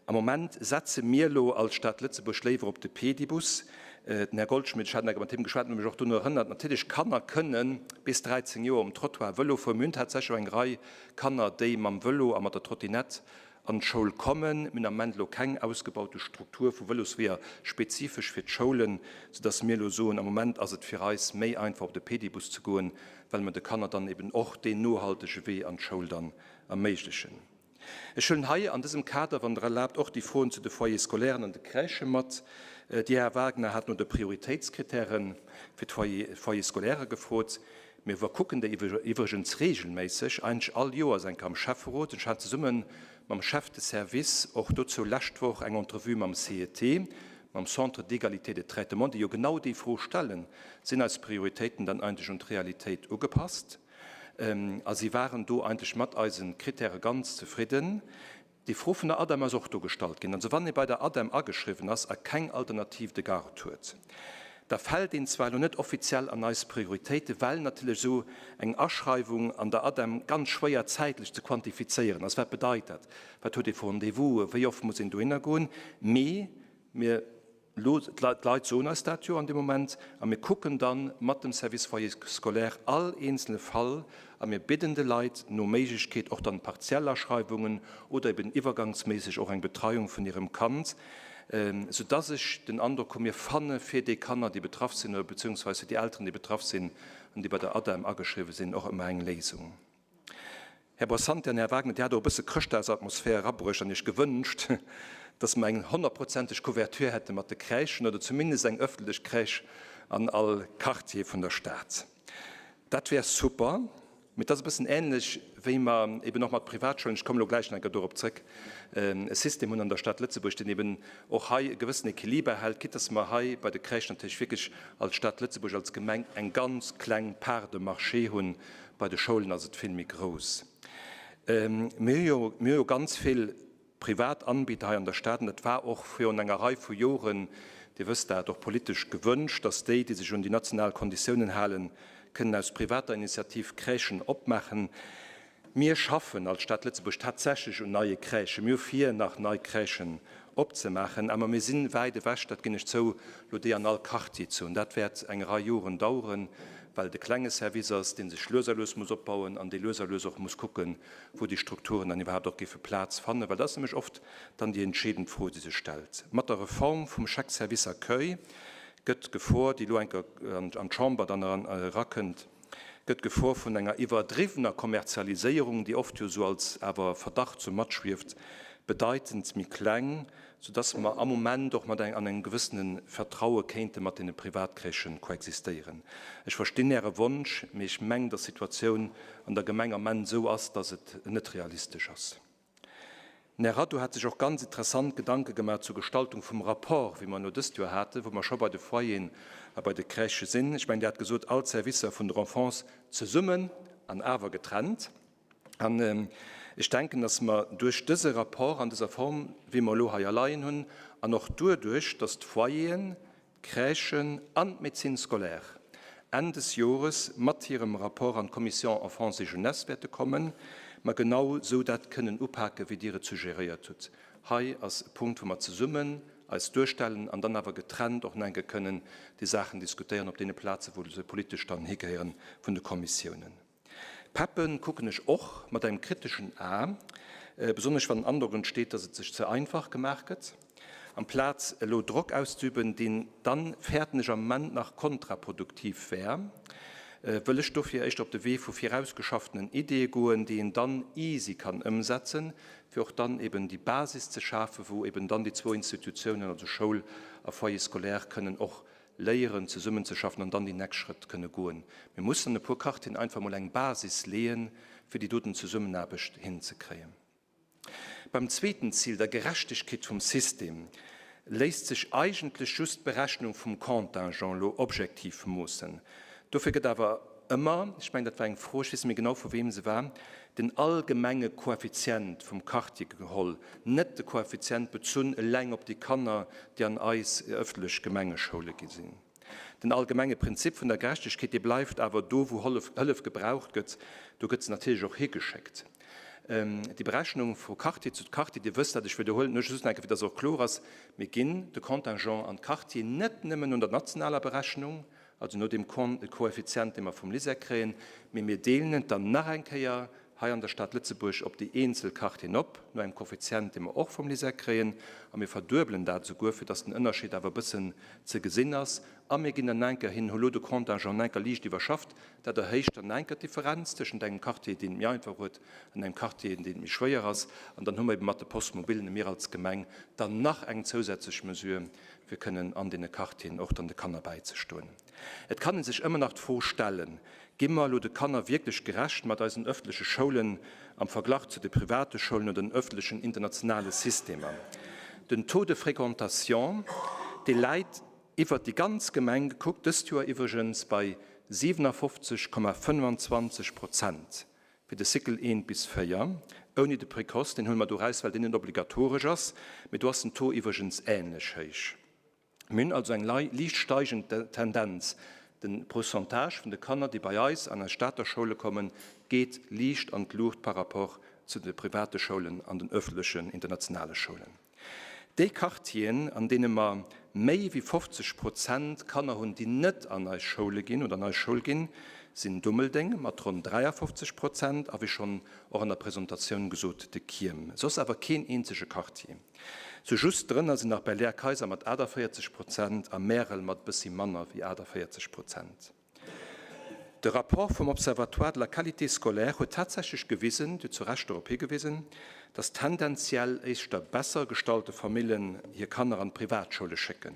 Am Moment setze mir elo als Stad Lëtzebuerg léiwer op de Pedibus. Den Här Goldschmidt, ech hat enke mat him geschwat, huet mech och dono erënnert, natierlech Kanner kënne bis 13 Joer um Trottoir Vëlo fueren. Mir hunn tatsächlech och eng Rei Kanner, déi mam Vëlo a mat der Trottinett an d'Schoul kommen. Mir hunn am Moment elo keng ausgebaute Struktur vu Vëlosweeër spezifesch fir d'Schoulen, soudass mir elo soen, am Moment ass et fir eis méi einfach op de Pedibus ze goen, well mer de Kanner dann eben och deen nohaltege Wee an d'Schoul dann erméiglechen. Ech huelen hei an dësem Kader, wann Der erlaabt, och déi Froen zu de Foyers scolairen an de Crèchë mat. Dir, Här Wagner, hat no de Prioritéitskritäre fir d'Foyers scolaires gefrot. Mir iwwerkucken déi iwwregens regelméisseg, eigentlech all Joers eng Kéier am Schäfferot. Ech hat zesumme mam Chef de service och dozou lescht Woch eng Entrevue mam CET, mam Centre d'égalité de traitement, déi jo genau déi Fro stellen, Sinn eis Prioritéiten dann eigentlech un d'Realitéit ugepasst? A si waren do eigentlech mat eise Kritäre ganz zefridden. Déi Fro vun der ADEM ass och do gestallt ginn. Also wann ee bei der ADEM ageschriwwen ass a keng Alternative de garde huet, da fält een zwar elo net offiziell an eis Prioritéiten, well natierlech esou eng Aschreiwung an der ADEM ganz schwéier zäitlech ze quantifizéieren ass. Wat bedeit dat? Wat huet ee fir Rendez-vouse? Wéi oft muss een dohinner goen? Mee mir Elo, d'Leit soen eis dat jo an deem Moment, a mir kucken da mat dem Service Foyer scolaire all eenzele Fall a mir bidden de Leit no Méiglechkeet och dann partiell Aschreiwungen oder eben iwwergangsméisseg och eng Betreiung vun hirem Kand, soudass ech den Androck hu mir fanne fir déi Kanner, déi betraff sinn, oder beziehungsweise fir déi Elteren, déi betraff sinn an déi bei der ADEM ageschriwwen sinn, och ëmmer eng Léisung. Här Boissante an Här Wagner, Dir hat och e bësse Chrëschtdagsatmosphär erabruecht an Iech gewënscht, dass mer eng honnertprozenteg Couverture hätte mat de Crèchen oder zumindest eng ëffentlech Crèche an all Quartier vun der Stad. Dat wär super, mee et ass e bëssen änlech, wéi mer eben och mat Privatschoulen, ech kommen elo gläich nach eng Kéier dorop zrëck, e System hunn an der Stad Lëtzebuerg, deen eben och hei e gewëssen Equiliber hält, quitte dass mer hei bei de Crèchen natierlech wierklech als Stad Lëtzebuerg, als Gemeng eng ganz kleng Part de marché hunn Bei de Schoulen ass et vill méi grouss. Mir hu jo ganz vill privat Anbieter hei an der Stad an et war och virun enger Rei vu Joren, Dir wësst dat, och politesch gewënscht, dass déi, déi sech un déi national Konditiounen halen, kënnen aus privater Initiativ Crèchen opmaachen. Mir schaffen als Stad Lëtzebuerg tatsächlech un neie Crèchen. Mir hu vir, nach nei Crèchen opzemaachen, awer mir si wäit ewech, dat ginn ech zou, elo déi an all Quartier ze hunn. Dat wäert eng Rei Joren daueren, well et e klenge Service ass, dee sech lues a lues muss opbauen an dee lues a lues och muss kucken, wou déi Strukturen dann iwwerhaapt och géife Plaz fannen, well dat ass nämlech oft dann déi entscheedend Fro, déi sech stellt. Mat der Reform vum Chèque service accueil gëtt d'Gefor, déi elo eng Kéier an d'Chamber dann erakënnt, gëtt d'Gefor vun enger iwwerdriwwener Kommerzialiséierung, déi oft jo esou als awer Verdacht sou matschwieft, bedeitend méi kleng, soudass mer am Moment och mat an engem gewëssene Vertraue kéinte mat deene Privatcrèchen koexistéieren. Ech verstinn Äre Wonsch, mee ech mengen, dass d'Situatioun an der Gemeng am Ament esou ass, dass et net realistesch ass. Den Här Radu hat sech och ganz interessant Gedanke gemaach zur Gestaltung vum Rapport, wéi mer en elo dëst Joer haten, wou mer scho bei de Foyeren a bei de Crèchë sinn. Ech mengen, Dir hat gesot, all d'Servicer vun der Enfance zesummen an awer getrennt. An ech denken, dass mer duerch dëse Rapport an dëser Form, wéi mer elo hei erleien hunn, an och duerduerch, dass d'Foyeren, d'Crèchen an d'Médecine scolaire Enn des Jores mat hirem Rapport an d'Commission Enfance et Jeunesse wäerte kommen, mer genau esou dat kënnen upake wéi Dir et suggeréiert hutt. Hei ass e Punkt, wou mer zesummen eis duerstellen an dann awer getrennt och nach eng Kéier kënnen déi Saachen diskutéieren op deene Plaze wou se politesch dann higehéieren vun de Kommissiounen. D'PEPen kucken ech och mat engem kriteschen A, besonnesch wann den Androck entsteet, dass et sech ze einfach gemaach gëtt. Amplaz elo Drock auszeüben, deen dann, fäerten ech, am Moment nach kontraproduktiv wär, wëll ech dofir éischter op de Wee vu virausgeschaffenen Ideeë goen, déi een dann easy kann ëmsetzen, fir och dann eben déi Basis ze schafen, wou eben dann déi zwou Institutiounen, also Schoul a Foyer scolaire, kënnen och léieren zesummenzeschaffen an dann déi nächst Schrëtt kënne goen. Mir mussen an e puer Quartieren einfach emol eng Basis leeën, fir déi doten Zesummenaarbecht hinzekréien. Beim zweeten Zil, der Gerechtegkeet vum System, léisst sech eigentlech just d'Berechnung vum Contingent elo objektiv moossen. Dofir gëtt awer ëmmer, ech mengen dat war eng Fro, ech weess net méi genau vu weem se war, den allgemenge Koeffizient vum Quartier geholl, net de Koeffizient bezunn eleng op déi Kanner, déi an eis ëffentlech Gemengeschoule gi sinn. Den allgemenge Prinzip vun der Gerechtegkeet, dee bleift awer do, wou Hëllef gebraucht gëtt, do gëtt se natierlech och higeschéckt. Déi Berechnung vu Quartier zu Quartier, Dir wësst dat, ech widderhuelen et nur just nach eng Kéier, fir dass et och kloer ass, Mir ginn de Contingent an d'Quartier net nëmmen no der nationaler Berechnung, also no deem Koeffizient, dee mer vum LISER kréien, mee mir deelen et dann nach eng Kéier hei an der Stad Lëtzebuerg op déi eenzel Quartieren op, no engem Koeffizient, dee mer och vum LISER kréien, a mir verduebelen dat esouguer, fir dass den Ënnerscheed awer e bëssen ze gesinn ass. A mir ginn dann enker hin, hu lo de Contingent enker liicht iwwerschafft, dat erhéicht dann enker d'Differenz tëschent engem Quartier, deen et méi einfach huet, an engem Quartier, deen et méi schwéier ass. An dann hu mer ebe mat de Post-mobilen, mir als Gemeng, dann nach eng zousätzlech Mesure, fir kënnen an deene Quartieren och dann de Kanner bäizestoen. Et kann ee sech ëmmer nach d'Fro stellen, Gi mer elo de Kanner wierklech gerecht mat eisen öffentleche Schoulen am Verglach zu de private Schoulen oder den öffentlechen internationale Systemer? Den Taux de fréquentation, dee läit iwwert déi ganz Gemeng gekuckt dëst Joer iwwregens bei 57,25 Prozent fir de Cycle 1 bis 4, ouni de Précoce, deen huele mer do eraus, well deen net obligatoresch ass, mee do ass den Taux iwwregens ähnlech héich. Mir hunn also eng liicht steigend Tendenz. De Pourcentage vun de Kanner, déi bei eis an eis Stater Schoule kommen, geet liicht an d'Luucht par rapport zu de private Schoulen an den öffentlechen internationale Schoulen. Déi Quartieren, an deene mer méi wéi 50 Prozent Kanner hunn, déi net an eis Schoule ginn oder an eis Schoul ginn, sinn Dummeldeng mat ronn 53 Prozent a wéi schonn och an der Presentatioun gesot, de Kierm. Soss awer keen eenzege Quartier. Sou just drënner sinn nach Belair-Kayser mat 48 Prozent a Märel mat e bëssi manner wéi 48 Prozent. De Rapport vum Observatoire de la qualité scolaire huet tatsächlech gewisen, Dir hutt zu Recht dorop higewisen, dass tendenziell éischter besser gestallte Famillen hir Kanner an d'Privatschoule schécken.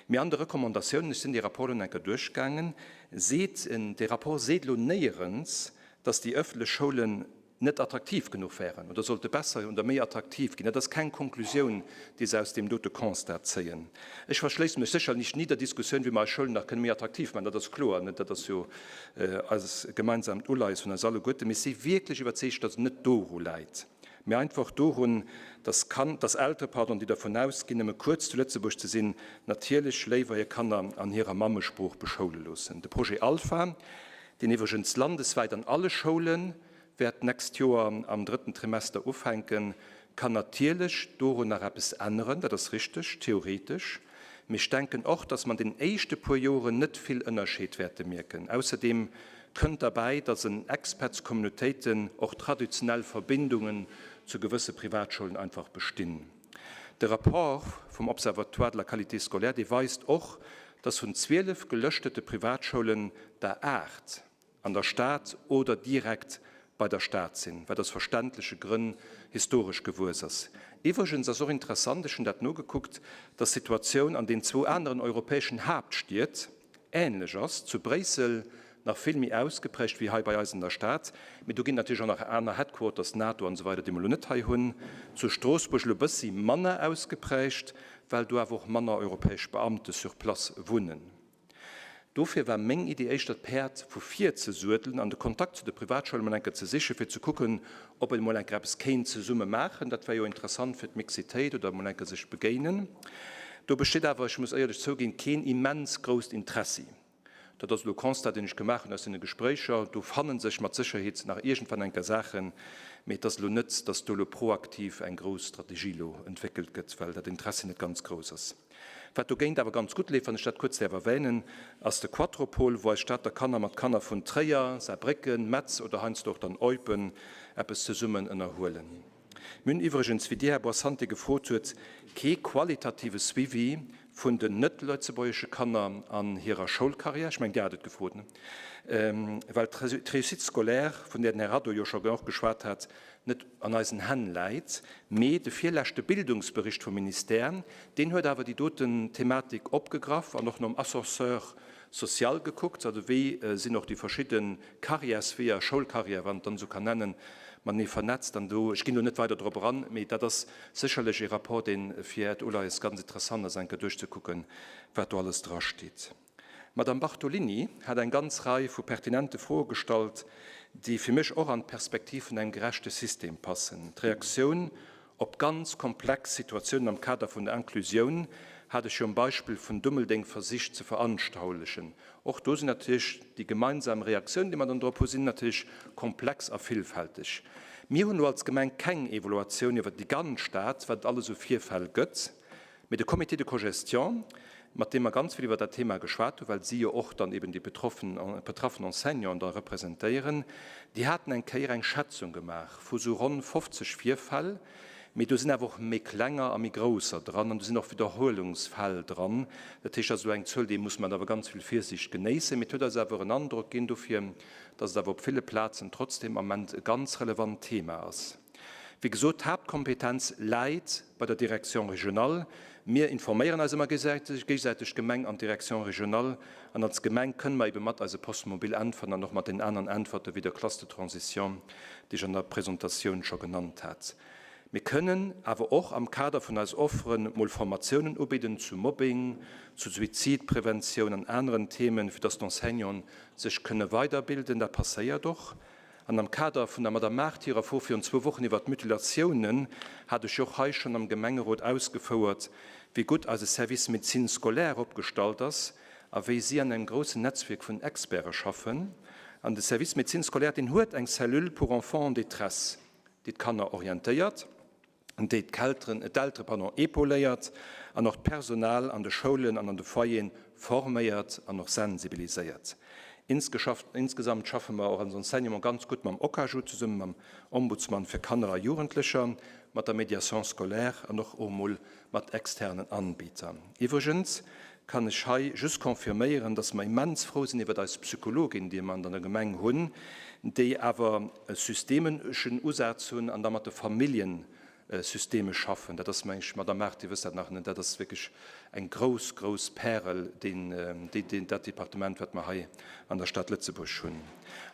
Mee an de Recommandatiounen, ech sinn dee Rapport elo nach eng Kéier duerchgaangen, seet en, dee Rapport seet elo néierens, dass déi ëffentlech Schoulen net attraktiv genuch wären oder sollte besser oder méi attraktiv ginn. Dat ass keng Konklusioun, déi se aus deem dote Constat zéien. Ech verschléisse mech sécherlech ni der Diskussioun, wéi mer eis Schoulen nach kënne méi attraktiv maachen. Dat ass kloer, net? Dat ass jo eis gemeinsamt Uleies vun eis alleguerten. Mee ech si wierklech iwwerzeegt, datt et net doru läit, mee einfach dorun, datt Kan-, datt Eltere, pardon, déi dervun ausginn, nëmme kuerz zu Lëtzebuerg ze sinn, natierlech léiwer hir Kanner an hirer Mammesprooch beschoule loossen. De Projet Alpha, deen iwwregens landeswäit an alle Schoulen wäert d'nächst Joer am drëtten Trimester ufänken, kann natierlech dorun nach eppes änneren, dat ass richteg, theoretesch, mee ech denken och, dass mer an den éischte puer Joren net vill Ënnerscheed wäerte mierken. Ausserdeem kënnt derbäi, dass en Expertscommunautéiten och traditionell Verbindungen zu gewësse Privatschoulen einfach bestinn. De Rapport vum Observatoire de la qualité scolaire, dee weist och, dass vun 12 gelëschtete Privatschoulen der 8 an der Stad oder direkt bei der Stad sinn, wat aus verständleche Grënn historesch gewuess ass. Iwwregens ass och interessant, ech hunn dat nogekuckt, dass d'Situatioun an den zwou aneren europäeschen Haaptstied ähnlech ass, zu Bréissel nach vill méi ausgeprägt wéi hei bei eis an der Stad, mee do ginn et natierlech och nach aner Headquarters, NATO an esou weider, déi mer elo net hei hunn, zu Stroossbuerg elo e bëssi manner ausgeprägt, well do awer och manner europäesch Beamte sur place wunnen. Dofir war meng Iddi éischter d'Päerd vu vir ze suedelen an de Kontakt zu de Privatschoule mol eng Kéier ze sichen, fir ze kucken, ob een mol eng Kéier eppes kéint zesumme maachen. Dat wär jo interessant fir d'Mixitéit oder mol eng Kéier sech begéinen. Do besteet awer, ech muss éierlech zouginn, keen immens grousst Interessi. Dat ass elo e Constat, deen ech gemaach hunn aus deene Gespréicher. Do fanne sech mat Sécherheet nach iergendwann eng Kéier Saachen, mee et ass elo net, datt do elo proaktiv eng grouss Strategie elo entwéckelt gëtt, well dat Interessi net ganz grouss ass. Wat dogéint awer ganz gutt leeft, wann ech dat kuerz däerf erwänen, ass de Quattropol, wou eis Stater Kanner mat Kanner vun Tréier, Saarbrécken, Metz oder heiansdo och dann Eupen eppes zesummen ënnerhuelen. Mir hunn iwwregens, wéi Dir, Här Boissante, gefrot huet, kee qualitative Suivi vun den net-lëtzebuergesche Kanner an hirer Schoulcarrière, ech mengen, Dir hat et gefrot, ne? well d'Réussite scolaire, vun där den Här Radot jo scho och geschwat hat, net an eisen Hänn läit, mee de virleschte Bildungsbericht vum Ministère, deen huet awer déi doten Thematik opgegraff an och nom Ascenseur social gekuckt, also wéi sinn och déi verschidde Carrièresweeër, Schoulcarrière, wann et dann esou kann nennen, matenee vernetzt. An do, ech ginn do net weider drop eran, mee dat ass sécherlech ee Rapport, dee fir Äert Uleies ganz interessant ass, eng Kéier duerchzekucken, wat do alles drasteet. D'Madame Bartolini hat eng ganz Rei vu pertinente Froe gestallt, déi fir mech och an d'Perspektiv vun engem gerechte System passen. D'Reaktioun op ganz komplex Situatiounen am Kader vun der Inclusioun. Hat ech jo um Beispill vun Dummeldeng versicht ze veranstaulechen. Och do sinn natierlech déi gemeinsam Reaktiounen, déi mer dann drop hu sinn natierlech komplex a villfälteg. Mir hunn elo als Gemeng keng Evaluatioun iwwert déi ganz Stad, wat et alles u Virfäll gëtt. Mee de Comité de cogestion, mat deem mer ganz vill iwwert dat Thema geschwat hunn, well si jo och dann eben déi betroffen betraffen Enseignanten da representéieren, déi haten eng Kéier eng Schätzung gemaach vu sou ronn 50 Virfäll. Mee do sinn awer och méi klenger a méi grousser dran an do sinn och Widderhuelungsfäll dran. Dat heescht, dat ass elo eng Zuel, déi muss mat awer ganz vill Virsiicht genéissen. Mee et huet eis awer en Androck ginn dofir, dass et awer op ville Plazen trotzdem am Ament e ganz relevant Thema ass. Wéi gesot, d'Haaptkompetenz läit bei der Direction régionale. Mir informéieren eis ëmmer géigesäiteg, d'Gemeng an d'Direction régionale. An als Gemeng kënne mer ebe mat eise Poste mobile äntweren an och mat den aneren Äntwerte wéi der Classe de transition, déi ech an der Presentatioun scho genannt hat. Mir kënnen awer och am Kader vun eis Offeren mol Formatiounen ubidden zu Mobbing, zu Suizidpreventioun an aneren Themen, fir dass d'Enseignanten sech kënne weiderbilden. Dat passéiert och. An am Kader vun der Madame Mart hirer Fro virun zwou Wochen iwwert d'Mutilatiounen hat ech jo och hei schonn am Gemengerot ausgefouert, wéi gutt eise Service Médecine scolaire opgestallt ass a wéi si an engem groussen Netzwierk vun Experte schaffen. An de Service Médecine scolaire, deen huet eng Cellule pour enfants en détresse, déi d'Kanner orientéiert, déi d'Kelteren, d'Eltere, pardon, épauléiert an och d'Personal an de Schoulen an an de Foyeren forméiert an och sensibiliséiert. Insgesamt schaffe mer och als Enseignement ganz gutt mam OCAJU zesummen, mam Ombudsman fir Kanner a Jugendlecher, mat der Médiation scolaire an och och emol mat externen Anbieter. Iwwregens kann ech hei just confirméieren, dass mer immens frou sinn iwwert eis Psychologin, déi mer an der Gemeng hunn, déi awer e systemeschen Usaz hunn an da mat de Famillje systemesch schaffen. Dat ass, meng ech, Madame Mart, Dir wësst dat nach, dat ass wierklech eng grouss, grouss Pärel, deen, déi, dat Departement, wat mer hei an der Stad Lëtzebuerg hunn.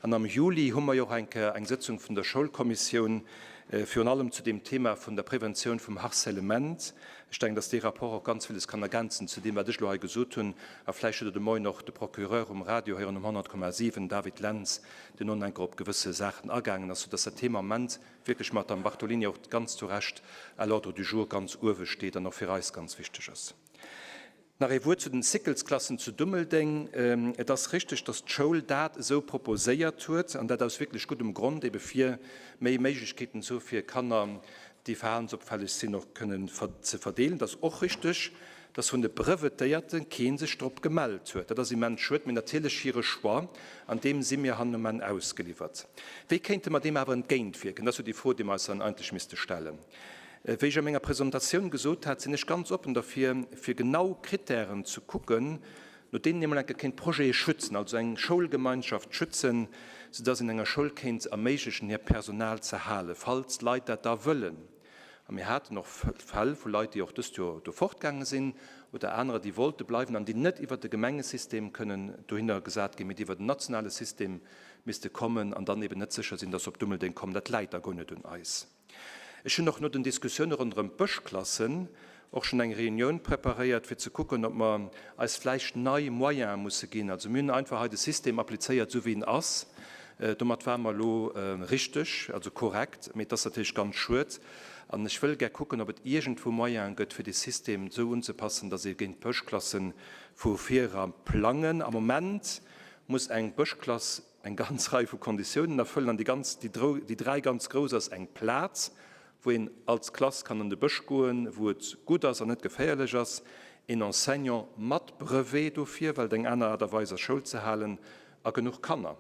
An am Juli hu mer jo och eng Kéier eng Sëtzung vun der Schoulkommissioun, virun allem zu deem Thema vun der Preventioun vum Harcèlement. Ech denken, dass dee Rapport och ganz villes kann ergänzen zu deem, wat ech elo hei gesot hunn. A vläicht hutt Der de Moien och de Procureur um Radio héieren um 100,7, David Lentz, deen och nach eng Kéier op gewësse Saachen agaangen ass, soudass dat Thema am Moment wierklech, Madame Bartolini, och ganz zu Recht à l'ordre du jour ganz uewe steet an och fir eis ganz wichteg ass. Nach ee Wuert zu den Cyclesklassen zu Dummeldeng. Et ass richteg, dass d'Schoul dat esou proposéiert huet, an dat aus wierklech guddem Grond, ebe fir méi Méiglechkeeten ze hu fir Kanner, déi verhalensopfälleg sinn, och kënnen ze verdeelen. Et ass och richteg, dass vun de Brevetéierte kee sech drop gemellt huet. Dat ass immens schued, mee natierlech hire Choix, an deem si mir hannen um Enn ausgeliwwert. Wéi kéinte mer deem awer entgéintwierken? Dat ass jo déi Fro, déi mer eis dann eigentlech misste stellen. Wéi ech a menger Presentatioun gesot hat, sinn ech ganz oppen derfir, fir genau Kritären ze kucken, no deenen ee mol eng Kéier kéint Projete schützen, also eng Schoulgemeinschaft schützen, soudass een enger Schoul kéint erméiglechen, hiert Personal ze halen, falls d'Leit dat da wëllen. A mir haten och Fäll vu Leit, déi och dëst Joer do fortgaange sinn, oder anerer, déi wollte bleiwen an déi net iwwert de Gemengesystem kënnen dohinner gesat ginn, mee déi iwwer den nationale System misste kommen an dann eben net sécher sinn, dass se op Dummeldeng kommen. Dat läit da guer net un eis. Ech hunn och no den Diskussioune ronderëm d'Bëschklassen och schonn eng Reunioun preparéiert, fir ze kucken, ob mer eis vläicht nei Moyene musse ginn. Also mir hunn einfach hei de System applizéiert, esou wéi en ass. Domat ware mer elo richteg, also korrekt, mee et ass natierlech ganz schued. An ech wëll gär kucken, ob et iergendwou Moyene gëtt, fir de System esou unzepassen, datt ee géint d'Bëschklasse vu vir era plangen. Am Moment muss eng Bëschklass eng ganz Rei vu Konditiounen erfëllen an déi ganz, déi drou, déi 3 ganz grouss ass eng Plaz, wou een als Klass kann an de Bësch goen, wou et gutt ass an net geféierlech ass, een Enseignant mat Brevet dofir, well et eng aner Aart a Weis ass Schoul ze halen, a genuch Kanner.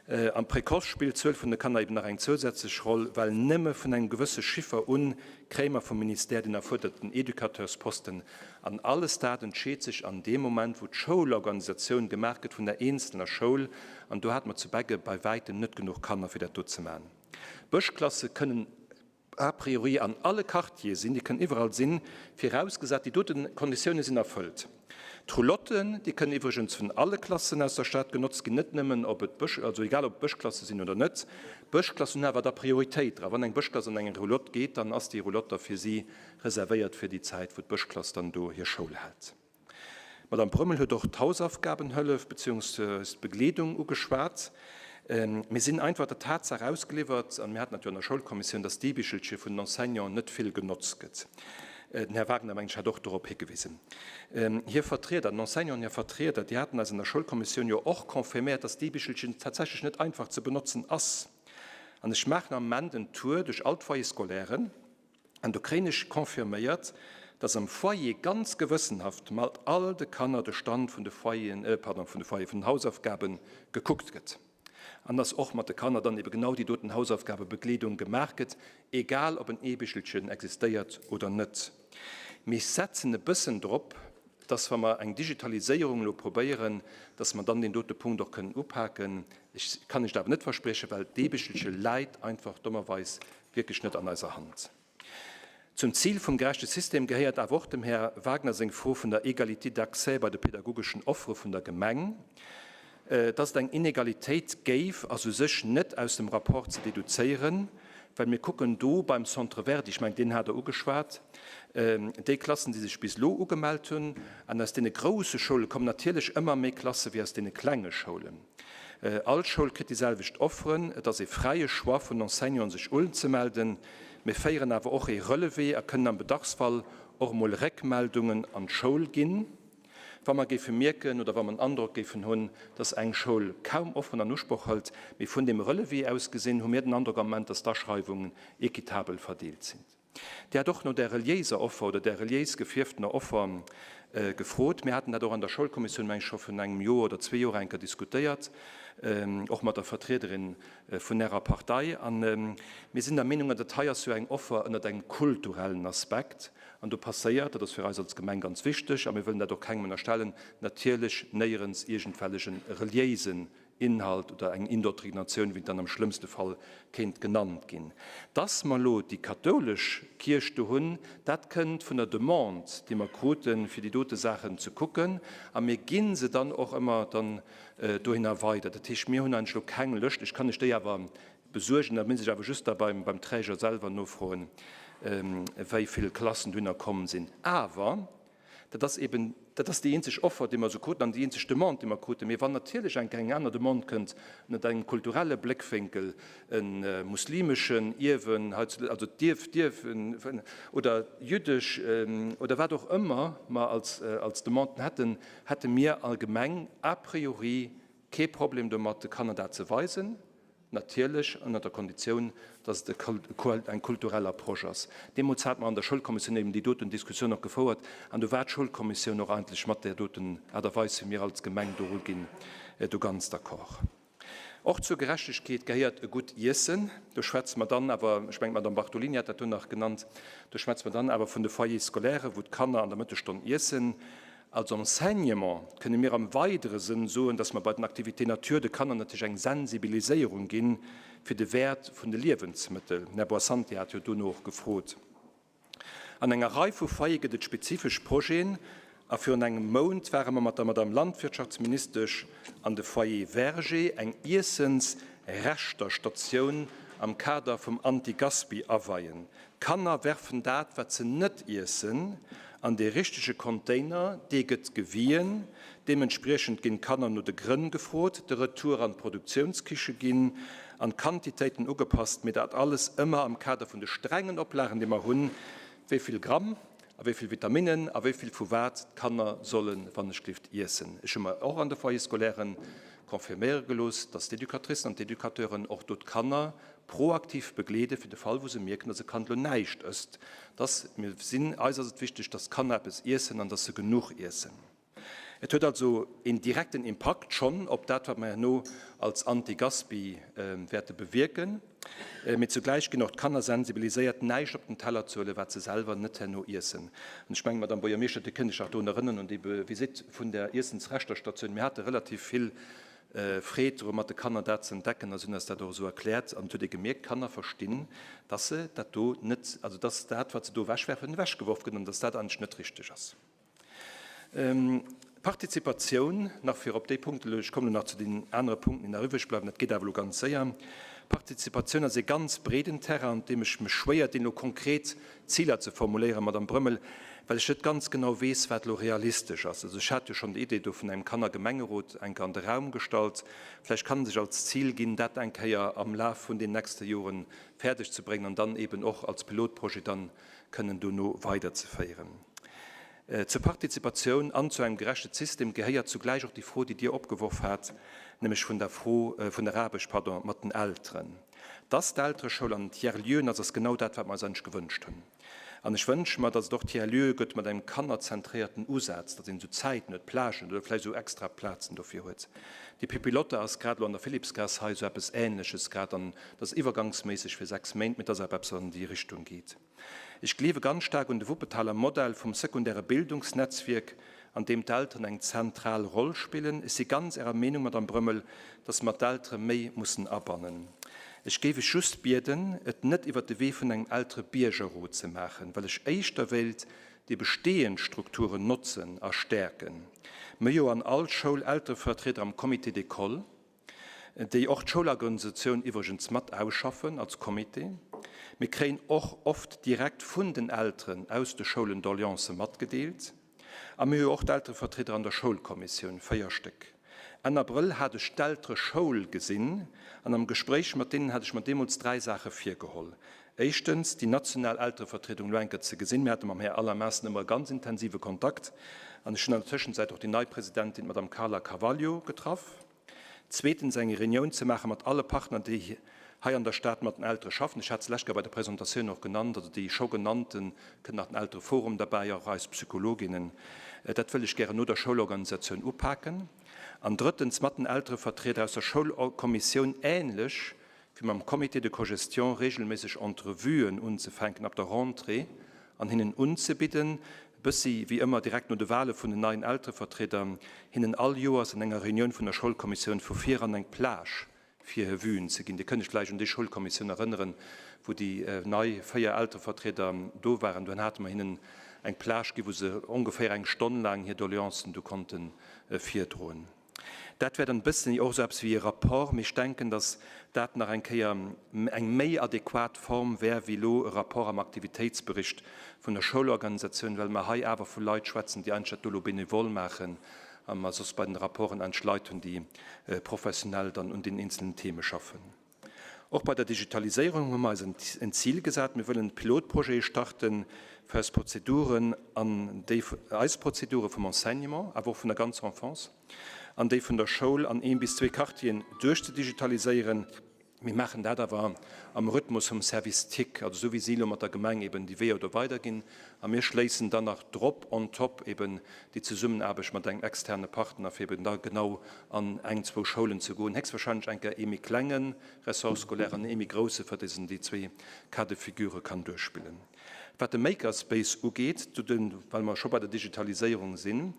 Am Précoce spillt d'Zuel vun de Kanner eben nach eng zousätzlech Roll, well nëmme vun engem gewësse Chiffer un kréie mer vum Ministère den erfuerderten Educateursposten An alles dat entscheet sech an deem Moment, wou d'Schoulorganisatioun gemaach gëtt vun der eenzelner Schoul. An do hate mer zu Begge bei wäitem net genuch Kanner, fir dat do ze maachen. Bëschklasse kënnen a priori an alle Quartiere sinn, déi kënnen iwwerall sinn, virausgesat déi dote Konditioune sinn erfëllt. D'Roulotten, déi kënnen iwwregens vun alle Klassen aus der Stad genotzt ginn, net nëmmen ob et Bësch, also egal ob et Bëschklasse sinn oder net. Bëschklassen hunn awer da Prioritéit dra. Wann eng Bëschklass an eng Roulotte geet, dann ass déi Roulotte da fir si reservéiert fir déi Zäit, wou d'Bëschklass dann do hir Schoul hält. D'Madame Brömmel huet och d'Hausaufgabenhëllef beziehungsweise d'Begleedung ugeschwat. Mir sinn einfach der Tatsaach ausgeliwwert, an mir haten dat jo an der Schoulkommissioun, dass d'E-Bichelche vun den Enseignanten net vill genotzt gëtt. Den Här Wagner, mengen ech, hat och dorop higewisen. Hir Vertrieder, den Enseignanten hir Vertrieder, déi haten eis an der Schoulkommissioun jo och confirméiert, dass d'E-Bichelchen tatsächlech net einfach ze benotzen ass. An ech maachen am Moment en Tour duerch all d'Foyers-scolairen an do kréien ech confirméiert, dass am Foyer ganz gewëssenhaft mat all de Kanner de Stand vun de Foyeren, pardon, vun de Foyeren, vun den Hausaufgabe gekuckt gëtt. An dass och mat de Kanner dann ebe genau déi doten Hausaufgabebegleedung gemaach gëtt, egal ob en E-Bichelchen existéiert oder net. Mee ech setzen e bëssen drop, dass wa mer eng Digitaliséierung elo probéieren, dass mer dann deen dote Punkt och kënnen upaken. Ech kann Iech et awer net verspriechen, well d'E-Bichelche läit einfach dommerweis wierklech net an eiser Hand. Zum Zil vum gerechte System gehéiert awer och dem Här Wagner seng Fro vun der Égalité d'accès bei de pedagogeschen Offere vun der Gemeng. Dass et eng Inegalitéit géif, ass u sech net aus dem Rapport ze deduzéieren, well mir kucken do beim Centre Verdi, ech mengen, deen hat Der ugeschwat, déi Klassen, déi sech bis elo ugemellt hunn. An aus deene grouse Schoule kommen natierlech ëmmer méi Klasse wéi aus deene klenge Schoulen. All Schoul kritt déi selwecht Offeren. Et ass ee fräie Choix vun Enseignanten, sech unzemelden. Mir féieren awer och ee Relevé a kënnen am Bedarfsfall och emol Réckmeldungen an d'Schoul ginn, wa mer géife mierken oder wa mer den Androck géifen hunn, dass eng Schoul kaum Offeren an Usproch hëlt. Mee vun deem Relevé aus gesinn hu mir den Androck am Moment, dass d'Aschreiwungen équitabel verdeelt sinn. Dir hat och no där reliéiser Offer oder där reliéis gefierftener Offer gefrot. Mir haten dat och an der Schoulkommissioun, meng ech, scho virun engem Joer oder zwee Joer eng Kéier diskutéiert, och mat der Vertriederin vun Ärer Partei. A mir sinn der Meenung, an dat hei ass jo eng Offer ënnert engem kulturellen Aspekt, an do passéiert, dat ass fir eis als Gemeng ganz wichteg a mir wëllen dat och kengem ënnerstellen, natierlech néierens iergendwellegen reliéisen Inhalt oder eng Indoktrinatioun, wéi et dann am schlëmmste Fall kéint genannt ginn. Dass mer elo déi kathoulesch Kierch do hunn, dat kënnt vun der Demande, déi mer kruten, fir déi dote Saachen ze kucken. A mir gi se dann och ëmmer dann dohinner weider. Dat heescht, mir hunn eigentlech elo keng Lëscht. Ech kann lech déi awer besuergen. Da misst ech awer just da beim Träger selwer nofroen, wéi vill Klassen dohinner komm sinn. Awer Dat ass eben, dat ass déi eenzeg Offer, déi mer esou kruten an déi eenzeg Demande, déi mer kruten. Mee wann natierlech eng Kéier eng aner Demande kënnt ënnert engem kulturelle Bléckwénkel, e muslimeschen Ierwen hei zu, also d'Ierf, d'Ierwen oder jüddesch oder wat och ëmmer mer als, als Demanden hätten, hätte mir allgemeng a priori kee Problem domat, de Kanner dat ze weisen. Natierlech ënner der Konditioun, dass et eng kulturell Approche ass. Deemools hate mer an der Schoulkommissioun eben déi doten Diskussioun och gefouert an do war d'Schoulkommissioun och eigentlech mat där doten Aart a Weis, wéi mir als Gemeng do eruginn, do ganz d'accord. Och zur Gerechtegkeet gehéiert e gutt Iessen. Do schwätze mer dann awer, ech mengen d'Madame Bartolini hat dat do nach genannt, do schwätze mer dann awer vun de Foyers scolaires, wou d'Kanner an der Mëttesstonn iessen. Als Enseignement kënne mir am weidere Sënn soen, dass mer bei den Activités nature de Kanner natierlech eng Sensibiliséierung ginn fir de Wäert vun de Liewensmëttel. Den Här Boissanti hat jo dono och gefrot. An enger Rei vu Foyere gëtt et spezifesch Projeten a virun engem Mount ware mer mat der Madame Landwirtschaftsministesch an de Foyer Verger eng Iessensrechterstatioun am Kader vum Anti-Gaspi aweien. D'Kanner werfen dat, wat se net iessen, an dee richtege Container, dee gëtt gewien. Deementspriechend ginn d'Kanner no de Grënn gefrot, de Retour an d'Produktiounskiche ginn an d'Quantitéiten ugepasst, mee dat alles ëmmer am Kader vun de strengen Oplagen, déi mer hunn, wéi vill Gramm a wéi vill Vitaminnen a wéi vill vu wat d'Kanner sollen, wann ech gelift, iessen. Ech hu mer och an de Foyer-scolaire confirméiere gelooss, dass d'Educatricen an d'Educateuren och do d'Kanner proaktiv begleede fir de Fall wou se mierken, dass e Kand elo näischt ësst, dass mir sinn, eis ass et wichteg, dass d'Kanner eppes iessen an dass se genuch iessen. Et huet also een direkten Impakt schonn op dat, wat mer herno als Anti-Gaspi wäerte bewierken, mee zugläich ginn och d'Kanner sensibiliséiert, näischt op den Teller ze huelen, wat se selwer net herno iessen. An ech mengen, Madame Buergermeeschter, Dir kënnt Iech nach drun erënnern un déi Visitt vun der Iessensrechterstatioun. Mir hate relativ vill Freed dru mat de Kanner dat ze entdecken a se hunn eis dat och esou erkläert an et huet ee gemierkt, d'Kanner verstinn, dass se dat do net, also dass dat wat se do ewechwerfen, ewechgeworf gëtt an dass dat eigentlech net richteg ass. D'Partizipatioun, nach fir op déi Punkte, ech kommen elo nach zu deenen anere Punkten, déi nach iwwreg bleiwen, dat geet awer elo ganz séier. Partizipatioun ass ee ganz breeden Terrain, an deem ech mech schwéier dinn, elo konkret Ziler ze formuléieren, Madame Brömmel, well ech net ganz genau weess, wat elo realistesch ass. Also ech hat jo schonn déi Idee do vun engem Kannergemengerot eng Kéier an de Raum gestallt. Vläicht kann e sech als Zil ginn, dat eng Kéier am Laf vun den nächste Jore fäerdeg ze bréngen an dann eeben och als Pilotprojet dann kënnen dono weiderzeféieren. Zur Partizipatioun an zu engem gerechte System gehéiert zugläich och déi Fro, déi Dir opgeworf hat, nämlech vun der Fro, vun der Aarbecht, pardon, mat den Elteren. Dass d'Eltereschoul an den Tiers-lieuxen ass, ass genau dat, wat mer eis eigentlech gewënscht hunn. An ech wënsche mer, dass et och Tiers-lieue gëtt mat engem kannerzentréierten Usaz, dass een esou Zäiten huet, Plagen huet oder vläicht esou extra Plazen dofir huet. Déi Pupillotte ass grad elo an der Philippsgaass hei esou eppes Ähnleches grad an dat ass iwwergangsméisseg fir 6 Méint, mee dass awer eppes an déi Richtung geet. Ech gleewe ganz staark un de Wuppertaler Modell vum sekundäre Bildungsnetzwierk, an deem d'Elteren eng zentral Roll spillen. Ech si ganz Ärer Meenung, Madame Brömmel, dass mer d'Eltere méi mussen abannen. Ech géif Iech just bieden, et net iwwert de Wee vun engem Elterebiergerrot ze maachen, well ech éischter wéilt déi bestehend Strukturen notzen a stäerken. Mer jo an all Schoul Elterevertrieder am Comité d'école. déi och d'Schoulorganisatioun iwwregens mat ausschaffen als Comité. Mir kréien och oft direkt vun den Elteren aus de Schoulen Doleancë matgedeelt. A mir hu jo och d'Elterevertrieder an der Schoulkommissioun, 4 Stéck. Enn Abrëll hat ech d'Eltereschoul gesinn an am Gespréich mat deenen hat ech mer deemools 3 Saache virgeholl. Éischtens, déi national Elterevertriedung elo eng Kéier ze gesinn. Mir hate mam Här Alain Maassen ëmmer e ganz intensive Kontakt an ech hunn an der Tëschenzäit och déi nei Presidentin, d'Madame Carla Carvalho, getraff. Zweetens, eng Reunioun ze maache mat alle Partner, déi hei an der Stad mat den Eltere schaffen. Ech hat se d'lescht Kéier bei der Presentatioun och genannt, also déi scho genannten, kënnt nach den Eltereforum derbäi, och eis Psychologinnen. Dat wëll ech gären no der Schoulorganisatioun upaken. An drëttens, mat den Elterevertrieder aus der Schoulkommissioun ähnlech fir mam Comité de cogestion regelméisseg Entrevuen unzefänken ab der Rentrée an hinnen unzebidden, bëssi wéi ëmmer direkt no de Wahle vun den neien Elterevertrieder, hinnen all Joers an enger Reunioun vun der Schoulkommissioun vu viran eng Plage fir hir Vuen ze ginn. Dir kënnt iech vläicht un déi Schoulkommissioun erënneren, wou déi nei 4 Elterevertrieder do waren. Dunn hate mer hinnen eng Plage gi wou se ongeféier eng Stonn laang hir Doleancen du konnte virdroen. Dat wär dann e bëssen och esou eppes wéi e Rapport, mee ech denken, datt dat nach eng Kéier eng méi adequat Form wär wéi elo e Rapport am Aktivitéitsbericht vun der Schoulorganisatioun, well mer hei awer vu Leit schwätzen, déi eigentlech dat do elo bénévol maachen a mer soss bei den Rapporten eigentlech Leit hunn, déi professionell dann un deenen eenzelnen Theme schaffen. Och bei der Digitaliséierung hu mer eis en Zil gesat. Mir wëllen Pilotprojete starten, fir eis Prozeduren an déi, eis Prozedure vum Enseignement, awer och vun der ganzer Enfance, an déi vun der Schoul an een bis zwee Quartieren duerchzedigitaliséieren. Mir maachen dat awer am Rhythmus vum Service tic, also esou wéi si elo mat der Gemeng eben déi Weeër do weiderginn. A mir schléissen dann nach drop on top eben déi Zesummenaarbecht mat engem externe Partner, fir eben da genau an eng, zwou Schoulen ze goen, héchstwahrscheinlech eng Kéier ee méi klenge Ressort scolaire an ee méi grousse, fir dass een déi zwee Cas de figure kann duerchspillen. Wat de Makerspace ugeet, do de, well mer scho bei der Digitaliséierung sinn,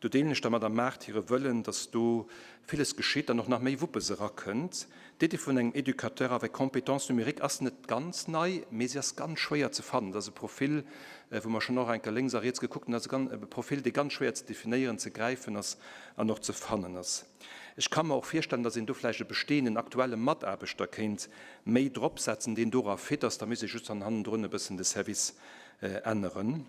do deelen ech der Madame Maart hire Wëllen, dass do villes geschitt an och nach méi Wuppes erakënnt. D'Iddi vun engem Éducateur avec compétences numériques ass net ganz nei, mee si ass ganz schwéier ze fannen. Dat ass e Profil, wou mer schonn och eng Kéier lénks a riets gekuckt hunn. Dat ass e Profil, dee ganz schwéier ze definéieren, ze gräifen ass an och ze fannen ass. Ech ka mer och virstellen, dass een do vläicht e bestehenden, aktuelle Mataarbechter kéint méi dropsetzen, deen dora fit ass. Da misst ee just dann hannendrun e bëssen de Service änneren.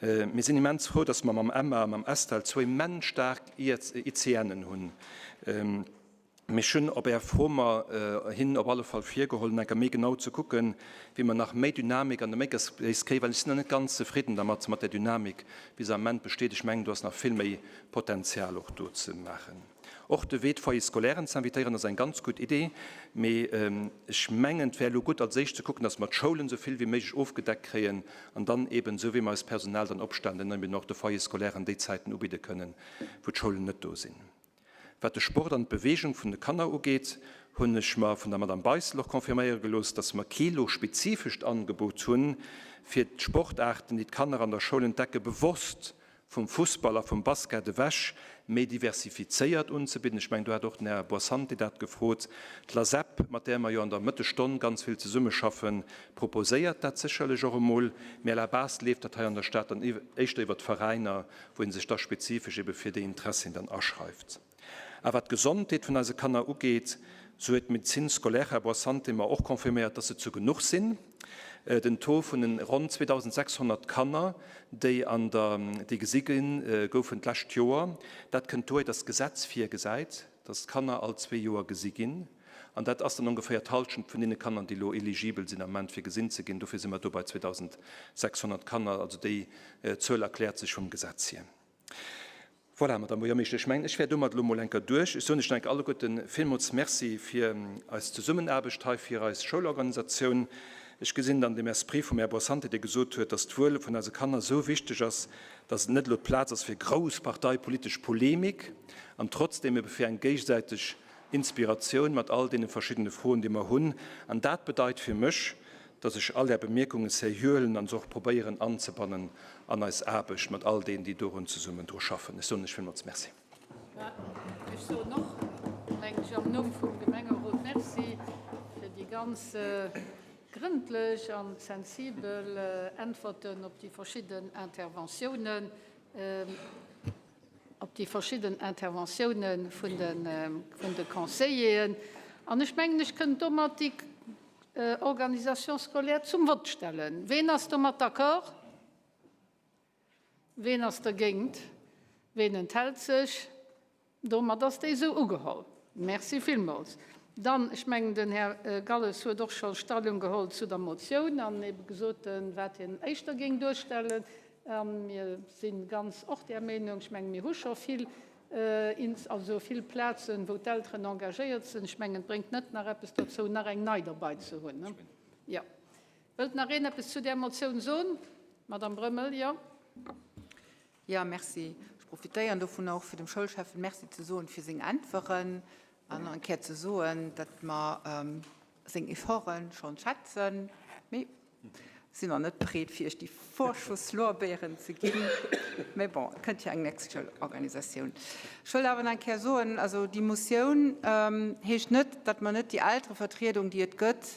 Mir sinn immens frou, dass mer mam Emma a mam Estelle zwou immens staark ICNen hunn. Mee ech hunn op Är Fro mer hin op alle Fall virgeholl, nach eng Kéier méi genau ze kucken, wéi mer nach méi Dynamik an de Makerspace kréien, well ech sinn nach net ganz zefridden dermat, mat där Dynamik, wéi se am Ament besteet. Ech mengen, do ass nach vill méi Potenzial och do ze maachen. Och de Wee, d'Foyers scolairen ze invitéieren, ass eng ganz gutt Idee. Mee ech mengen, et wär elo gutt, als éischt ze kucken, dass mer d'Schoulen esou vill wéi méiglech ofgedeckt kréien an dann eeben, esou wéi mer eist Personal dann opstellen, dann eben och de Foyers scolairen déi Zäiten ubidde kënnen, wou d'Schoulen net do sinn. Wat de Sport an d'Beweegung vun de Kanner ugeet, hunn ech mer vun der Madame Beissel och confirméiere gelooss, dass mer kee lo spezifescht Angebot hunn, fir d'Sportaarten, déi d'Kanner an der Schoul entdecken, bewosst vum Fussball a vum Basket ewech méi diversifizéiert unzebidden. Ech mengen, do hat och den Här Boissanti dat gefrot. D'LASEP, mat där mer jo an der Mëttesstonn ganz vill zesummeschaffen, proposéiert dat sécherlech och emol, mee à la base leeft dat hei an der Stad dann éischter iwwert d'Veräiner, wou ee sech da spezifesch ebe fir déi Interessien dann aschreift. A wat d'Gesondheet vun eise Kanner ugeet, Sou huet d'Médecine scolaire, Här Boissante, mer och confirméiert, dass se zu genuch sinn. Den Taux vun den ronn 2.600 Kanner, déi an der, déi gesi ginn, goufen d'lescht Joer, dat kënnt dohier, dass d'Gesetz virgesäit, dass d'Kanner all zwee Joer gesi ginn. An dat ass dann ongeféier d'Halschent vun deene Kanner, déi elo eligibel sinn am Ament fir gesinn ze ginn. Dofir si mer do bei 2.600 Kanner. Also déi Zuel erkläert sech vum Gesetz hier. Voilà, Madame Buergermeeschter, ech mengen, ech wär domat elo mol enker duerch. Ech soen lech nach enker alleguerte villmools Merci fir eis Zesummenaarbecht hei, fir eis Schoulorganisatioun. Ech gesinn dann dem Esprit vum Här Boissante, dee gesot huet, dass d'Wuel vun eise Kanner esou wichteg ass, dass et net elo d'Plaz ass fir grouss parteipolitesch Polemik an trotzdem ebe fir eng géigesäiteg Inspiratioun mat all deene verschiddene Froen, déi mer hunn. An dat bedeit fir mech, dass ech all Är Bemierkunge sérieux huelen an se och probéieren anzebannen an eis Aarbecht mat all deenen, déi dorun zesummen dru schaffen. Ech soen lech villmools Merci. Ech soen och, mengen ech, am Numm vum Gemengerot Merci fir déi ganz grëndlech an sensibel Äntwerten op déi verschidden Interventiounen. Op déi verschidden Interventiounen vun de Conseilleren. An ech mengen, ech kënnt domat déi Organisation scolaire zum Vott stellen. Ween ass domat d'accord? Ween ass dergéint? Ween enthält sech? Domat ass déi esou ugeholl. Merci villmools. Dann, ech mengen, den Här Galles huet och scho Stellung geholl zu der Motioun an ebe gesot, wat hien éischter géing duerstellen. A mir si ganz och där Meenung, ech mengen, mir hu scho vill, also vill Plazen, wou d'Elteren engagéiert sinn. Ech mengen, et bréngt net nach eppes dozou, nach eng nei derbei ze hunn. Jo. Wëllt nach een eppes zu där Motioun soen? Madame Brömmel, jo. Jo, merci. Ech profitéieren dovunner och, fir dem Schoulschäffen Merci ze soen fir seng Äntweren an nach eng Kéier ze soen, datt mer seng Efforte schonn schätzen. Mee sinn nach net bereet, fir Iech déi Vorschusslorbeeren ze ginn. Mee bon, et kënnt jo eng nächst Schoulorganisatioun. Ech wëll awer nach eng Kéier soen, also déi Motioun heescht net, datt mer net déi Elterevertriedung, déi et gëtt,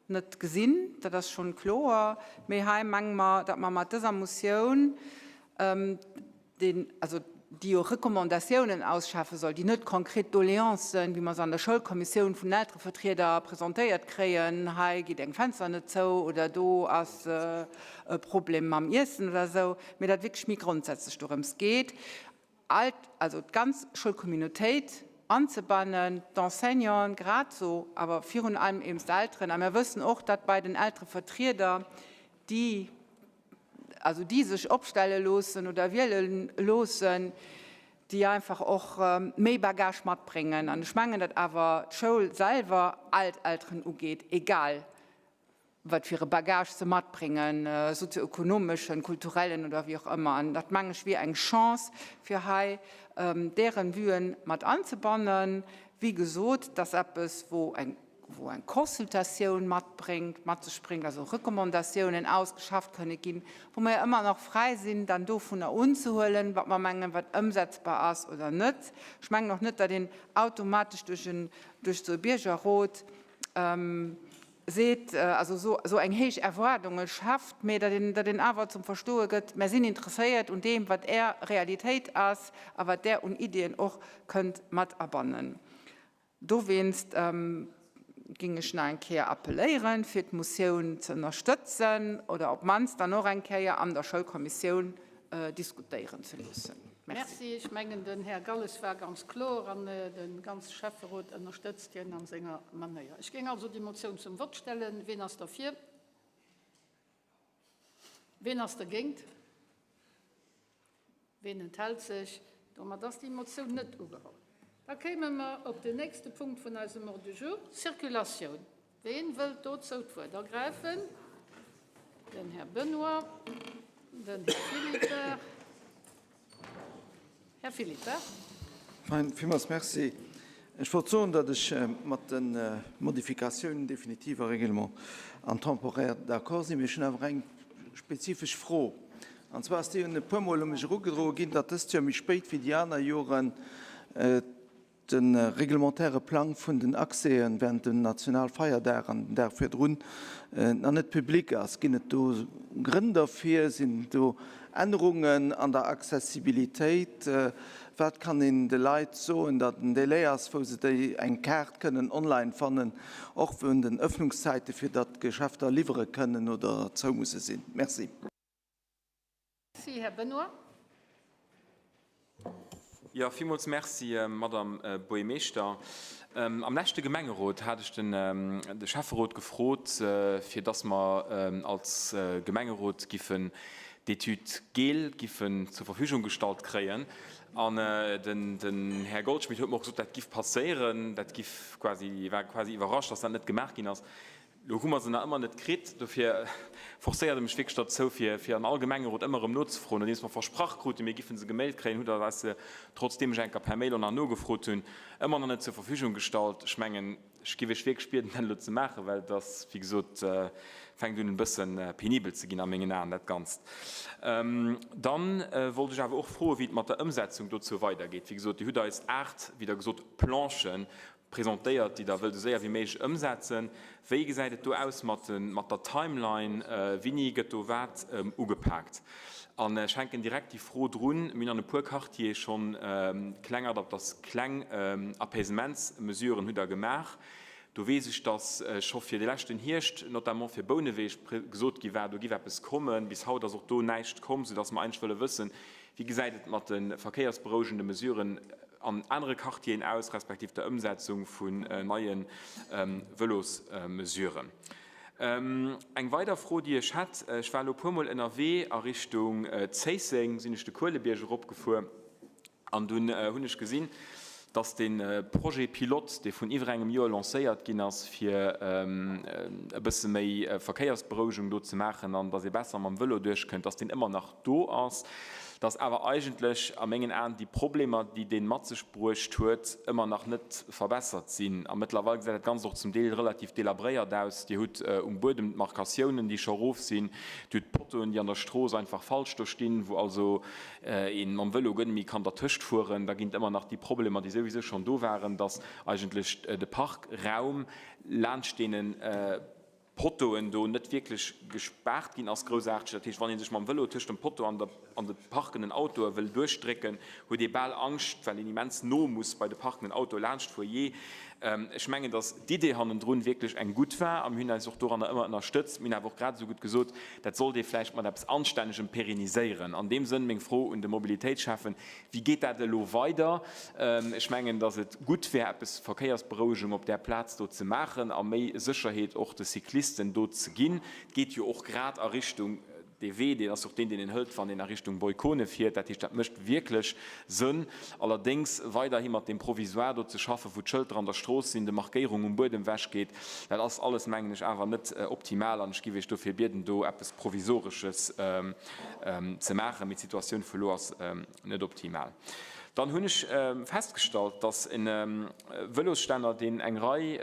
net gesinn, dat ass schonn kloer, mee hei menge mer, datt mer mat dëser Motioun, deen, also déi jo Recommandatiounen ausschaffe soll, déi net konkret Doléancen, wéi mer se an der Schoulkommissioun vun den Elterevertrieder presentéiert kréien, hei geet eng Fenster net zou oder do ass e Problem mam Iessen oder esou, mee datt wierklech méi grondsätzlech dorëms geet, all, also d'ganz Schoulcommunautéit anzebannen, d'Enseignanten grad esou, awer virun allem eben d'Elteren. A mir wëssen och, datt bei den Elterevertrieder, déi, also déi sech opstelle loossen oder wiele loossen, déi einfach och méi Bagage matbréngen. An ech mengen, datt awer d'Schoul selwer all d'Elteren ugeet, egal wat fir e Bagage se matbréngen, sozioökonomeschen, kulturellen oder wéi och ëmmer. An dat, meng ech, wier eng Chance, fir hei dären Vuen mat anzebannen. Wéi gesot, dat ass eppes, wou eng, wou eng Consultatioun matbréngt, mat sech bréngt, also Recommandatiounen ausgeschafft kënne ginn, wou mer jo ëmmer nach fräi sinn, dann dovunner unzehuelen, wat mer mengen, wat ëmsetzbar ass oder net. Ech mengen och net, datt een automatesch duerch en, duerch esou e Biergerrot, seet, also esou eng héich Erwaardunge schafft, mä datt een, datt een awer zum Verstoe gëtt, Mär sinn interesséiert un deem, wat Är Realitéit ass a wat Der un Iddien och kënnt mat abannen. Dowéinst géing ech nach eng Kéier appelléieren, fir d'Motioun ze ënnerstëtzen oder op d'mannst dann och eng Kéier an der Schoulkommissioun diskutéieren ze loossen. Merci. Merci. Ech mengen, den Här Galles war ganz kloer an de ganze Schäfferot ënnerstëtzt hien a senger Manéier. Ech géing also déi Motioun zum Vott stellen. Ween ass derfir? Ween ass dergéint? Ween enthält sech? Domat ass déi Motioun net ugeholl. Da kéime mer op den nächste Punkt vun eisem Ordre du jour, d'Circulatioun. Ween wëllt dozou d'Wuert ergräifen? Den Här Benoy, den Här Philippart. Här Philippart. Fein, villmools Merci. Ech wollt soen, datt ech mat de Modifikatiounen definitiv a règlement an temporaire d'accord sinn, mee ech hunn awer eng spezifesch Fro. An zwar ass déi un e puermol u mech erugedroe ginn, datt dëst Joer méi spéit wéi déi aner Joren. de reglementaire Plang vun den Accèsen während dem Nationalfeierdag an den Dag virdrun nach net public ass. Ginn et do Grënn derfir? Sinn do Ännerungen an der Accessibilitéit? Wat kann een de Leit soen, datt en Délai ass, wou se déi eng Kaart kënnen online fannen, och vun den Öffnungszäite fir datt d'Geschäfter liwwere kënnen oder zou musse sinn? Merci. Merci, Här Benoy. Jo, villmools Merci, Madame Buergermeeschter. Am leschte Gemengerot hat ech den de Schäfferot gefrot, fir dass mer als Gemengerot giffen d'Etüd Geel giffen zur Verfügung gestallt kréien. An den den Här Goldschmidt huet mer och gesot, dat giff passéieren, dat giff quasi, war quasi iwwerrascht, dass dat net gemaach ginn ass. Lo hu mer se nach ëmmer net kritt. Dofir forcéiert e mech wierklech derzou, fir, fir an all Gemengerot ëmmer erëm nozefroen. Nodeems mer versprach kruten, mir giffen se gemailt kréien, hutt Der eis se, trotzdeem ech eng Kéier per Mail och nach nogefrot hunn, ëmmer nach net zur Verfügung gestallt. Ech mengen, ech giff Iech wierklech bieden, dat elo ze maachen, well et ass, wéi gesot, fänkt un e bësse penibel ze ginn a mengen Aen, dat Ganzt. Dann wollt ech awer och froen, wéi et mat der Ëmsetzung dozou weidergeet. Wéi gesot, Dir hutt eis 8, wéi Der gesot, Planchen presentéiert, déi Der wëllt esou séier wéi méiglech ëmsetzen. Wéi gesäit et do aus mat der Timeline? Wini gëtt do wat ugepaakt? An ech hänken direkt déi Fro drun, Mir hunn an e puer Quartiere schonn kleng Adaptas-, kleng Apaisementsmesuren hutt Der gemaach. Do weess ech, dass scho fir de leschten Hierscht, notamment fir Bouneweg, gesot gi war, do giff eppes kommen. Bis haut ass och do näischt komm, soudass mer eigentlech wëlle wëssen, Wéi gesäit et mat de verkéiersberouegende Mesuren an anere Quartieren aus, respektiv der Ëmsetzung vun neie Vëlosmesuren? Eng weider Fro, déi ech hätt, Ech war elo e puermol ënnerwee a Richtung Zéisseng, sinn ech de Kuelebierg eropgefuer an dunn hunn ech gesinn, dass de Projet pilote, dee vun iwwer engem Joer lancéiert ginn ass, fir e bësse méi Verkéiersberouegung do ze maachen an dass ee besser mam Vëlo duerchkënnt, dass deen ëmmer nach do ass, dass awer eigentlech a mengen Aen déi Problemer, déi dee mat sech bruecht huet, ëmmer nach net verbessert sinn. A mëttlerweil gesäit dat Ganzt och zum Deel relativ delabréiert aus. Dir hutt um Buedem d'Markatiounen, déi scho erof sinn. Dir hutt d'Pottoen, déi an der Strooss einfach falsch do stinn, wou also ee mam Vëlo guer net méi kann dertëscht fueren. Da ginn et ëmmer nach déi Problemer, déi souwisou schonn do waren, dass eigentlech de Parkraum laanscht deene Pottoen do net wierklech gespaart ginn ass groussaarteg. Dat heescht, wann ee sech mam Vëlo tëscht dem Potto an der an de parkenden Autoe wëll duerchdrécken, huet ee bal Angscht, well een immens no muss bei de parkenden Autoe laanschtfuer. Jee, ech mengen, datt d'Idee hannendrun wierklech eng gutt war a mir hunn eis och doranner ëmmer ënnerstëtzt. Mir hunn awer och grad esou gutt gesot, dat sollt ee vläicht mat eppes Anstännegem pérenniséieren. An deem Sënn meng Fro un de Mobilitéitsschäffen, Wéi geet dat elo weider? Ech mengen, datt et gutt wär, eppes Verkéiersberouegung op där Plaz do ze maachen a méi Sécherheet och de Cyclisten do ze ginn. Et geet jo och grad a Richtung dee Wee, deen ass och deen, deen een hëlt, wann een a Richtung Boykone fiert. Dat heescht, dat mécht wierklech Sënn. Allerdéngs weiderhi mat deem Provisoire do ze schaffen, wou d'Schëlter an der Strooss sinn, de Markéierung um Buedem wechgeet, dat ass alles, mengen ech, awer net optimal. An ech géif Iech dofir bieden, do eppes Provisoresches ze maachen, mee d'Situatioun vu lo ass net optimal. Dann hunn ech festgestallt, dass e Vëlosstänner, deen eng Rei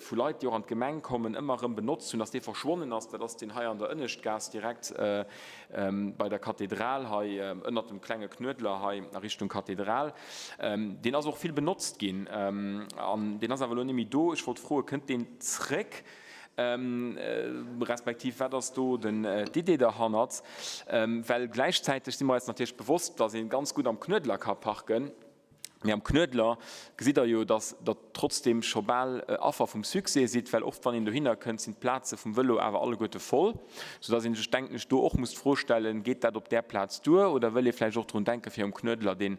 vu Leit, déi och an d'Gemeng kommen, ëmmer erëm benotzt hunn, dass dee verschwonnen ass. Dat ass deen hei an der Ënneschtgaass, direkt bei der Kathedral hei, ënnert dem klenge Knuedler hei a Richtung Kathedral. Deen ass och vill benotzt ginn an deen ass awer elo net méi do. Ech wollt froen, Kënnt deen zréck? Respektiv wat ass do d'Idee derhannert? Well gläichzäiteg si mer eis natierlech bewosst, datt ee ganz gutt am Knuedler ka parken. Mee am Knuedler gesitt Der jo, datt Der trotzdeem scho bal Affer vum Succès sidd, well oft wann een dohinner kënnt, sinn d'Plaze vum Vëlo awer alleguerte voll, soudatt ee sech, denken ech, do och muss d'Fro stellen, Geet dat op där Plaz duer oder wëll ee vläicht och drun denken, fir um Knuedler dee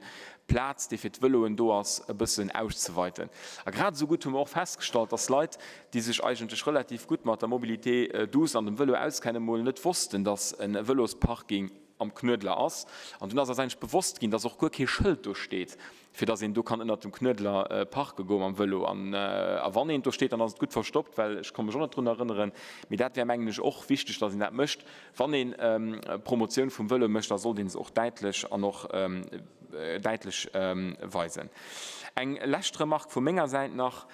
Plaz, déi fir d'Vëloen do ass, e bëssen auszeweiten? A grad esou gutt hu mer och festgestallt, datt Leit, déi sech eigentlech relativ gutt mat der Mobilité douce an dem Vëlo auskennen, mol net wossten, dass e Vëlosparking am Knuedler ass. An dunn ass eis eigentlech bewosst ginn, dass och guer kee Schëld do steet, fir dass een do kann ënnert dem Knuedler parke goe mam Vëlo. An a wann eent do steet, dann ass et gutt verstoppt, well ech ka mech och net drun erënneren. Mee dat wär, mengen ech, och wichteg, dass een dat mécht. Wann een Promotioun vum Vëlo mécht, da sollt ee se och däitlech an och däitlech weisen. Eng lescht Remarque vu menger Säit nach.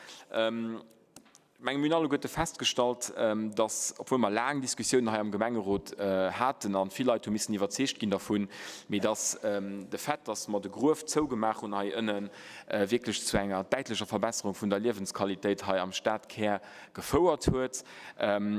Menge mir hunn alleguerte festgestallt, dass, obwuel mer laang Diskussiounen hei am Gemengerot haten a vill Leit hu missen iwwerzeegt ginn dervun, mee dass de Fait, dass mer de Gruef zougemaach hunn hei ënnen, wierklech zu enger däitlecher Verbesserung vun der Liewensqualitéit hei am Stadkär gefouert huet.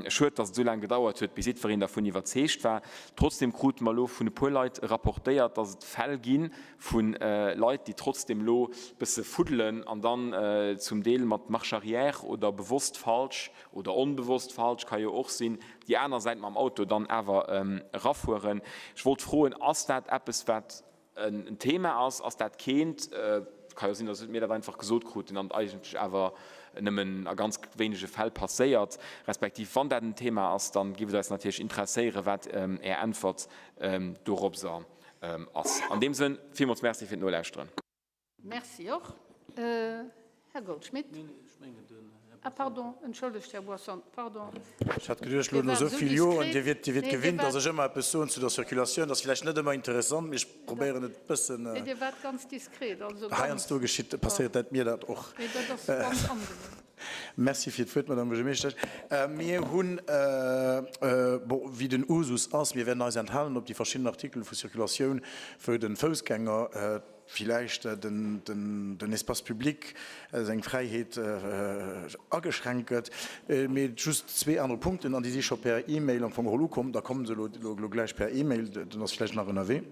Schued, dass et esou laang gedauert huet, bis jiddwereen dervun iwwerzeegt war. Trotzdem krute mer elo vun e puer Leit rapportéiert, dass et Fäll gi vu Leit, déi trotzdem elo bësse fuddelen an dann zum Deel mat Marche arrière oder bewosst falsch oder onbewosst falsch, ka jo och sinn, déi aner Säit mam Auto dann awer erafueren. Ech wollt froen, Ass dat eppes, wat en Thema ass? Ass dat keent? Et ka jo sinn, datt mir dat einfach gesot kruten an et eigentlech awer nëmmen a ganz wéinege Fäll passéiert. Respektiv, wann dat en Thema ass, da géif et eis natierlech interesséieren, wat Är Äntwert doropser ass. An deem Sënn, villmools Merci fir d'Nolauschteren. Merci och. Här Goldschmidt. Ah, pardon, entschëllegt, Här Boisson, pardon. Ech hat geduecht, elo no esou vill Joren, Dir wiert, Dir wiert gewinnt, dass ech ëmmer eppes soen zu der Circulatioun. Dat ass vläicht net ëmmer interessant, mee ech probéieren et e bëssen. Nee, Dir waart ganz diskret, also ganz. Heiansdo geschitt, passéiert dat mir dat och. Nee, dat ass ganz angenehm. Merci fir d'Wuert, Madame Buergermeeschtesch. Mir hunn, bon, wéi den Usus ass, mir wäerten eis enthalen op déi verschidden Artikele vu Circulatioun, wou de Foussgänger villäicht den Espace public, seng Fräiheet ageschränkt gëtt. Mee just zwee anere Punkten, an déi si scho per E-Mail am Fong geholl ukomm, da kommen se elo gläich per E-Mail, den ass vläicht nach ënnerwee.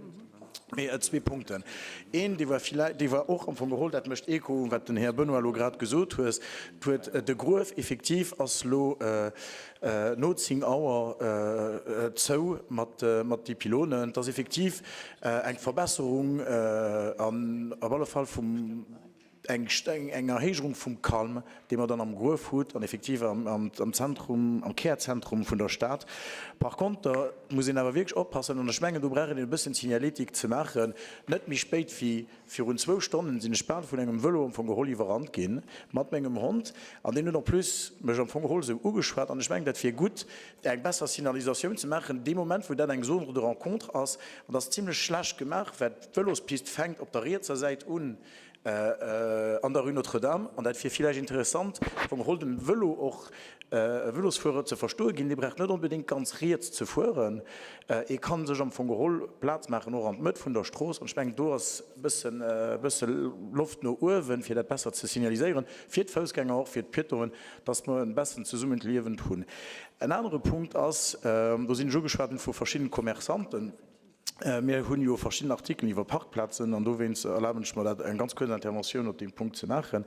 Mee zwee Punkten. Een, dee war villäicht, dee war och am Fong geholl, dat mécht Echo, wat den Här Benoy elo grad gesot hues, huet, de Gruef effektiv ass elo no 10 Auer zou mat déi Pylonen. Et ass effektiv eng Verbesserung an op alle Fall vum, eng Erhéijung vum Calme, dee mer dann am Gruef hutt an effektiv am Zentrum, am Kärzentrum vun der Stad. Par konter muss een awer wierklech oppassen, an ech mengen, do brauch een e bëssen Signaletik ze maachen, net méi spéit wéi virun zwou Stonnen sinn ech bal vun engem Vëlo am Fong geholl iwwerrannt ginn, mat mengem Hond, an deen huet en plus mech am Fong geholl esou ugeschwat. An ech mengen, dat wier gutt, eng besser Signalisatioun ze maachen, dee Moment, wou dat eng Zone de rencontre ass. An dat ass zimlech schlecht gemaach, well d'Vëlospist fänkt op der rietser Säit un, An der Rue Notre-Dame, an dat wier villäicht interessant, vum Roll dem Vëlo och e Vëlosfuerer ze verstoe ginn, dee brauch net onbedéngt ganz riets ze fueren, e ka sech am Fong geholl Plaz maachen och an d'Mëtt vun der Strooss. An ech mengen, do ass e bëssen, e bësse Loft no uewen, fir dat besser ze signaliséieren, fir d'Foussgänger, och fir d'Piétonen, dass mer e bessen Zesummenliewen hunn. En anere Punkt ass, do sinn ech ugeschwat ginn vu verschiddene Commerçanten, Mir hunn jo verschidden Artikelen iwwer Parkplazen an dowéinst erlaben ech mer dat, eng ganz kuerz Interventioun op deem Punkt ze maachen.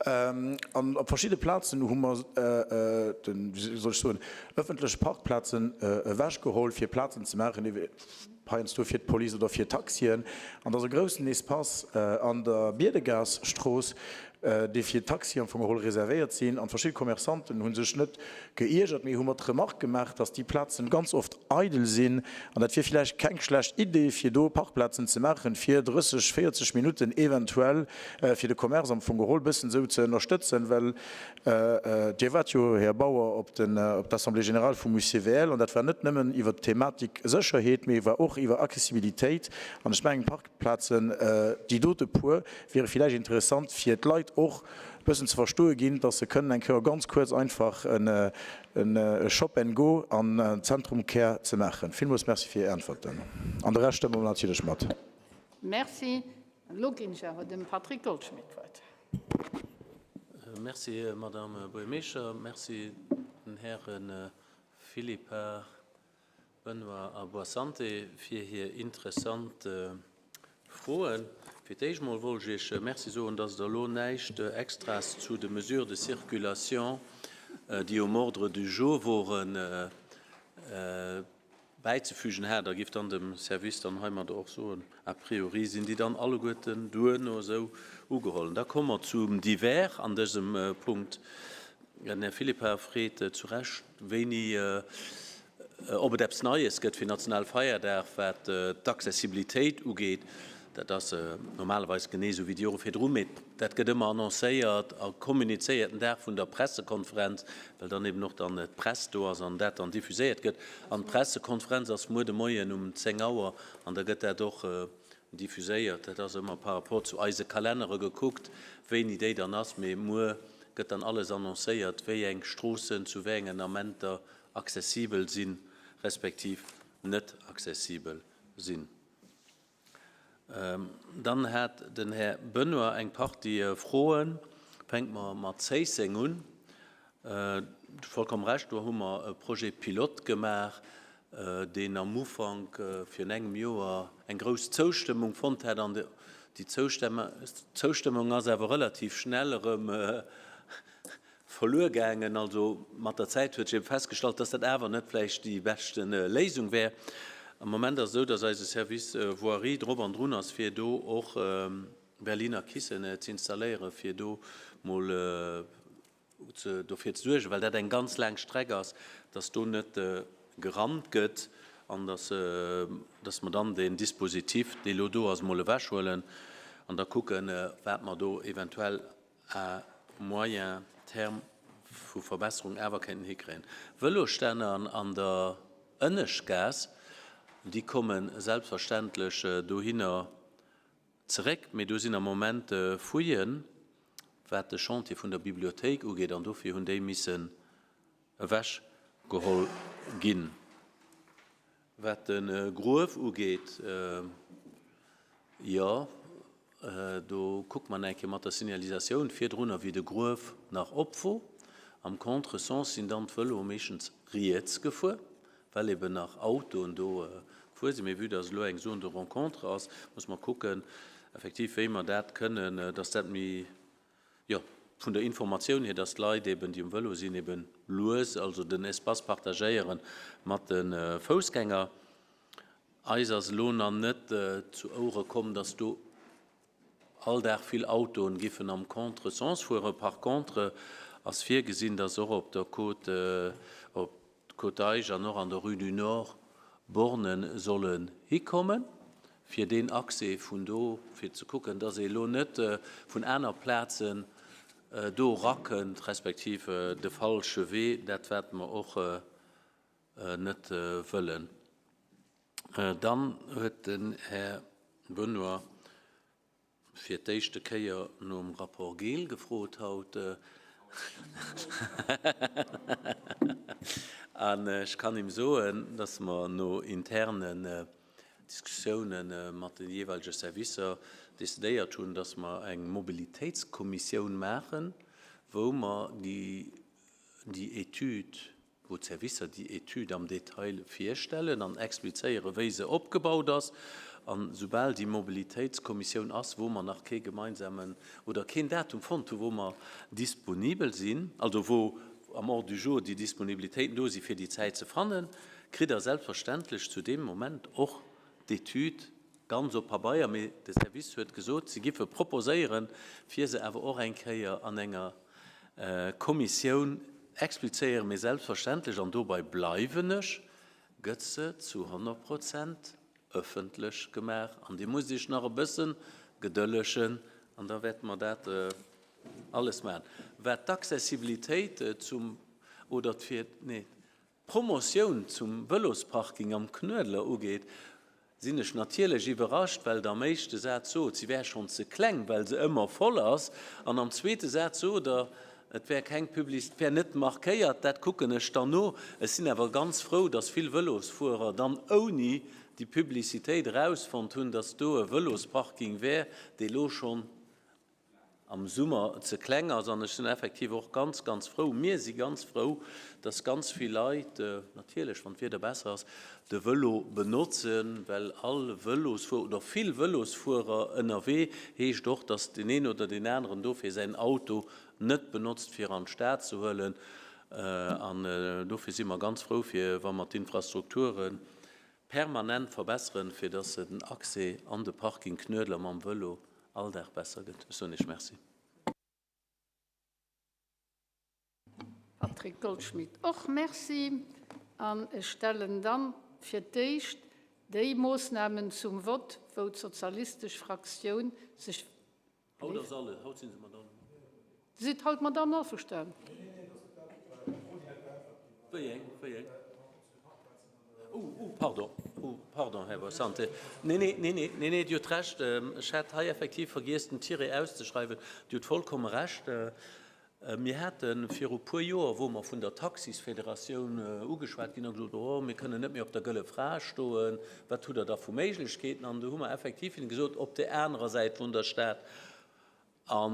An op verschidde Plazen hu mer den, wéi soll ech soen, öffentleche Parkplazen ewechgeholl, fir Plazen ze maachen, heiansdo fir d'Police oder fir Taxien. An et ass e groussen Espace an der Biedegaass-Strooss, déi fir Taxi am Fong geholl reservéiert sinn, an verschidde Commerçanten hu sech net geiergert, mee hu mer d'Remarque gemaach, dass déi Plazen ganz oft eidel sinn, an dat wier villäicht keng schlecht Idee, fir do Parkplazen ze maachen, fir 30, 40 Minutten eventuell, fir de Commerce am Fong geholl bëssen esou ze ënnerstëtzen, well Dir waart jo, Här Bauer, op d'Assemblée générale vum UCVL, an dat war net nëmmen iwwert d'Thematik Sécherheet, mee war och iwwer Accessibilitéit, an ech mengen, Plazen, déi dote puer wiere villäicht interessant fir d'Leit och e bëssen ze verstoe ginn, dass se kënnen eng Kéier ganz kuerz einfach e Shop and go an Zentrum Kär ze maachen. Villmools Merci fir Är Äntwerten. An de Rescht stëmme mer natierlech mat. Merci. Elo ginn ech awer dem Patrick Goldschmidt d'Wuert. Merci, Madame Buergermeeschter. Merci den Häre Philippart, Benoy a Boissante fir hir interessant Froen. Fir d'éischt mol wollt ech Iech Merci soen, dass Der elo näischt Extraes zu de Mesures de circulation, déi um Ordre du jour woren, bäizefügen hat. A giff dann dem Service dann heimadder och soen, a priori sinn déi dann alleguerten duerno esou ugeholl. Da komme mer zum Divers an dësem Punkt. Den Här Philippart freet zu Recht, wéini Ob et eppes Neies gëtt fir Nationalfeierdag, wat d'Accessibilitéit ugeet, dat ass normalerweis genee esou wéi déi Jore virdru, mee dat gëtt ëmmer annoncéiert a kommunizéiert den Dag vun der Pressekonferenz, well dann eben och dann d'Press do ass an dat dann diffuséiert gëtt. An d'Pressekonferenz ass muer de Moien um 10 Auer an da gëtt dat och diffuséiert. Dat ass ëmmer par rapport zu eise Kalennere gekuckt, wéini déi dann ass, mee muer. gëtt dann alles annoncéiert, wéi eng Stroossen zu wéi engen Amenter accessibel sinn, respektiv net accessibel sinn. Dann hat den Här Benoy eng Partie Froen. Fänke mer mat Zéisseng un. Dir hutt vollkomm Recht, do hu mer e Projet pilote gemaach, deen am Ufank virun engem Joer eng grouss Zoustëmmung fonnt hat. An déi Zoustëmmung ass awer relativ schnell erëm verluer gaangen. Also mat der Zäit huet sech eben festgestallt, dass dat awer net vläicht déi beschte Léisung wär. Am Moment ass et esou, dass eise Service Voirie drop an drun ass, fir do och Berliner Kissen ze installéieren, fir do mol dofir ze suergen, well dat eng ganz laang Streck ass, dass do net gerannt gëtt an dass, dass mer dann deen Dispositif, dee lo do ass, mol ewechhuelen an da kucken, wat mer do eventuell à moyen terme vu Verbesserung awer kéinten hikréien. Vëlosstänner an der Ënneschtgaass, déi komme selbstverständlech dohinner zeréck, mee do sinn am Moment Fouillen, wat de Chantier vun der Bibliothéik ugeet, an dofir hunn déi missen ewechgeholl ginn. Wat de Gruef ugeet, jo, do kucke mer nach eng Kéier mat der Signalisatioun virdrunner, wéi de Gruef nach op wor. Am Contresens sinn dann d'Vëloe meeschtens riets gefuer, well eben nach Autoen do gefuer sinn. Mee vue dass elo eng Zone de rencontre ass, muss mer kucken, effektiv, wéi mer dat kënnen, dass dat méi Jo, vun der Informatioun hier, dass d'Leit eben, déi um Vëlo sinn, eben lues, also den Espace partagéiere mat de Foussgänger. Eis ass elo nach net zu Ouere komm, dass do all Dag vill Autoen giffen am Contre-sens fueren. Par contre ass virgesinn, dass och op der Côte, op d'Côte Eich an och an der Rue du Nord Borne sollen hikommen, fir deen Accès vun do, fir ze kucken, dass ee elo net vun aner Plazen do erakënnt, respektiv de falsche Wee, dat wat mer och net wëllen. Dann huet den Här Benoy Fir d'éischte Kéier nom Rapport Geel gefrot haut. An ech kann him soen, dass mer no internen Diskussiounen mat de jeeweilege Servicer decidéiert hunn, dass mer eng Mobilitéitskommissioun maachen, wou mer déi Etüd wou d'Servicer déi Etüd am Detail virstellen an explizéieren, wéi se opgebaut ass. An soubal déi Mobilitéitskommissioun ass, wou mer nach kee gemeinsamen oder keen Datum fonnt hu wou mer disponibel sinn, also wou am Ordre du jour déi Disponibilitéiten do si fir déi Zäit ze fannen, kritt Der selbstverständlech zu deem Moment och d'Etüd ganz op Pabeier. Mee de Service huet gesot, si giffe proposéieren, fir se awer och eng Kéier an enger Kommissioun explizéieren, mee selbstverständlech, an dobei bleiwen ech, gëtt se zu 100 Prozent ëffentlech gemaach. An Dir musst Iech nach e bësse gedëllegen an da wäerte mer dat alles maachen. Wat d'Accessibilitéit zum, oder d'fir, nee, D'Promotioun zum Vëlosparking am Knuedler ugeet, sinn ech natierlech iwwerrascht, well Der am éischte Saz sot, si wär schonn ze kleng, well se ëmmer voll ass, an am zweete Saz sot Der, et wär keng Publi-, et wär net markéiert. Dat kucken ech dann no. Ech sinn awer ganz frou, dass vill Vëlosfuerer dann ouni déi Publicitéit erausfonnt hunn, dass do e Vëlosparking wär, dee lo schonn am Summer ze kleng ass. An ech sinn effektiv och ganz, ganz frou, mir si ganz frou, dass ganz vill Leit, natierlech wann d'Wieder besser ass, de Vëlo benotzen, well all Vëlosfuerer oder vill Vëlosfuerer ënnerwee heescht och, dass deen een oder deen aneren dofir säin Auto net benotzt fir an d'Stad ze huelen. An dofir si mer ganz frou, fir wa mer d'Infrastrukture permanent verbesseren, fir dass den Accès an de Parking Knuedler mam Vëlo all Dag besser gëtt. Ech soen Iech Merci. Patrick Goldschmidt och Merci. An ech stellen dann fir d'éischt déi Moossnamen zum Vott, wou d'sozialistesch Fraktioun sech. Haut ass alles, haut si se mat allem. Dir sidd haut mat allem averstan? Wéi eng, wéi eng? Oh, oh, pardon, oh, pardon, Här Bosante. Nee, nee, nee, nee, nee, nee, Dir hutt Recht. Ech hat hei effektiv vergiess, den Tiret auszeschreiwen. Dir hutt vollkomme Recht. Mir hate viru puer Joer, wou mer vun der Taxisfederatioun ugeschwat ginn a gesot, oh mir kënnen net méi op der Gëlle Fra stoen, wat hutt Der da vu Méiglechkeeten? An du hu mer effektiv hinne gesot, op där anerer Säit vun der Stad a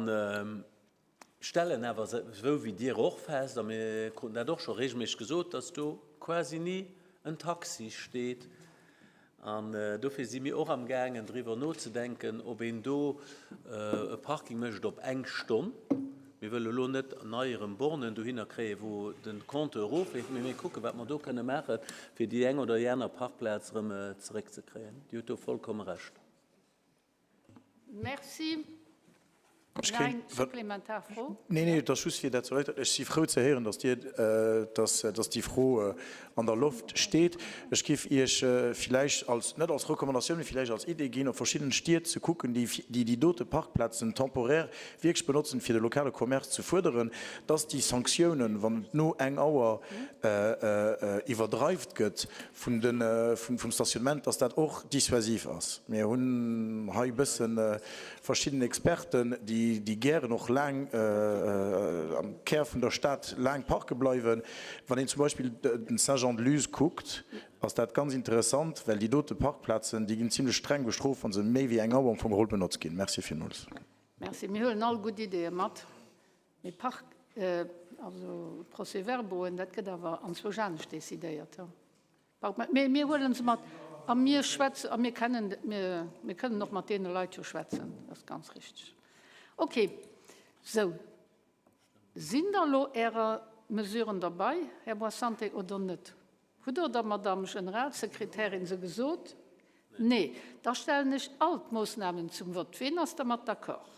stellen awer esou wéi Dir och fest, a mir kruten dat och scho regelméisseg gesot, dass do quasi ni en Taxi steet. An dofir si mir och amgaangen driwwer nozedenken, ob een do e Parking mécht op eng Stonn. Mir wëlle elo net nei erëm Bornen dohinner kréien, wou de Compteur erofleeft, mee mir kucken, wat mer do kënne maachen, fir déi eng oder déi aner Parkplaz erëm zeréckzekréien. Dir hutt do vollkomme Recht. Merci. Nach eng supplementar Fro? Neen, neen, et ass just fir dat ze erläutern. Ech si frou ze héieren, datt Dir, datt, datt déi Fro an der Loft steet. Ech géif Iech villäicht als, net als Recommandatioun, mee villäicht als Idee ginn, op verschidden Stied ze kucken, déi, déi déi dote Parkplazen temporaire wierklech benotzen, fir de lokale Commerce ze fuerderen, datt déi Sanktiounen, wann et no eng Auer iwwerdreift gëtt, vun de, vum Stationnement, dass dat och dissuasiv ass. Mir hunn hei e bësse verschidden Experten, déi, déi gären och laang am Kär vun der Stad laang parke bleiwen. Wann een zum Beispill den Saint-Jean-de-Luz kuckt, ass dat ganz interessant, well déi dote Parkplazen, déi ginn zimlech streng bestrooft, wa se méi wéi eng Auer am Fong geholl benotzt ginn. Merci villmools. Merci. Mir huelen all gutt Ideeë mat. Mee Park, also Procès-verbauen, dat gëtt awer anzwousch anescht decidéiert. Mee mir huele se mat a mir schwätzen a mir kennen, mir, mir kënnen och mat deene Leit jo schwätzen, dat ass ganz richteg. Okay, sou. Sinn da lo Ärer Mesuren derbei, Här Boissante, oder net? Hutt Der der Madamm Generalsekretärin se gesot? Nee. Da stellen ech all d'Moossnamen zum Vott. Ween ass dermat d'accord?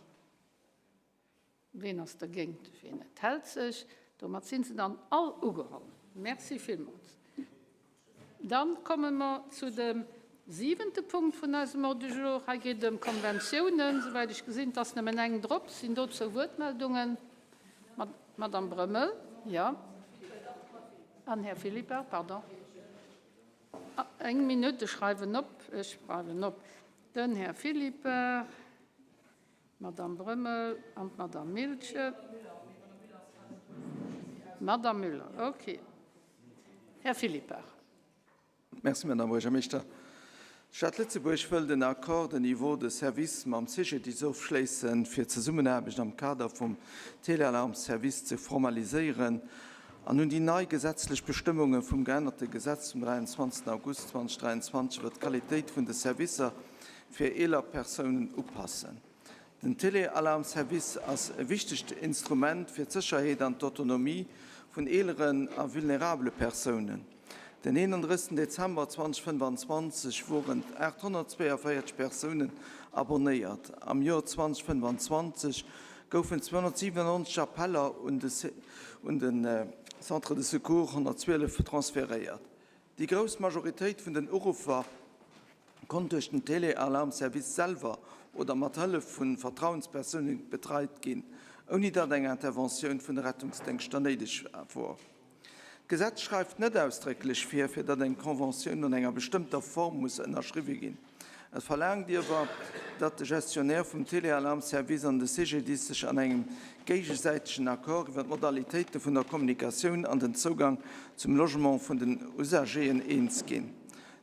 Ween ass dergéint? Ween enthält sech? Domat si se dann all ugeholl. Merci villmools. Dann komme mer zu dem siwente Punkt vun eisem Ordre du jour. Hei geet et ëm Konventiounen. Souwäit ech gesinn, et ass nëmmen eng drop. Sinn dozou Wuertmeldungen? Madame Brömmel, jo. An Här Philippart, pardon. Eng Minutt, ech schreiwen op. Ech schreiwen op. Den Här Philippart. D'Madame Brömmel an d'Madame Miltgen. D'Madame Müller, okay. Här Philippart. Merci, Madame Buergermeeschter. D'Stad Lëtzebuerg wëllt en Accord de niveau de service mam CGDIS ofschléissen, fir d'Zesummenaarbecht am Kader vum Telealarm-Service ze formaliséieren an un déi nei gesetzlech Bestëmmunge vum geännerte Gesetz vum 23 August 2023 iwwer d'Qualitéit vun de Servicer fir eeler Persounen upassen. Den Telealarm-Service ass e wichtegt Instrument fir d'Sécherheet an d'Autonomie vun eeleren a vulnerabele Persounen. Den 31 Dezember 2025 woren 842 Persounen abonnéiert. Am Joer 2025 goufen 297 Appeller un de Centre de secours 112 transferéiert. Déi grouss Majoritéit vun den Uruffer konnt duerch den Telealarm-Service selwer oder mat Hëllef vu Vertrauenspersoune betreit ginn, ouni datt eng Interventioun vun de Rettungsdéngschter néideg wor. D'Gesetz schreift net ausdrécklech vir, fir datt eng Conventioun an enger bestëmmter Form muss ënnerschriwwe ginn. Et verlaangt iewer, datt de Gestionnaire vum Telealarm-Service an de CGDIS sech an engem géigesäitegen Accord iwwer d'Modalitéite vun der Kommunikatioun an den Zougang zum Logement vun den Usagéen eens ginn.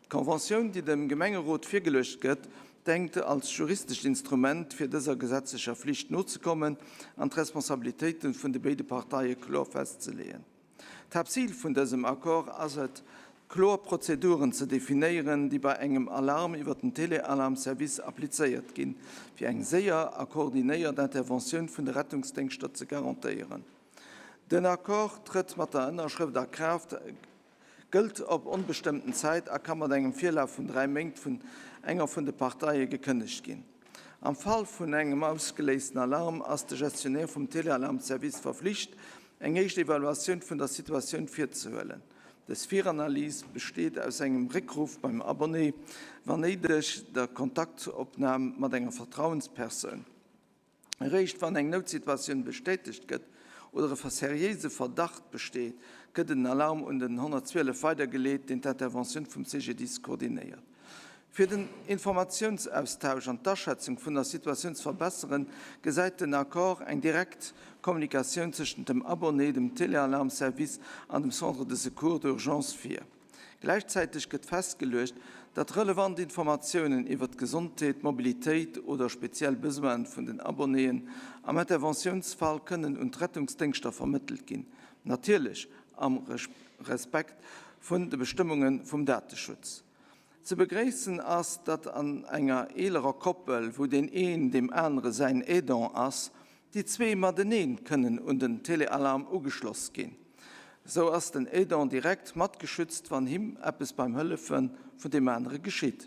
D'Conventioun, déi dem Gemengerot virgeluecht gëtt, dengt als juristescht Instrument, fir dëser gesetzlecher Flicht nozekommen an d'Responsabilitéite vun de béide Parteie kloer festzeleeën. D'Haaptzil vun dësem Accord ass et, kloer Prozeduren ze definéieren, déi bei engem Alarm iwwer den Telealarm-Service applizéiert ginn, fir eng séier a koordinéiert Interventioun vun de Rettungsdéngschter ze garantéieren. Den Accord trëtt mat der Ënnerschrëft a Kraaft, gëllt op onbestëmmten Zäit a ka mat engem Virlaf vun 3 Méint vun enger vun de Parteie gekënnegt ginn. Am Fall vun engem ausgeléisten Alarm ass de Gestionnaire vum Telealarm-Service verflicht, eng éischt Evaluatioun vun der Situatioun virzehuelen. Dës Viranalys besteet aus engem Réckruff beim Abonné, wann néideg der Kontaktopnam mat enger Vertrauenspersoun. Eréischt wann eng Noutsituatioun bestätegt gëtt oder e seriéise Verdacht besteet, gëtt en Alarm un den 112 weidergeleet, deen d'Interventioun vum CGDIS koordinéiert. Fir den Informatiounsaustausch an d'Aschätzung vun der Situatioun ze verbesseren, gesäit den Accord eng direkt Kommunikatioun tëschent dem Abonné, dem Telealarm-Service an dem Centre de secours d'urgence vir. Gläichzäiteg gëtt festgeluecht, datt relevant Informatiounen iwwer d'Gesondheet, d'Mobilitéit oder speziell Besoine vun den Abonnéen am Interventiounsfall kënnen un d'Rettungsdéngschter vermëttelt ginn, natierlech am Respekt vun de Bestëmmunge vum Dateschutz. Ze begréissen ass, datt an enger eelerer Koppel, wou deen een deem anere säin Aidant ass, déi zwee mateneen kënnen un den Telealarm ugeschloss ginn. Esou ass den Aidant direkt matgeschützt, wann him eppes beim Hëllefe vun deem anere geschitt.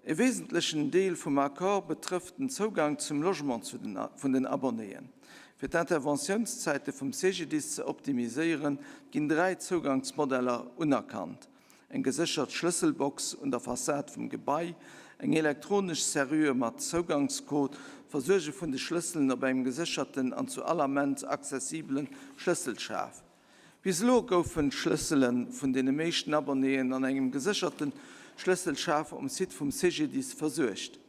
E wesentlechen Deel vum Accord betrëfft den Zougang zum Logement vun den Abonnéen. Fir d'Interventiounszäite vum CGDIS ze optimiséieren, ginn 3 Zougangsmodeller unerkannt, eng geséchert Schlësselbox un der Fassad vum Gebai, eng elektronesch Serrure mat Zougangscode, Versuerge vun de Schlësselen op engem gesécherten an zu all Ament accessibele Schlësselschaf. Bis elo goufen d'Schlëssele vun deene meeschten Abonnéen an engem gesécherte Schlësselschaf um Site vum CGDIS versuergt.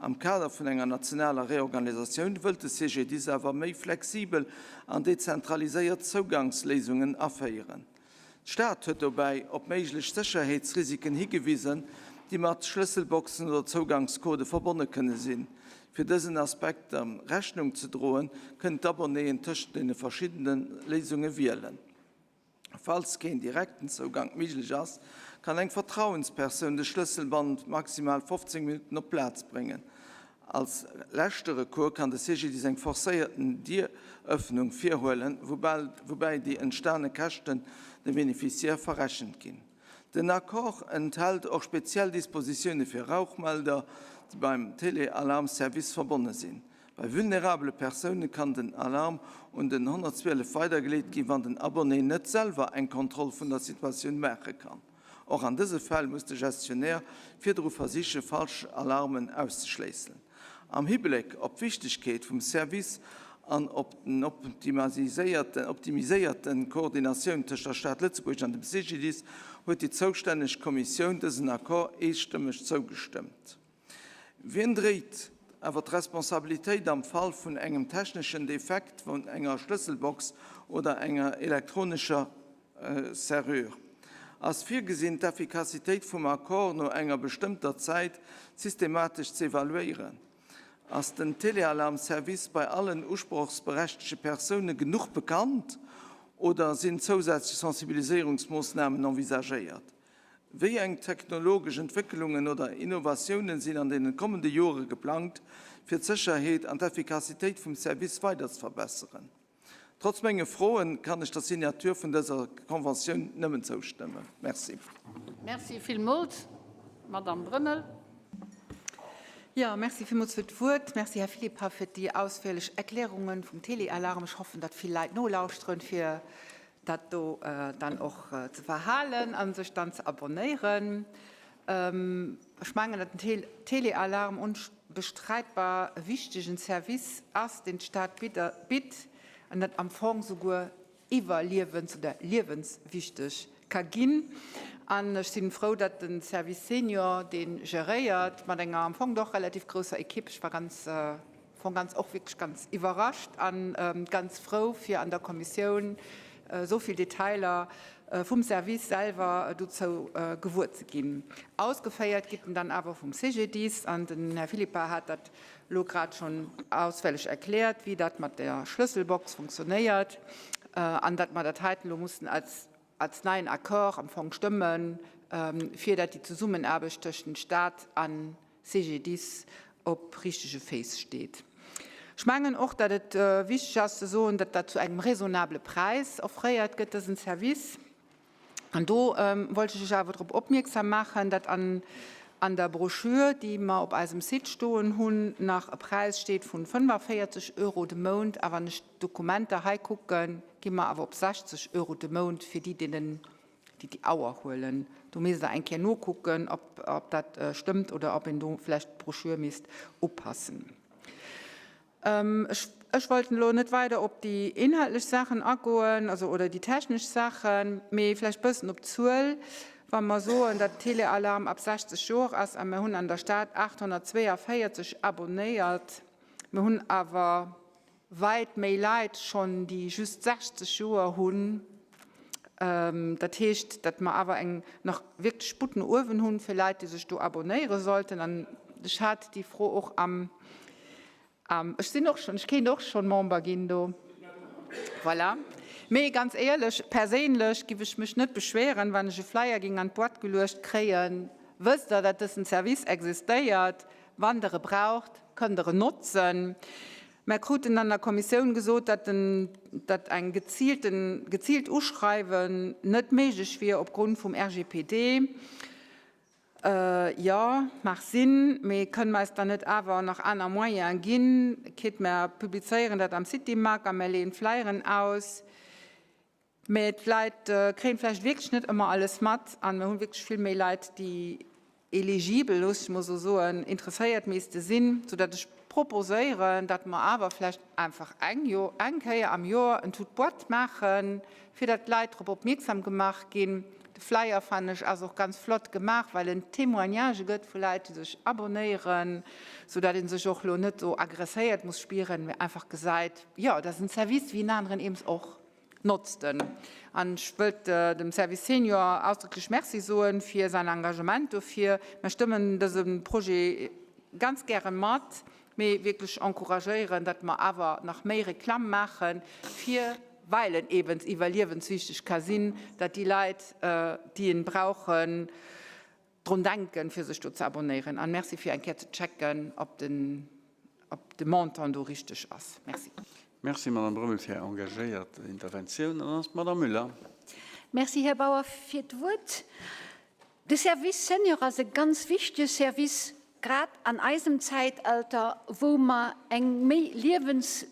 Am Kader vun enger nationaler Reorganisatioun wëllt de CGDIS awer méi flexibel an dezentraliséiert Zougangsléisungen aféieren. D'Stad huet dobäi op méiglech Sécherheetsrisiken higewisen, déi mat Schlësselboxen oder Zougangscodë verbonne kënne sinn. Fir dësen Aspekter Rechnung ze droen, kënnen d'Abonnéen tëschent deene verschiddene Léisunge wielen. Falls keen direkten Zougank méiglech ass, kann eng Vertrauenspersoun de Schlëssel bannent maximal 15 Minutten op d'Plaz bréngen. Als leschte Recours kann de CGDIS eng forcéierten Dierëffnung virhuelen, woubäi déi entstane Käschten dem Beneficiaire verrechent ginn. Den Accord enthält och speziell Dispositioune fir Rauchmelder, déi beim Telealarm-Service verbonne sinn. Bei vulnerabele Persoune kann den Alarm un den 112 weidergeleet ginn, wann den Abonné net selwer eng Kontroll vun der Situatioun maache kann. Och an dëse Fäll muss de Gestionnaire virdru versiche falsch Alarmen auszeschléissen. Am Hibléck op d'Wichtegkeet vum Service an op den optimiséierte Koordinatioun tëscht der Stad Lëtzebuerg an dem CGDIS huet déi zoustänneg Kommissioun dësen Accord eestëmmeg zougestëmmt. Wien dréit awer d'Responsabilitéit am Fall vun engem techneschen Defekt vun enger Schlësselbox oder enger elektronescher Serrure? Ass virgesinn, d'Effikassitéit vum Accord no enger bestëmmter Zäit systematesch ze evaluéieren? Ass den Telealarm-Service bei allen usprochsberechtege Persoune genuch bekannt oder sinn zousätzlech Sensibiliséierungsmoossnamen envisagéiert? Wéi eng technologesch Entwécklungen oder Innovatiounen sinn an deene kommende Jore geplangt, fir d'Sécherheet an d'Effikassitéit vum Service weider ze verbesseren? Trotz menge Froen kann ech der Signature vun dëser Conventioun nëmmen zoustëmmen. Merci. Merci villmools. Madamm Brömmel. Jo, merci villmools fir d'Wuert. Merci, Här Philippart, fir déi ausféierlech Erklärungen vum Telealarm. Ech hoffen, datt vill Leit nolauschteren, fir dat do dann och ze verhalen a sech dann ze abonnéieren. Ech mengen, datt den Telealarm onbestreitbar e wichtegen Service ass, deen d'Stad bitt an dat am Fong souguer iwwerliewens oder liewenswichteg ka ginn. An ech si frou, datt de Service Senior dee geréiert mat enger am Fong doch relativ grousser Ekipp. Ech war ganz Fong ganz och wierklech ganz iwwerrascht a ganz frou, fir an der Kommissioun esou vill Detailer vum Service selwer dozou gewuer ze ginn. Ausgeféiert gitt en dann awer vum CGDIS an den Här Philippart hat dat elo grad schonn ausféierlech erkläert, wéi dat mat der Schlësselbox funktionéiert an datt mer dat heiten elo mussen als als neien Accord am Fong stëmmen, fir datt déi Zesummenaarbecht tëschent Stat a CGDIS op richtege Féiss steet. Ech mengen och, datt et wichteg ass ze soen, datt dat zu engem raisonnable Präis offréiert gëtt, dësen Service. An do wollt ech lech awer drop opmierksam maachen, datt an an der Broschür, déi mer op eisem Site stoen hunn, nach e Präis steet vun 45 Euro de Mount. A wann ech d'Dokumenter hei kucken, gi mer awer op 60 Euro de Mount fir déi, deenen, déi déi Auer huelen. Do misst Der eng Kéier nokucken, ob, ob dat stëmmt oder ob een do vläicht d'Broschür misst upassen. Ech, ech wollt elo net weider op déi inhaltlech Saachen agoen, also, oder déi technesch Saachen, mee vläicht e bëssen op d'Zuel. Wa mer soen, datt Telealarm ab 60 Joer ass a mir hunn an der Stad 842 Abonnéiert, mir hunn awer wäit méi Leit schonn, déi just 60 Joer hunn, dat heescht, datt mer awer eng nach wierklech Sputt no uewen hunn fir Leit, déi sech do abonnéiere sollten. An ech hat déi Fro och am Ech sinn och schonn, ech kéint och schonn Member ginn do. Voilà. Mee ganz éierlech, perséinlech giff ech mech net beschweren, wann ech e Flyer ging an d'Boîte geluecht kréien. Wësst der, dat dësen Service existéiert? Wann der e braucht, kënnt der en notzen. Mer kruten an der Kommissioun gesot, dat den, dat eng gezielten, gezielt Uschreiwen net méiglech wier opgrund vum RGPD. Jo, mag sinn, mee kënne mer eis dann net awer nach aner Moyene ginn? Quitte mer publizéieren dat am Citymag a mer leeën Flyeren aus, mee d'Leit kréien vläicht wierklech net ëmmer alles mat an mer hunn wierklech vill méi Leit, déi eligibel, looss ech mol esou soen, interesséiert misste sinn, soudatt ech proposéieren, datt mer awer vläicht einfach eng eng Kéier am Joer en Tout boîte maachen, fir datt d'Leit drop opmierksam gemaach ginn. De Flyer, fannen ech, ass och ganz flott gemaach, well en Témoignagë gëtt vu Leit, déi sech abonnéieren, soudatt ee sech och elo net do agresséiert muss spieren, mee einfach gesäit, jo, dat ass en Service wéi en aneren eems och notzt en. An ech wëllt dem Service Senior ausdrücklech Merci soen fir säin Engagement dofir. Mer stëmmen dëse Projet ganz gäre mat, mee wierklech encouragéieren, datt mer awer nach méi Reklamm maachen, fir, well en eben iwwerliewenswichteg ka sinn, datt déi Leit, déi en brauchen, drun denken, fir sech do ze abonnéieren. An Merci fir eng Kéier ze checken, ob den, ob de Montant do richteg ass. Merci. Merci, Madame Brömmel, fir Är engagéiert Interventioun. An dann ass d'Madame Müller. Merci, Här Bauer, fir d'Wuert. De Service Senior ass e ganz wichtege Service, grad an eisem Zäitalter, wou mer eng méi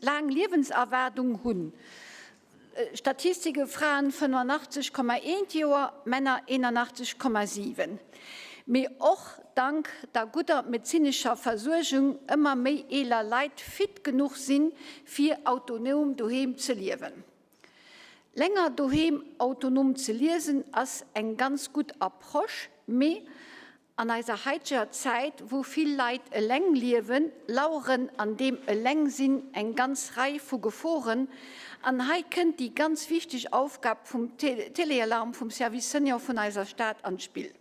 laang Liewenserwaardung hunn. Statistike, Fraen 85,1 Joer, Männer 81,7. Mee och dank der gudder medezinescher Versuergung ëmmer méi eeler Leit fit genuch sinn, fir autonom doheem ze liewen. Länger doheem autonom ze liesen ass eng ganz gutt Approche, mee an eiser haiteger Zäit, wou vill Leit eleng liewen, laueren an deem Elengsinn eng ganz Rei vu Geforen. An hei kënnt déi ganz wichteg Aufgab vum Téléalarme vum Service Senior vun eiser Stad an d'Spill.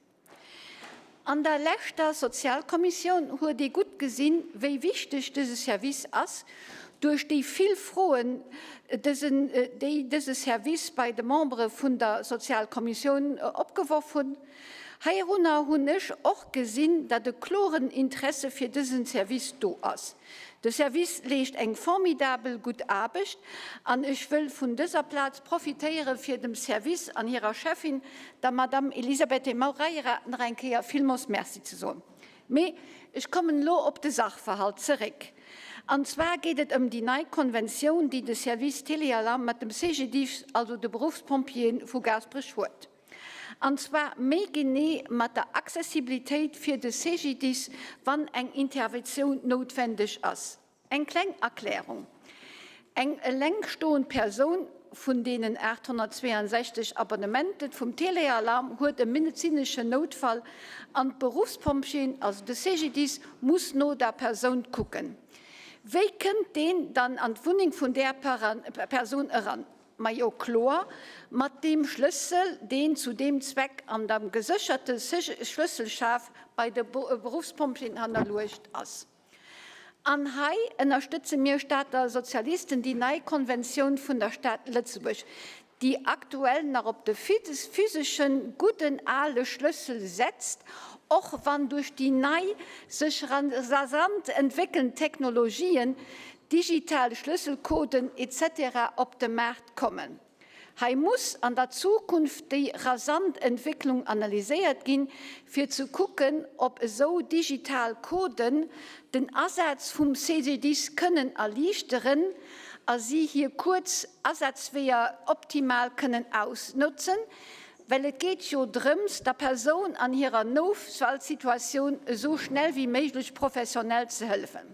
An der leschter Sozialkommissioun huet ee gutt gesinn, wéi wichteg dëse Service ass, duerch déi vill Froen, déi dëse Service bei de Membere vun der Sozialkommissioun opgeworf hunn. Heirunner hunn ech och gesinn, datt e kloren Interesse fir dësen Service do ass. De Service leescht eng formidabel gutt Aarbecht an ech wëll vun dëser Plaz profitéiere fir dem Service an hirer Cheffin, der Madame Elisabete Moreira, nach eng Kéier villmoos Merci ze soen. Mee ech kommen elo op de Sachverhalt zeréck. An zwar geet et ëm déi nei Konventioun, déi de Service Téléalarme mat dem CGDIS, also de Beruffspompjeeë vu Gaasperech huet. An zwar méi genee mat der Accessibilitéit fir de CGDIS, wann eng Interventioun noutwendeg ass. Eng kleng Erklärung, Eng elengstoend Persoun vun deenen 862 Abonnementen vum Telealarm huet e medezineschen Noutfall an d'Beruffspompjeeën, also de CGDIS, muss no der Persoun kucken. Wéi kënnt deen dann an d'Wunneng vun där Persoun eran? Majo kloer, mat deem Schlëssel, deen zu deem Zweck an dem gesécherte Schlësselschaf bei de Beruffspompjeeën hannerluecht ass. An hei ënnerstëtze mir Stater Sozialisten déi nei Konventioun vun der Stad Lëtzebuerg, déi aktuell nach op de physeschen, gudden ale Schlëssel setzt, och wann duerch déi nei, sech rasant entwéckelnd Technologien digital Schlësselcoden etc. Op de Maart kommen. Hei muss an der Zukunft déi rasant Entwécklung analyséiert ginn, fir ze kucken, ob esou digital Coden den Asaz vum CGDIS kënnen erliichteren a si hir kuerz Asazweeër optimal kënnen ausnotzen, well et geet jo drëms, der Persoun an hirer Noutfallsituatioun esou schnell wéi méiglech professionell ze hëllefen.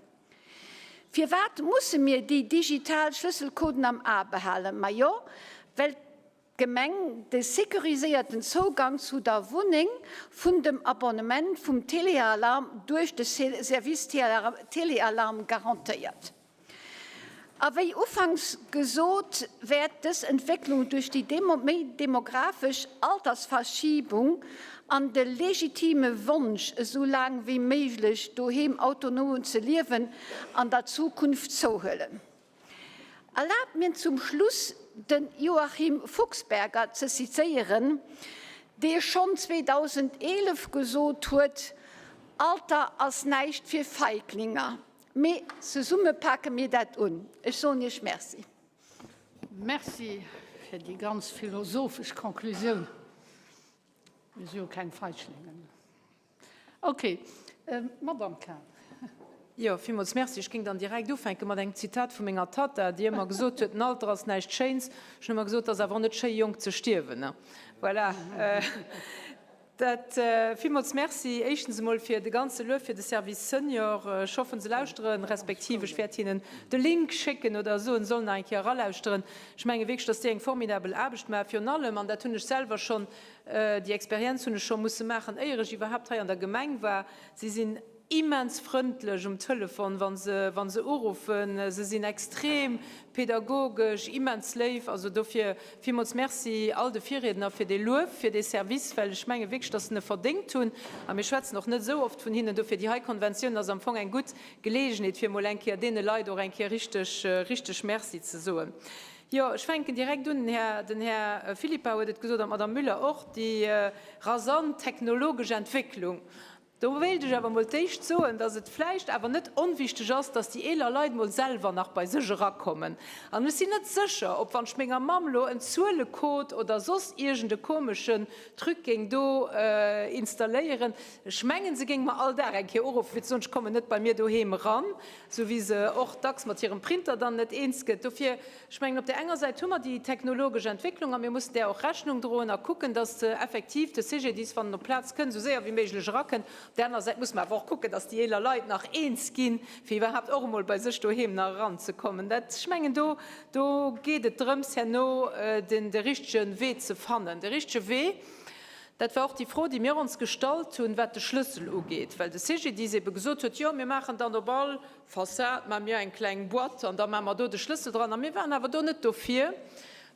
Firwat musse mir déi digital Schlësselcoden am A behalen? Majo, well. d'Gemeng de sécuriséierten Zougang zu der Wunneng vun dem Abonnement vum Telealarm duerch de Service Telealarm garantéiert. A wéi ufanks gesot, wäert dës Entwécklung duerch déi méi demografesch Altersverschiebung an de legitime Wonsch, esou laang wéi méiglech doheem autonom ze liewen, an der Zukunft zouhuelen. Erlaabt mir zum Schluss de Joachim Fuchsberger ze zitéieren, dee schonn 2011 gesot huet, Alter ass näischt fir Feiglinger. Mee zesumme pake mir dat un. Ech soen Iech Merci. Merci fir déi ganz philosophesch Conclusioun. Mir si jo keng Feiglingen. Ok, Madamm Cahen. Jo, villmools Merci. Ech géing dann direkt ufänke mat engem Zitat vu menger Tatta, déi ëmmer gesot huet, Den Alter ass näischt Schéins. Ech hunn ëmmer gesot, Et ass awer och net schéi, jonk ze stierwen. Voilà. Dat, villmools Merci éischtens emol fir de ganze Luef fir de Service Senior. Ech hoffen, se lauschteren, respektiv ech wäert hinnen de Link schécken oder soen, se sollen nach eng Kéier eralauschteren. Ech menge wierklech, dass déi eng formidabel Aarbecht maachen. Virun allem, an dat hunn ech selwer schonn, déi Experienz hunn ech scho musse maachen, éier ech iwwerhaapt hei an der Gemeng war, si sinn immens frëndlech um Telefon, wa se, wa se uruffen. Se sinn extrem pedagogesch, immens léif. Also dofir villmools Merci all de Virriedner fir dee Luef fir dee Service, well ech menge wierklech, dass se en verdéngt hunn. A mir schwätzen och net esou oft vun hinnen. Dofir déi hei Konventioun ass am Fong eng gutt Geleegenheet, fir emol eng Kéier deene Leit och eng Kéier richteg, richteg Merci ze soen. Jo, ech fänken direkt un, den Här, den Här Philippart huet et gesot an d'Madame Müller och, déi rasant technologesch Entwécklung. Do wéilt ech awer mol d'éischt soen, dass et vläicht awer net onwichteg ass, dass déi eeler Leit mol selwer nach bei sech erakommen. An ech sinn net sécher, ob wann ech menger Mamm lo en Zuelecode oder soss iergend e komeschen Truc géing do installéieren, ech mengen, se géing mer all Dag eng Kéier uruffen, fir ze soen, ech kommen net bei mir doheem eran, sou wéi se och dacks mat hirem Printer dann net eens gëtt. Dofir, ech mengen, op där enger Säit hu mer déi technologesch Entwécklung a mir mussen där och Rechnung droen a kucken, dass effektiv de CGDIS, wann en op d'Plaz kënnt, esou séier wéi méiglech erakënnt. Op där aner Säit muss mer awer och kucken, dass déi eeler Leit nach eens ginn, fir iwwerhaapt och emol bei sech doheem nach eranzekommen. Dat, ech mengen, do, do geet et drëms, herno den, de richtege Wee ze fannen. De richtege Wee, dat war och déi Fro, déi mir ons gestallt hunn, wat de Schlëssel ugeet, well de CGDIS ebe gesot huet, Jo, mir maachen dann op all Fassad maache mir eng kleng Boîte an da maache mer do de Schlëssel dran. A mir waren awer do net dofir,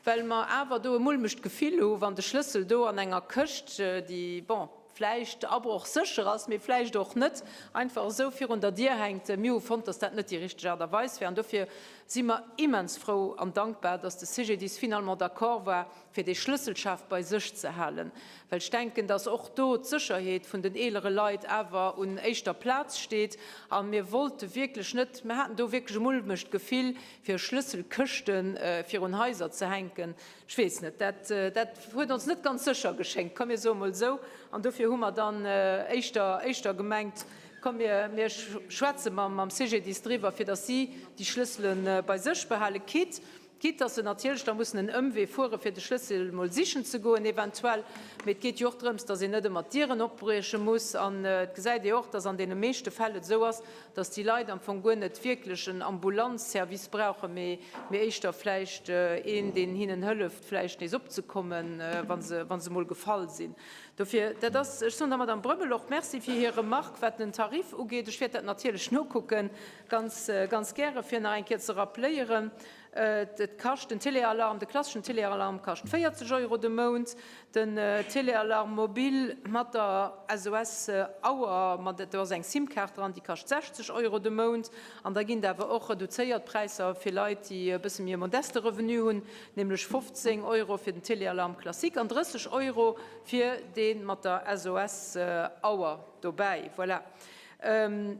well mer awer do e mulmegt Gefill hu wann de Schlëssel do an enger Këscht, déi, bon, vläicht abrochsécher ass, mee vläicht och net, einfach esou virun der Dier hänkt. Mir hu fonnt, dass dat net déi richteg Aart a Weis wär. An dofir si mer immens frou an dankbar, dass de CGDIS finalement d'accord war, fir dee Schlësselschaf bei sech ze halen, well ech denken, dass och do d'Sécherheet vun den eelere Leit awer un éischter Plaz steet. A mir wollte wierklech net, mir haten do wierklech e mulmegt Gefill, fir Schlësselkëschte virun Haiser ze hänken. Ech weess net, dat, dat huet ons net ganz sécher geschéngt, komm mir soe mol esou. An dofir hu mer dann éischter, éischter gemengt, komm mir, mir schwätze mam, mam CGDIS driwwer, fir dass si déi Schlëssele bei sech behalen, quitte, Quitte dass se natierlech da mussen en Ëmwee fuere fir de Schlëssel emol sichen ze goen eventuell. Mee et geet jo och drëms, dass een net ëmmer d'Dieren opbrieche muss. An et gesäit ee och, dass an deene meeschte Fäll et esou ass, dass déi Leit am Fong guer net wierklech en Ambulanzservice brauchen, mee éischter vläicht een, deen hinnen hëlleft, vläicht nees opzekommen, wa se, wa se emol gefall sinn. Dofir, dat ass, ech soen der Madame Brömmel och Merci fir hir Remarque, wat den Tarif ugeet. Ech wäert dat natierlech nokucken, ganz, ganz gäre, fir nach eng Kéier ze rappeléieren. Et kascht, den Telealarm, de klasseschen Telealarm kascht 40 Euro de Mount, den Telealarm mobil mat der SOS-Auer, mat, do ass eng SIM-Kaart dran, déi kascht 60 Euro de Mount. An da ginn et awer och reduzéiert Präisser fir Leit, déi e bësse méi e modeste Revenu hunn, nämlech 15 Euro fir den Telealarm classique an 30 Euro fir dee mat der SOS-Auer dobäi. Voilà.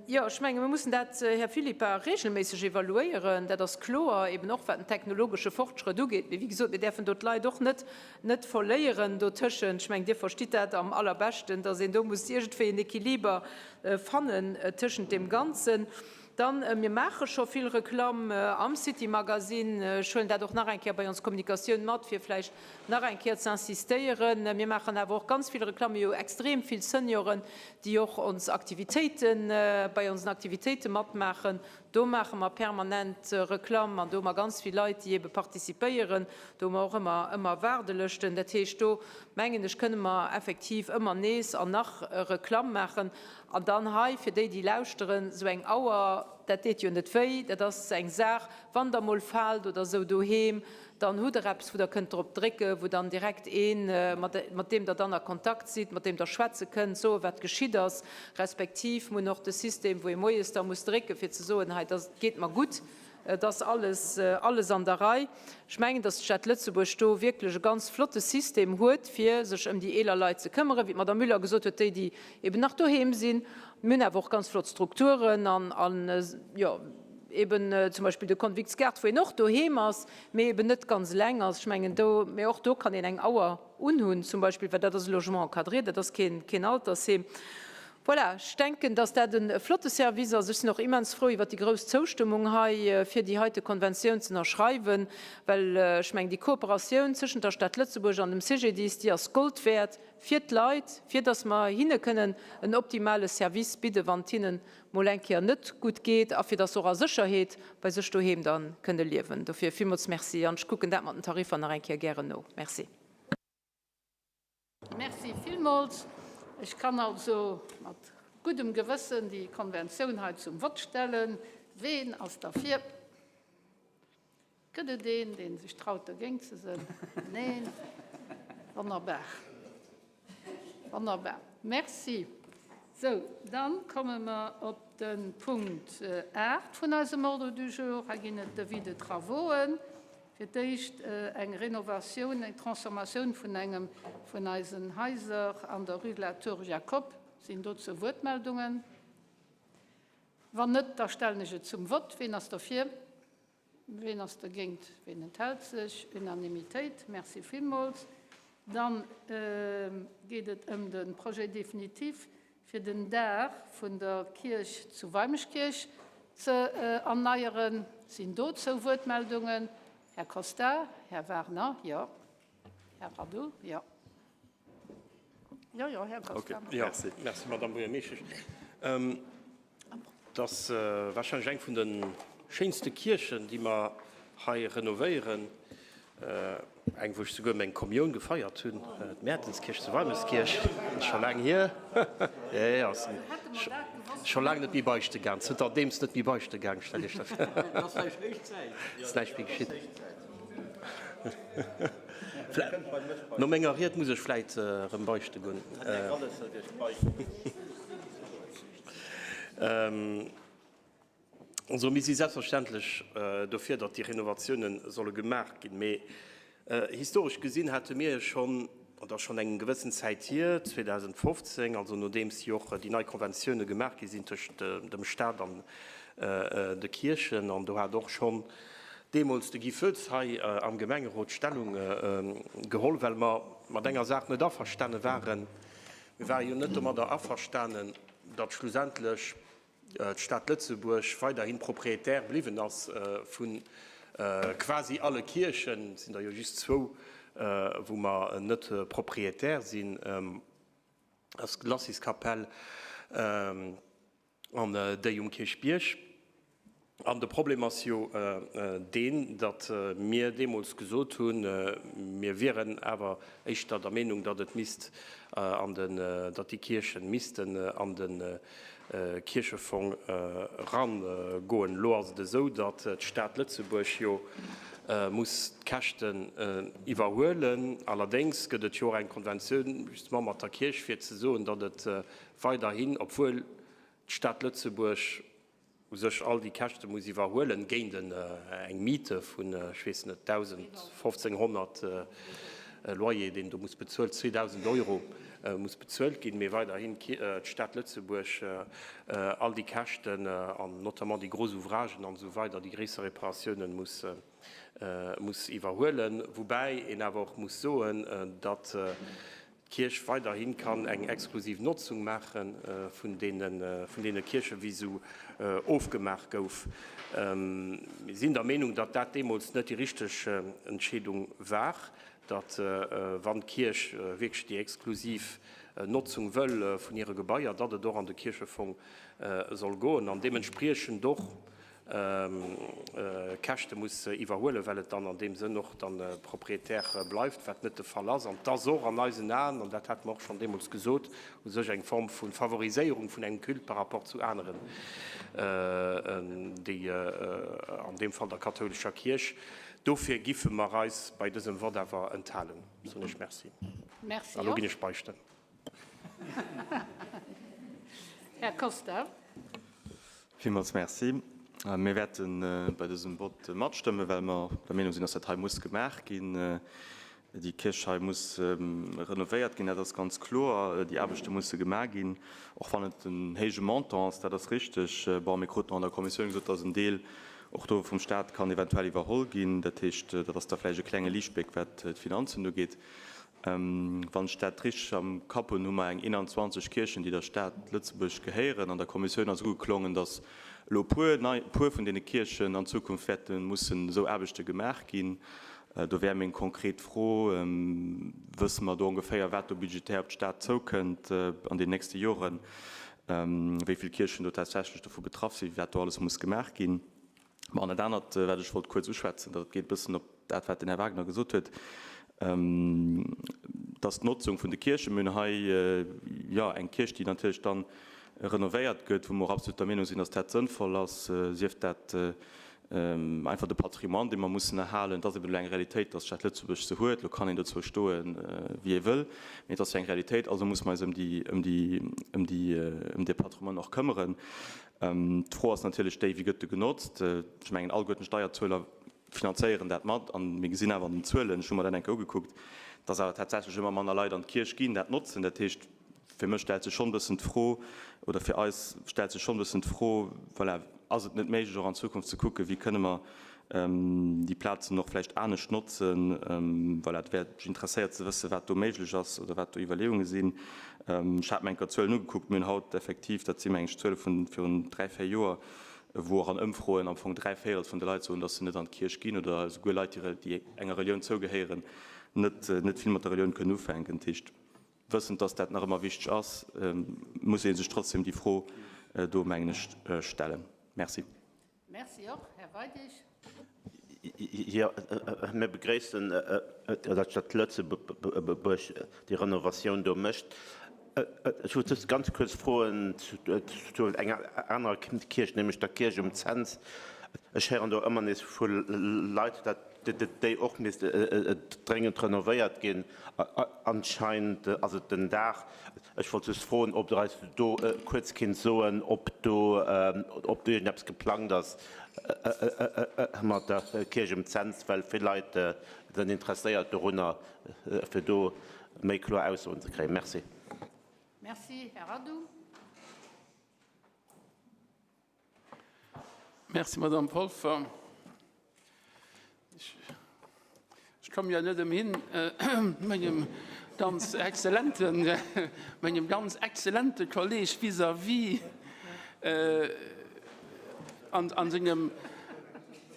Jo, ech menge mir mussen dat, Här Philippart, regelméisseg evaluéieren, dat ass kloer, eben och wat den technologesche Fortschrëtt ugeet. Mee wéi gesot, mir däerfen do d'Leit och net net verléieren dotëschent. Ech mengen, Dir verstitt dat am allerbeschten, datt een do muss iergendwéi en Equiliber fannen tëschent deem Ganzen. Dann, mir maache scho vill Reklamm am City Magazine. Ech huelen dat och nach eng Kéier bei ons Kommunikatioun mat, fir vläicht nach eng Kéier ze insistéieren. Mir maachen awer och ganz vill Reklamm. Mir hu extrem vill Senioren, déi och ons Aktivitéiten, bei onsen Aktivitéite matmaachen. Do maache mer permanent Reklamm an do hu mer ganz vill Leit, déi ebe participéieren. Do hu mer och ëmmer, ëmmer Waardelëschten. Dat heescht, do mengen ech, kënne mer effektiv ëmmer nees an nach Reklamm maachen. An dann hei, fir déi, déi lauschteren, esou eng Auer, dat deet jo net wéi, dat ass eng Saach, wann Der mol faalt oder esou doheem, Dann hutt Der eppes, wou Der kënnt drop drécken, wou dann direkt een, mat deem Der dann a Kontakt sidd, mat deem Der schwätze kënnt, soen, wat geschitt ass, respektiv mir hunn och de System, wou ee moies da muss drécken, fir ze soen, hei, dat geet mer gutt, et ass alles, alles an der Rei. Ech mengen, dass d'Stad Lëtzebuerg do wierklech e ganz flotte System huet, fir sech ëm déi eeler Leit ze këmmere, wéi d'Madame Müller gesot huet, déi, déi eben nach doheem sinn. Mir hunn awer och ganz flott Strukturen an, jo, eben zum Beispill de Konviktsgaart, wou een och doheem ass, mee eben net ganz eleng ass. Ech mengen do, mee och do kann een eng Auer unhunn zum Beispill, well dat ass e Logement encadré, dat ass keen, keen Altersheem. Voilà, ech denken, dass dat e flotte Service ass. Ech sinn och immens frou iwwert déi grouss Zoustëmmung hei, fir déi heite Konventioun ze ënnerschreiwen, well ech mengen, déi Kooperatioun tëschent der Stad Lëtzebuerg an dem CGDIS, déi ass Gold wäert fir d'Leit, fir dass mer hinne kënnen en optimale Service bidden, wann et hinnen mol eng Kéier net gutt geet a fir dass se och a Sécherheet bei sech doheem da kënne liewen. Dofir villmools Merci an ech kucken dat mat den Tariffer nach eng Kéier gären no. Merci. Merci villmools. Ech kann also mat guddem Gewëssen déi Konventioun hei zum Vott stellen. Ween ass derfir? Gëtt et een, dee sech traut, dergéint ze sënn? Neen. Wonnerbar. Wonnerbar. Merci. Sou, dann komme mer op de Punkt 8 vun eisem Ordre du jour. Hei ginn et Devis de travauxen. Fir d'éischt eng Renovatioun, eng Transformatioun vun engem vun eisen Haiser an der Rue de la Tour Jacob. Sinn dozou Wuertmeldungen? Wann net, da stellen ech et zum Vott. Ween ass derfir? Ween ass dergéint? Ween enthält sech? Unanimitéit. Merci villmools. Dann geet et ëm de Projet définitif fir den Daach vun der Kierch zu Weimeschkierch ze erneieren. Sinn dozou Wuertmeldungen? Här Costa, Här Wagner, jo. Här Radu, jo. Jo, jo, Här Costa. Okay. Ja, merci, Madame Buergermeeschtesch. Et ass warscheinlech eng vun de schéinste Kierchen, déi mer hei renovéieren. Eng, wou ech souguer meng Kommioun gefeiert hunn, d'Mäertenskierch zu Weimerskierch. Ass scho laang hier. Jo, jo, ass scho laang net méi beichte gaang. Zënterdeems net méi beichte gaang, stellt Iech dat vir. Ass näischt méi geschitt. No menger Ried muss ech vläit erëm beichte goen. Also mir si selbstverständlech dofir, datt déi Renovatiounen solle gemaach ginn. Mee historesch gesinn hate mir jo schonn, an dat ass schonn eng gewëssen Zäit hier, 2015, also nodeems jo och déi nei Konventioune gemaach gi sinn tëscht dem Stat an de Kierchen, an do hat och schonn deemools de Guy Foetz hei am Gemengerot Stellung geholl, well mer mat enger Saach net averstane waren, Mir ware jo net domadder averstanen, datt schlussendlech d'Stad Lëtzebuerg weiderhi Propriétaire bliwwen ass vu quasi alle Kierchen. Et sinn der jo just zwou, wou mer net Propriétaire sinn, ass d'Glaciskapell. An déi um Kierchbierg. An de Problem ass jo deen, datt mir deemools gesot hunn, mir wieren awer éischter der Meenung, datt et misst an den, datt déi Kierche missten an de Kierchefong erangoen. Elo ass et esou, datt d'Stad Lëtzebuerg jo muss d'Käschten iwwerhuelen. Allerdéngs gëtt et jo och eng Konventioun justement mat der Kierch, fir ze soen, datt et weiderhin, obwuel d'Stad Lëtzebuerg u sech all déi Käschte muss iwwerhuelen, géint eng Miete vun, ech weess net, 1.000, 1.500 Loyer, deen do muss bezuelt, 2.000 Euro muss bezuelt ginn, mee weiderhin d'Stad Lëtzebuerg all déi Käschten an notamment déi gros Ouvragen an esou weider, déi gréisser Reparatiounen muss iwwerhuelen. Woubäi een awer och muss soen, datt d'Kierch weiderhi kann eng exklusiv Notzung maache vun deene Kierchen, wéi esou ofgemaach gouf. Mir sinn der Meenung, datt dat deemools net déi richteg Entscheedung war, datt wann d'Kierch wierklech déi exklusiv Notzung wëll vun hire Gebaier, datt et och an de Kierchefong soll goen an deementspriechend och. Käschte muss iwwerhuelen, well et dann an deem Sënn och dann Propriétaire bleift, wat net de Fall ass. An et ass och an eisen Aen, an dat hate mer och schonn deemools gesot, u sech eng Form vu Favoriséierung vun engem Culte par rapport zu aneren, déi an deem Fall der kathoulescher Kierch. Dofir giffe mer eis bei dësem Vott awer enthalen. Soen ech Merci. Merci An elo och. ginn ech beichten. Här Costa. Villmools Merci. Mir wäerte bei dësem Vott matstëmmen, well mer der Meenung sinn, dass dat hei muss gemaach ginn. Déi Kierch hei muss renovéiert ginn, dat ass ganz kloer. Déi Aarbechte musse gemaach ginn, och wann et en héije Montant ass, dat ass richteg. Bon, mir kruten och an der Kommissioun gesot, dass en Deel och do vum Stat kann eventuell iwwerholl ginn. Dat heescht, dat ass da vläicht e klenge Liichtbléck, wat d'Finanzen ugeet. Wann ech dat richteg am Kapp hunn, hu mer eng 21 Kierchen, déi der Stad Lëtzebuerg gehéieren. An der Kommissioun ass ugeklongen, datt elo e puer nei, e puer vun deene Kierchen an Zukunft wäerte mussen esou Aarbechte gemaach ginn. Do wär meng konkret Fro, Wësse mer do ongeféier, wat do budgetär op d'Stad zoukënnt an den nächste Joren, wéi vill Kierchen do tatsächlech dovu betraff sinn, wat do alles muss gemaach ginn? Bon, an dat anert, wat ech wollt kuerz uschwätzen, dat geet e bëssen op dat, wat den Här Wagner gesot huet, dass d'Notzung vun de Kierchen, mir hunn hei jo eng Kierch, déi natierlech dann renovéiert gëtt, wou mer och absolut der Meenung sinn, dass dat sënnvoll ass, sief dat einfach de Patrimoine, dee mer mussen erhalen. Et ass eben elo eng Realitéit, dass d'Stad Lëtzebuerg se huet. Elo kann een dozou stoen, wéi ee wëll, mee et ass jo eng Realitéit, also muss mer eis ëm déi, ëm déi, ëm déi, ëm dee Patrimoine och këmmeren. D'Fro ass natierlech déi, Wéi gëtt e genotzt? Ech mengen, alleguerten d'Steierzueler finanzéieren dat mat. A mir gesinn awer an den Zuelen, ech hu mer dat eng Kéier ugekuckt, dass awer tatsächlech ëmmer manner Leit an d'Kierch ginn, dat notzen. Dat heescht, fir mech stellt sech schonn e bëssen d'Fro, oder fir eis stellt sech schonn e bëssen d'Fro, voilà, ass et net méiglech och an Zukunft ze kucken, wéi kënne mer déi Plazen och vläicht anescht notzen. Voilà, et wär mech interesséiert ze wëssen, wat do méiglech ass oder wat do Iwwerleeunge sinn. Ech hat mer eng Kéier d'Zuelen ugekuckt. Mir hunn haut effektiv, dat si meng ech Zuele vun virun dräi, véier Joer, wou och an Ëmfroen am Fong dräi Véierels vun de Leit soen, datt se net an d'Kierch ginn oder esouguer Leit, déi enger Relioun zougehéieren, net net vill mat der Relioun kënnen ufänken. Dat heescht, wëssend, datt dat nach ëmmer wichteg ass, muss ee sech trotzdem déi Fro do, mengen ech, stellen. Merci. Merci och. Här Weidig. Jo, mir begréissen, datt d'Stad Lëtzebuerg déi Renovatioun do mécht. Ech wollt just ganz kuerz froen zu enger anerer Kierch, nämlech der Kierch um Cents. Ech héieren do ëmmer nees vu Leit, datt déi och misst dréngend renovéiert ginn. Anscheinend ass et den Daach. Ech wollt just froen, ob Der eis do kuerz kinnt soen, ob do ob do iergendeppes geplangt ass mat der Kierch um Cents, well vill Leit sinn interesséiert dorunner, fir do méi kloer Aussoen ze kréien. Merci. Merci. Här Addou. Merci, Madame Polfer. Ech komme jo net ëmhin, mengem ganz exzellenten, mengem ganz exzellente Kolleg vis-à-vis an, an sengem,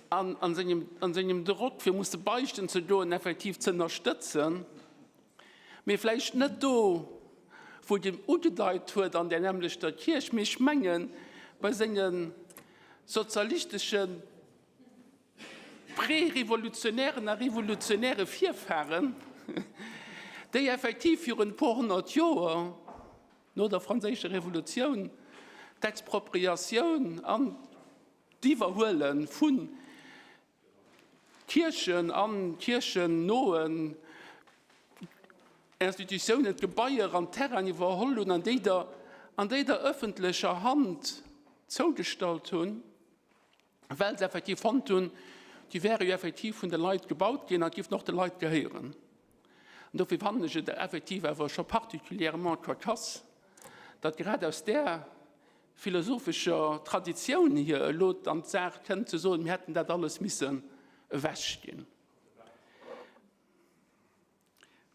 an, an sengem, an sengem Drock, fir musse beichten ze goen, effektiv ze ënnerstëtzen. Mee vläicht net do, wou et hien ugedeit huet, an där nämmlechter Kierch, mee ech mengen, bei senge sozialistesche prerevolutionären a revolutionäre Virfahren, déi effektiv virun e puer honnert Joer, no der Franséischer Revolutioun, d'Expropriatioun an d'Iwwerhuele vun Kierchen an kierchennoen Institutiounen d'Gebaier an d'Terrainen iwwerholl hunn an déi der an déi der ëffentlecher Hand zougestallt hunn, well se effektiv fonnt hunn, déi wäre jo effektiv vun de Leit gebaut ginn an giffen och de Leit gehéieren. An dofir fannen ech et effektiv awer scho particulièrement cocasse, datt grad aus där philosophescher Traditioun hier elo an d'Saach kënnt ze soen, mir hätten dat alles missen ewechginn.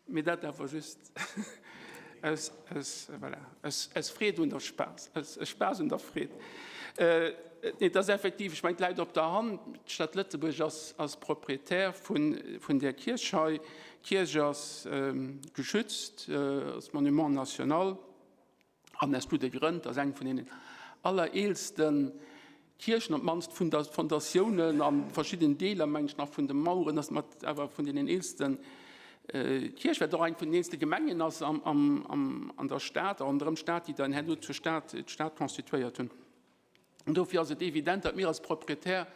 Mee dat awer just aus, aus, voilà, aus, aus Freed un der Spaass, aus Spaass un der Freed. Nee, et ass effektiv, ech mengen, et läit op der Hand, d'Stad Lëtzebuerg ass, ass Proprietär vun, vun där Kierch hei. D'Kierch ass geschützt, ass Monument national. An aus gudde Grënn, 't ass eng vun deenen allereelste. Kierchen, op d'mannst vun der Fondatiounen a verschiddenen Deeler, meng ech, nach vun de Maueren, ass mat awer vun deenen eelsten Kierch, wat och eng vun den eelste Gemengen ass an der Stad a ronderëm d'Stad, déi dann herno zur Stad, d'Stad constituéiert hunn. An dofir ass et evident, datt mir als Proprietär,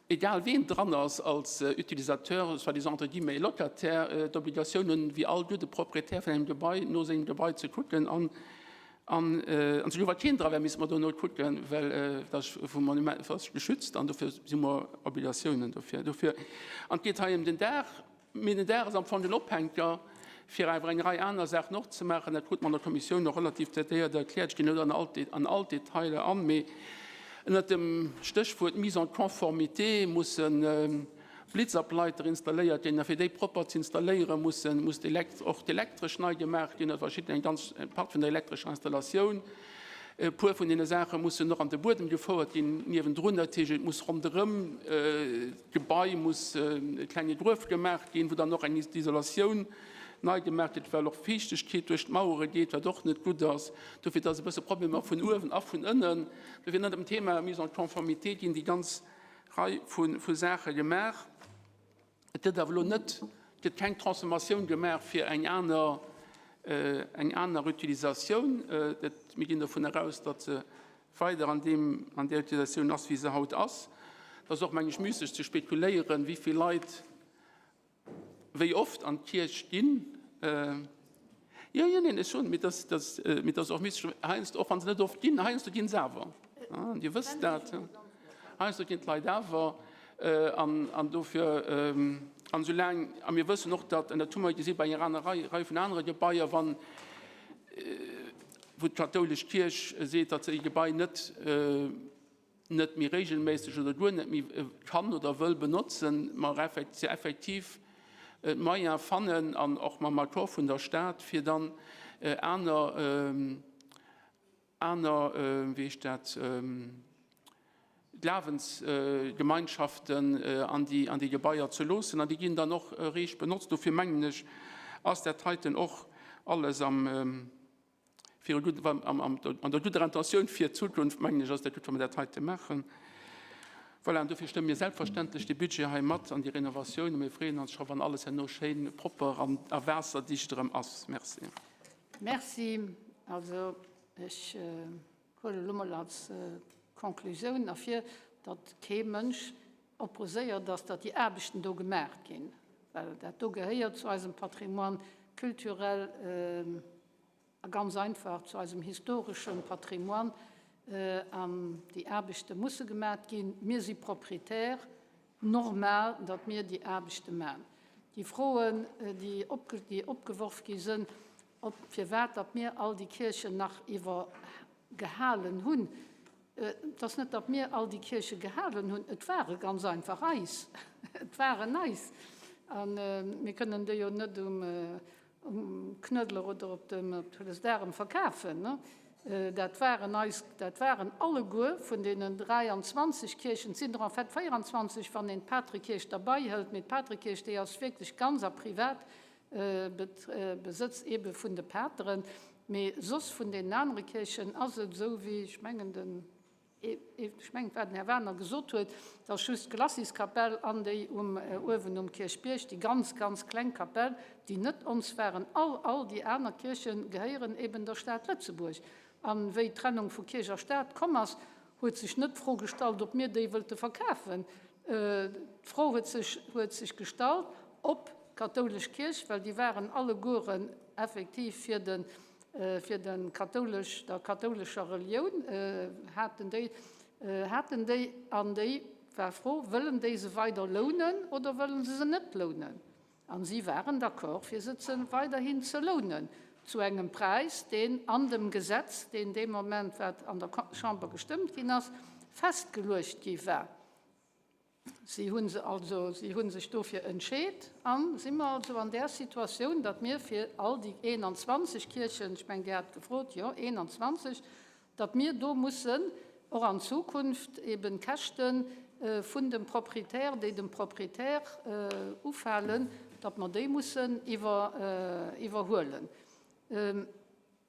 egal ween dran ass als Utilisateur, soi-disant entre guillemets Locataire, d'Obligatioun hunn, wéi all gudde Proprietär vun engem Gebai, no sengem Gebai ze kucken an an souguer wa keen dra wär, misste mer dono kucken, well et ass vum Monument ass geschützt an dofir si mer Obligatiounen dofir. Dofir, an et geet hei ëm den Daach. Mee den Daach ass am Fong den Ophänker, fir awer eng Rei aner Saachen och ze maachen. Dat krut mer an der Kommissioun och relativ detailléiert erkläert. Ech ginn net an all an all d'Detailer an, mee ënnert dem Stéchwuert Mise en conformité mussen Blitzableiter installéiert ginn. A fir déi propper ze installéieren, mussen muss d'Elekt och d'Elektresch nei gemaach ginn, oder verschidden eng ganz Part vun der elektrescher Installatioun. E puer vun deene Saache mussen och an de Buedem gefouert ginn niewendrun. Dat heescht, et muss ronderëm D'Gebai muss e klenge Gruef gemaach ginn, wou dann och eng Isolatioun nei gemaach gëtt, well och Fiichtegkeet duerch d'Mauere geet, wat och net gutt ass. Dofir, et ass e bësse Problemer vun uewen a vun ënnen. Dofir ënnert dem Thema Mise en conformité ginn déi ganz Rei vu Saache gemaach. Et gëtt awer elo net, et gëtt keng Transformatioun gemaach fir eng aner, eng aner Utilisatioun. Et, mir ginn dovun eraus, datt se weider an deem, an där Utilisatioun ass, wéi se haut ass. Et ass och, meng ech, müsseg ze spekuléieren, wéi vill Leit wéi oft an d'Kierch ginn. Jo, jo, neen, ech soen, mee dass, dass, mee dass och müsseg, heiansdo, och wa se net oft ginn, heiansdo ginn se awer. Dir wësst dat. Heiansdo ginn d'Leit awer. An, an dofir, an soulaang, a mir wëssen och, datt, an dat hu mer gesi bei enger aner Rei, Rei vun anere Gebaier, wann, wou d'kathoulesch Kierch seet, datt se e Gebai net, net méi regelméisseg oder guer net méi kann oder wëll benotzen, mer effektiv d'Moyen fannen an och mam Accord vun der Stad, fir dann aner, aner, wéi heescht dat, Glawensgemeinschaften an déi, an déi Gebaier ze loossen. An déi ginn dann och riicht benotzt. Dofir mengen ech, ass dat heiten och alles am, Fir e gudde, an der gudder Intentioun fir d'Zukunft, mengen ech, ass dat gutt, wa mer dat heite maachen. Voilà, an dofir stëmme mir selbstverständlech dee Budget hei mat an déi Renovatioun. A mir freeën ons scho, wann alles herno schéin propper an a waasserdicht erëm ass. Merci. Merci. Also, ech huelen elo mol als Konklusioun ervir, datt kee Mënsch opposéiert ass, datt déi Aarbechten do gemaach ginn, well dat do gehéiert zu eisem Patrimoine culturel, A ganz einfach zu eisem historesche Patrimoine. An déi Aarbechte musse gemat ginn. Mir si Proprietär, normal, datt mir déi Aarbechte man. Déi Froen, déi opgeworf gi sinn, ob firwat datt mir all déi Kierchen nach iwwer gehalen hunn, et ass net, datt mir all déi Kierche gehalen hunn, et ware ganz einfach eis. Et waren eis. A mir kënnen déi jo net um um Knuedler oder op dem Huelesdag verkafen. Dat waren eis, dat waren alleguer vun deenen 23 Kierchen, et sinn der en fait 24, wann een d'Patrekierch derbaihëlt, mee d'Patrekierch, déi ass wierklech ganz a Privatbesëtz eebe vun de Pateren, mee soss vun deenen anere Kierchen ass et esou wéi, ech mengen, den Ech mengen, et war den Här Werner gesot huet, dass just d'Glaciskapell an déi um uewen um Kierchbierg, déi ganz, ganz kleng Kapell, déi net ons waren. All, all déi aner Kierche gehéieren eben der Stad Lëtzebuerg. A wéi d'Trennung vu Kierch a Stad komm ass, huet sech net d'Fro gestallt, ob mir déi wëllte verkafen. D'Fro huet sech, huet sech gestallt, ob d'kathoulesch Kierch, well déi waren allegueren effektiv fir de Fir de kathoulesch, der kathoulescher Relioun haten déi, haten déi, an déi war Fro, wëllen déi se weider lounen oder wëllen se se net lounen? An si waren d'accord fir se ze weiderhin ze lounen, zu engem Präis, deen an dem Gesetz, deen dee Moment, wat an der Chamber gestëmmt ginn ass, festgeluecht gi war. Si hu se also, si hu sech dofir entscheet. A si mer also an där Situatioun, datt mir fir all déi 21 Kierchen, ech mengen, Dir hat gefrot, jo, 21, datt mir do mussen och an Zukunft eben d'Käschte vun dem Proprietär, déi dem Proprietär ufalen, datt mer déi mussen iwwerhuelen.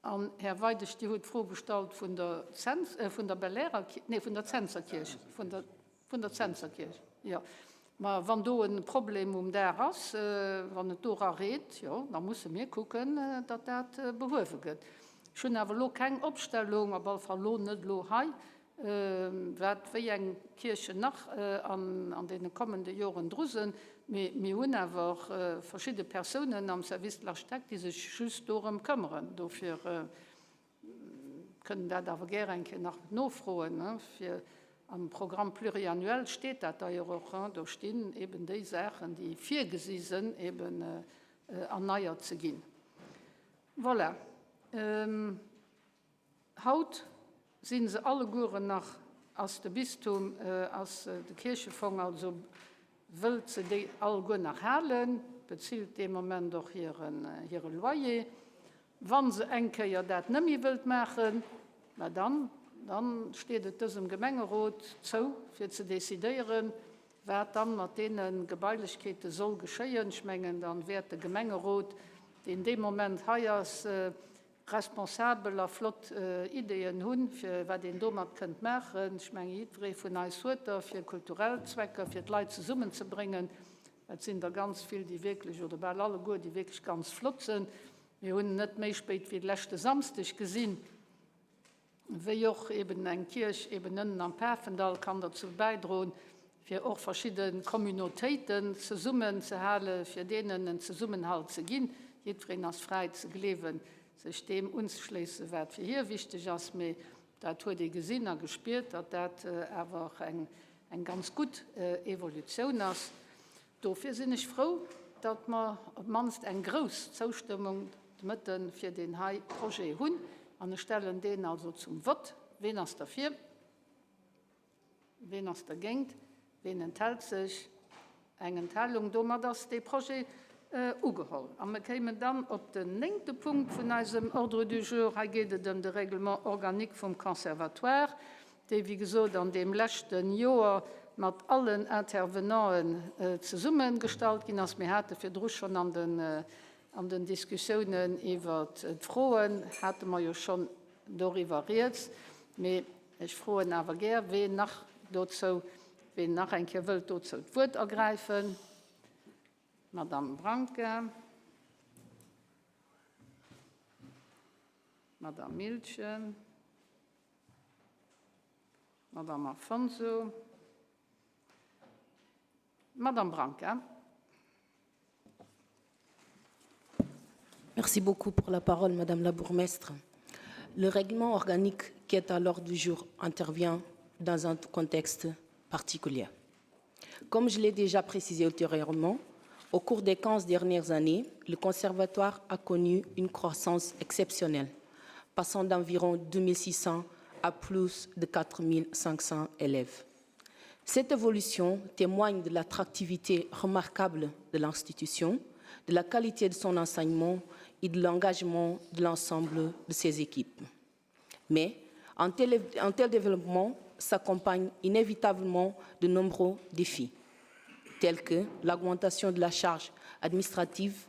An, Här Weidig, Dir hutt d'Fro gestallt vun der Zens, vun der Belair, nee, vun der Zenzerkierch, vun der, vun der Zenzerkierch, jo. Ma wann do e Problem um Daach ass, wann et dora reent, jo, da musse mir kucken, datt dat behuewe gëtt. Ech hunn awer elo keng Opstellung, op alle Fall elo net elo hei, wat wéi eng Kierchen nach an deene kommende Joren dru sinn. Mee mir hunn awer verschidde Persounen am Service de l'architecte, déi sech just dorëm këmmeren. Dofir kënnen dat awer gär eng Kéier nach nofroen. Fir am Programme pluriannuel steet dat d'ailleurs och, do stinn eben déi Saachen, déi virgesi sinn, eben erneiert ze ginn. Voilà. Haut si se allegueren nach, ass de Bistum, ass de Kierchefong also, wëllt se déi alleguer nach halen, bezilt dee Moment och hire Loyer. Wa se eng Kéier dat net méi wëllt maachen, mä dann, dann steet et dësem Gemengerot zou, fir ze decidéieren, wat dann mat deene Gebailechkeete soll geschéien. Ech mengen, dann wäert de Gemengerot, deen dee Moment hei ass, responsabel a flott Ideeën hunn, fir wat een domat kënnt maachen. Ech menge jiddweree vun eis huet der fir kulturell Zwecker, fir d'Leit zesummenzebréngen. Et sinn der ganz vill, déi wierklech, oder bal alleguer, déi wierklech ganz flott sinn. Mir hunn net méi spéit wéi de leschte Samsdeg gesinn, wéi och eben eng Kierch eben ënnen am Pafendall kann derzou bäidroen, fir och verschidde Communautéiten zesummen ze halen, fir deenen en Zesummenhalt ze ginn. Jiddwereen ass fräi ze gleewen, sech deem unzeschléissen, wat fir hie wichteg ass, mee dat huet ee gesinn a gespiert, datt dat awer eng ganz gutt Evolutioun ass. Dofir sinn ech frou, datt mer op d'mannst eng grouss Zoustëmmung de Mëtte fir deen hei Projet hunn. An ech stellen deen also zum Vott. Ween ass derfir? Ween ass dergéint? Ween enthält sech? Eng Enthalung. Domat ass dee Projet ugeholl. A mir kéimen dann op den néngte Punkt vun eisem Ordre du jour. Hei geet et ëm de Règlement organique vum Conservatoire. déi wéi gesot an deem leschte Joer mat allen Intervenanten zesummegestallt ginn ass. Mir hate virdru schonn an den, an den Diskussiounen iwwert d'Froen hate mer jo schonn doriwwer rieds. Mee ech froen awer gär, ween nach dozou, ween nach eng Kéier wëllt dozou d'Wuert ergräifen. D'Madame Branca. D'Madame Miltgen. Madame Afonso. Madame Branca. Merci beaucoup pour la parole, Madame la bourgmestre. Le règlement organique qui est à l'ordre du jour intervient dans un contexte particulier. Comme je l'ai déjà précisé ultérieurement, au cours des 15 dernières années, le conservatoire a connu une croissance exceptionnelle, passant d'environ 2600 à plus de 4500 élèves. Cette évolution témoigne de l'attractivité remarquable de l'institution, de la qualité de son enseignement et de l'engagement de l'ensemble de ses équipes. Mais un tel, un tel développement s'accompagne inévitablement de nombreux défis, tels que l'augmentation de la charge administrative,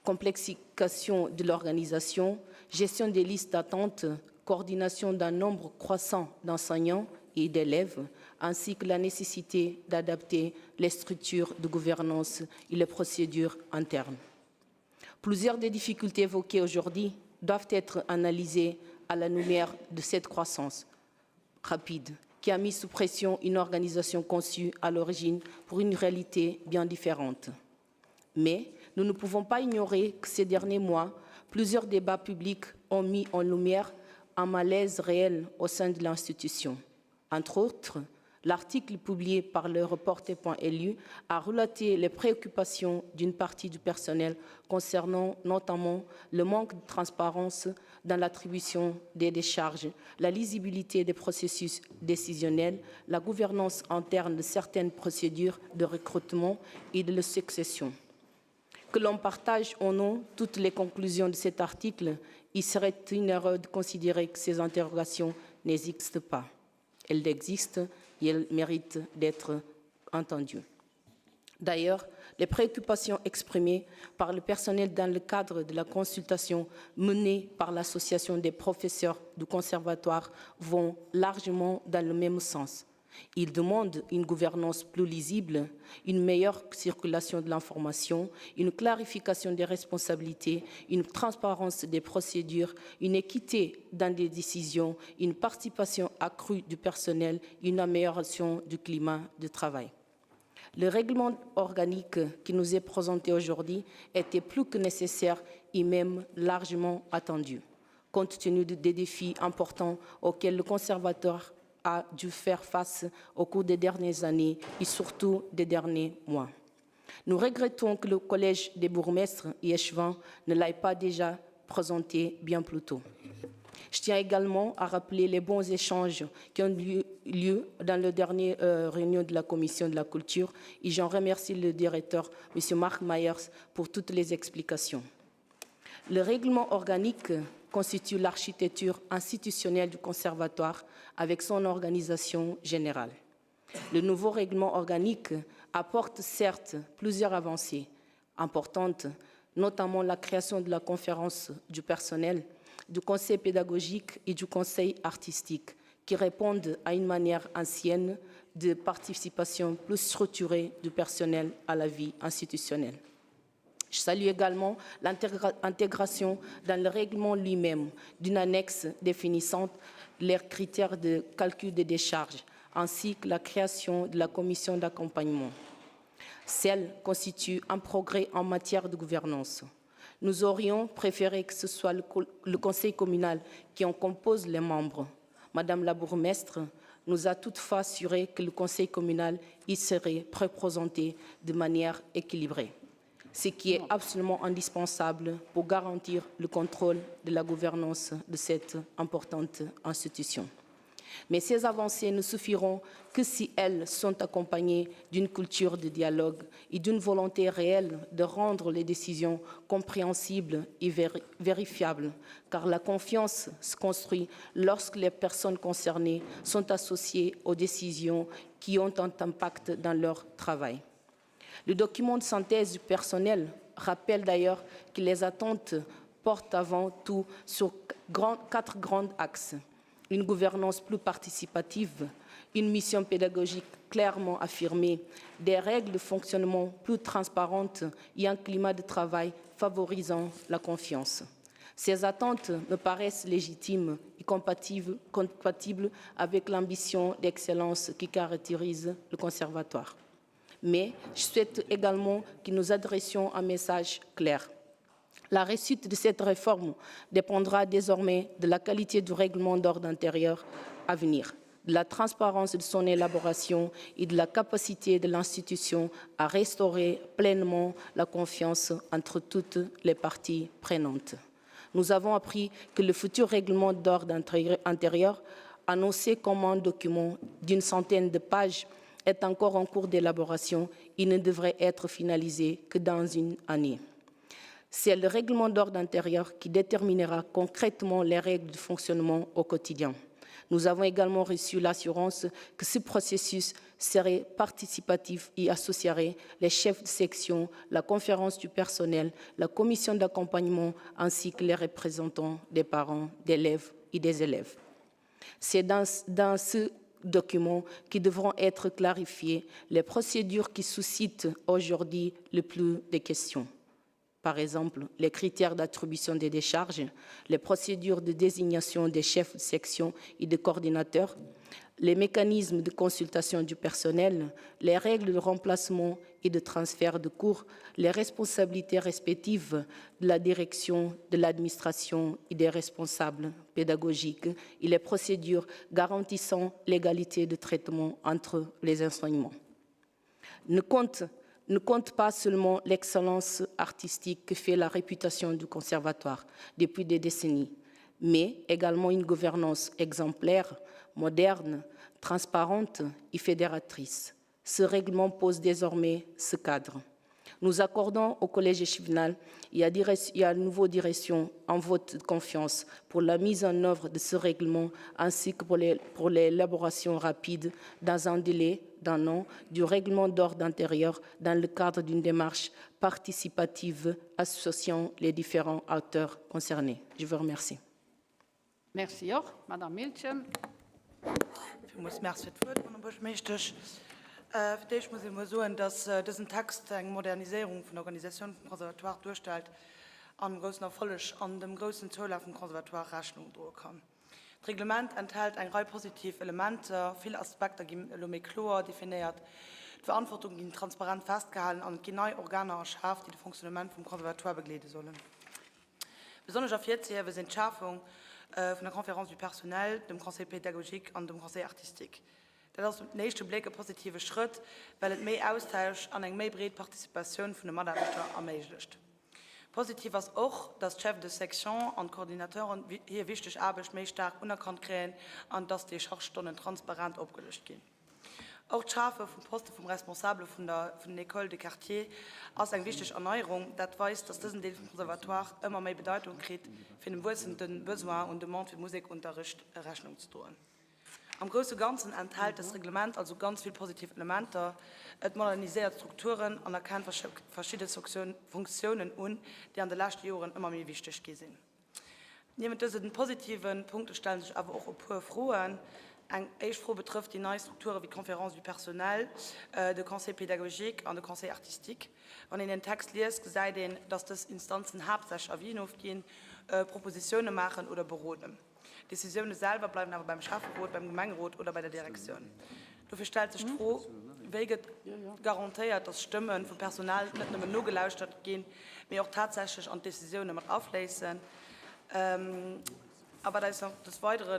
complexification de l'organisation, gestion des listes d'attente, coordination d'un nombre croissant d'enseignants et d'élèves, ainsi que la nécessité d'adapter les structures de gouvernance et les procédures internes. Plusieurs des difficultés évoquées aujourd'hui doivent être analysées à la lumière de cette croissance rapide qui a mis sous pression une organisation conçue à l'origine pour une réalité bien différente. Mais nous ne pouvons pas ignorer que ces derniers mois, plusieurs débats publics ont mis en lumière un malaise réel au sein de l'institution. Entre autres, l'article publié par le reporter.lu a relaté les préoccupations d'une partie du personnel concernant notamment le manque de transparence dans l'attribution des décharges, la lisibilité des processus décisionnels, la gouvernance interne de certaines procédures de recrutement et de la succession. Que l'on partage ou non toutes les conclusions de cet article, il serait une erreur de considérer que ces interrogations n'existent pas. Elles existent et elles méritent d'être entendues. D'ailleurs, les préoccupations exprimées par le personnel dans le cadre de la consultation menée par l'Association des professeurs du conservatoire vont largement dans le même sens. Il demande une gouvernance plus lisible, une meilleure circulation de l'information, une clarification des responsabilités, une transparence des procédures, une équité dans les décisions, une participation accrue du personnel, une amélioration du climat de travail. Le règlement organique qui nous est présenté aujourd'hui était plus que nécessaire et même largement attendu, compte tenu des défis importants auxquels le conservateur a dû faire face au cours des dernières années et surtout des derniers mois. Nous regrettons que le Collège des bourgmestres et échevins ne l'ait pas déjà présenté bien plus tôt. Je tiens également à rappeler les bons échanges qui ont eu lieu dans la dernière euh, réunion de la Commission de la culture et j'en remercie le directeur, M. Marc Myers, pour toutes les explications. Le règlement organique constitue l'architecture institutionnelle du conservatoire avec son organisation générale. Le nouveau règlement organique apporte certes plusieurs avancées importantes, notamment la création de la conférence du personnel, du conseil pédagogique et du conseil artistique, qui répondent à une manière ancienne de participation plus structurée du personnel à la vie institutionnelle. Je salue également l'intégration dans le règlement lui-même d'une annexe définissant les critères de calcul des décharges, ainsi que la création de la commission d'accompagnement. Celle constitue un progrès en matière de gouvernance. Nous aurions préféré que ce soit le conseil communal qui en compose les membres. Madame la bourgmestre nous a toutefois assuré que le conseil communal y serait représenté de manière équilibrée ce qui est absolument indispensable pour garantir le contrôle de la gouvernance de cette importante institution. Mais ces avancées ne suffiront que si elles sont accompagnées d'une culture de dialogue et d'une volonté réelle de rendre les décisions compréhensibles et vérifiables, car la confiance se construit lorsque les personnes concernées sont associées aux décisions qui ont un impact dans leur travail. Le document de synthèse du personnel rappelle d'ailleurs que les attentes portent avant tout sur quatre grands axes. Une gouvernance plus participative, une mission pédagogique clairement affirmée, des règles de fonctionnement plus transparentes et un climat de travail favorisant la confiance. Ces attentes me paraissent légitimes et compatibles, compatibles avec l'ambition d'excellence qui caractérise le conservatoire. Mais je souhaite également que nous adressions un message clair. La réussite de cette réforme dépendra désormais de la qualité du règlement d'ordre intérieur à venir, de la transparence de son élaboration et de la capacité de l'institution à restaurer pleinement la confiance entre toutes les parties prenantes. Nous avons appris que le futur règlement d'ordre intérieur, annoncé comme un document d'une centaine de pages, est encore en cours d'élaboration et ne devrait être finalisé que dans une année. C'est le règlement d'ordre intérieur qui déterminera concrètement les règles de fonctionnement au quotidien. Nous avons également reçu l'assurance que ce processus serait participatif et associerait les chefs de section, la conférence du personnel, la commission d'accompagnement ainsi que les représentants des parents, d'élèves et des élèves. C'est dans, dans ce document qui devront être clarifiées les procédures qui suscitent aujourd'hui le plus de questions par exemple les critères d'attribution des décharges, les procédures de désignation des chefs de section et de coordinateurs, les mécanismes de consultation du personnel, les règles de remplacement et de transfert de cours, les responsabilités respectives de la direction, de l'administration et des responsables pédagogiques et les procédures garantissant l'égalité de traitement entre les enseignements. Ne compte ne compte pas seulement l'excellence artistique que fait la réputation du conservatoire depuis des décennies, mais également une gouvernance exemplaire, moderne, transparente et fédératrice. Ce règlement pose désormais ce cadre. Nous accordons au Collège échevinal et à, et à nouveau direction un vote de confiance pour la mise en œuvre de ce règlement ainsi que pour l'élaboration rapide dans un délai d'un an du règlement d'ordre intérieur dans le cadre d'une démarche participative associant les différents acteurs concernés. Je vous remercie. Merci och. Madame Miltgen. Villmools Merci fir d'Wuert, Madame Buergermeeschtesch. Fir d'éischt muss ee mol soen, dass dësen Text eng Moderniséierung vun der Organisatioun vum Conservatoire duerstellt an dem groussen Erfolleg an dem groussen Zoulaf vum Conservatoire Rechnung droe kann. D'Reglement enthält eng Rei positiv Elementer, vill Aspekter ginn elo méi kloer definéiert, d'Verantwortung ginn transparent festgehalen an et ginn nei Organer erschaf, déi de Fonctionnement vum Conservatoire begleede sollen. Besonnesch ervirzehiewe sinn d'Schafung vun der Conférence du personnel, dem Conseil pédagogique an dem Conseil artistique. Dat ass op den éischte Bléck e positive Schrëtt, well et méi Austausch an eng méi breet Participatioun vun de Mataarbechter erméiglecht. Positiv ass och, dass d'Chefs de section an d'Coordinateuren hir wichteg Aarbecht méi staark unerkannt kréien an dass d'Décharge-Stonnen transparent opgelëscht ginn. Och d'Schafe vum Poste vum Responsabele vun der vun den Écoles de quartier ass eng wichteg Erneierung. Dat weist, dass dësen Deel vum Conservatoire ëmmer méi Bedeitung kritt, fir dem wuessende Besoin un Demande fir Musekunterricht Rechnung ze droen. Am grousse Ganzen enthält dëst Reglement also ganz vill positiv Elementer. Et moderniséiert d'Strukturen an erkennt verschidde Funktiounen un, déi an de leschte Joren ëmmer méi wichteg gi sinn. Niewent dëse positive Punkte stelle sech awer och e puer Froen. Eng éischt Fro betrëfft déi nei Strukture wéi d'Conférence du personnel, de Conseil pédagogique an de Conseil artistique. Wann een den Text liest, gesäit een, dass dës Instanzen haaptsächlech Avisen ofginn, Propositioune maachen oder beroden. D'Decisioune selwer bleiwen awer beim Schäfferot, beim Gemengerot oder bei der Direktioun. Dofir stellt sech d'Fro, Wéi gëtt garantéiert, datt d'Stëmme vum Personal net nëmmen nogelauschtert ginn, mee och tatsächlech an d'Decisioune mat afléissen? A wat eis nach des Weidere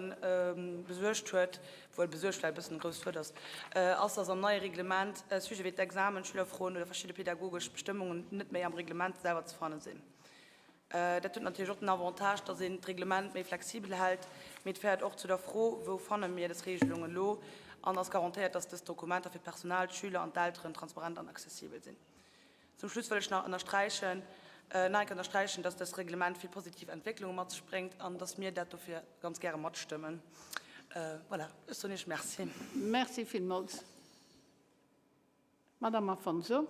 besuergt huet, wuel besuergt vläicht e bëssen e grousst Wuert ass, ass, datt am neie Reglement Sujete wéi d'Examen, d'Schülerfroen oder verschidde pedagogesch Bestëmmungen net méi am Reglement selwer ze fanne sinn. Dat huet natierlech och den Avantage, dass een d'Reglement méi flexibel hält, mee et féiert och zu der Fro, Wou fanne mir des Regelung elo an ass garantéiert, dass dës Dokumenter fir d'Personal, d'Schüler an d'Elteren transparent an accessibel sinn? Zum Schluss wëll ech nach ënnersträichen, nach eng Kéier ënnersträichen, dass dës Reglement vill positiv Entwécklunge mat sech bréngt an dass mir dat dofir ganz gäre matstëmmen. Voilà, ech soen Iech Merci. Merci villmools. Madame Afonso.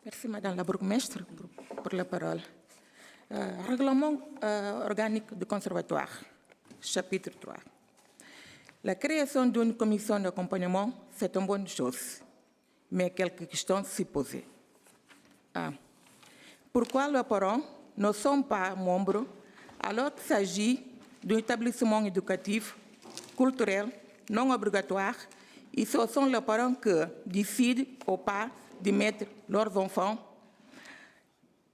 Merci Madame la bourgmestre pour la parole. Euh, règlement euh, organique du conservatoire, chapitre 3. La création d'une commission d'accompagnement, c'est une bonne chose, mais quelques questions s'y posaient. 1. Pourquoi les parents ne sont pas membres alors qu'il s'agit d'un établissement éducatif, culturel, non obligatoire, et ce sont les parents qui décident ou pas de mettre leurs enfants.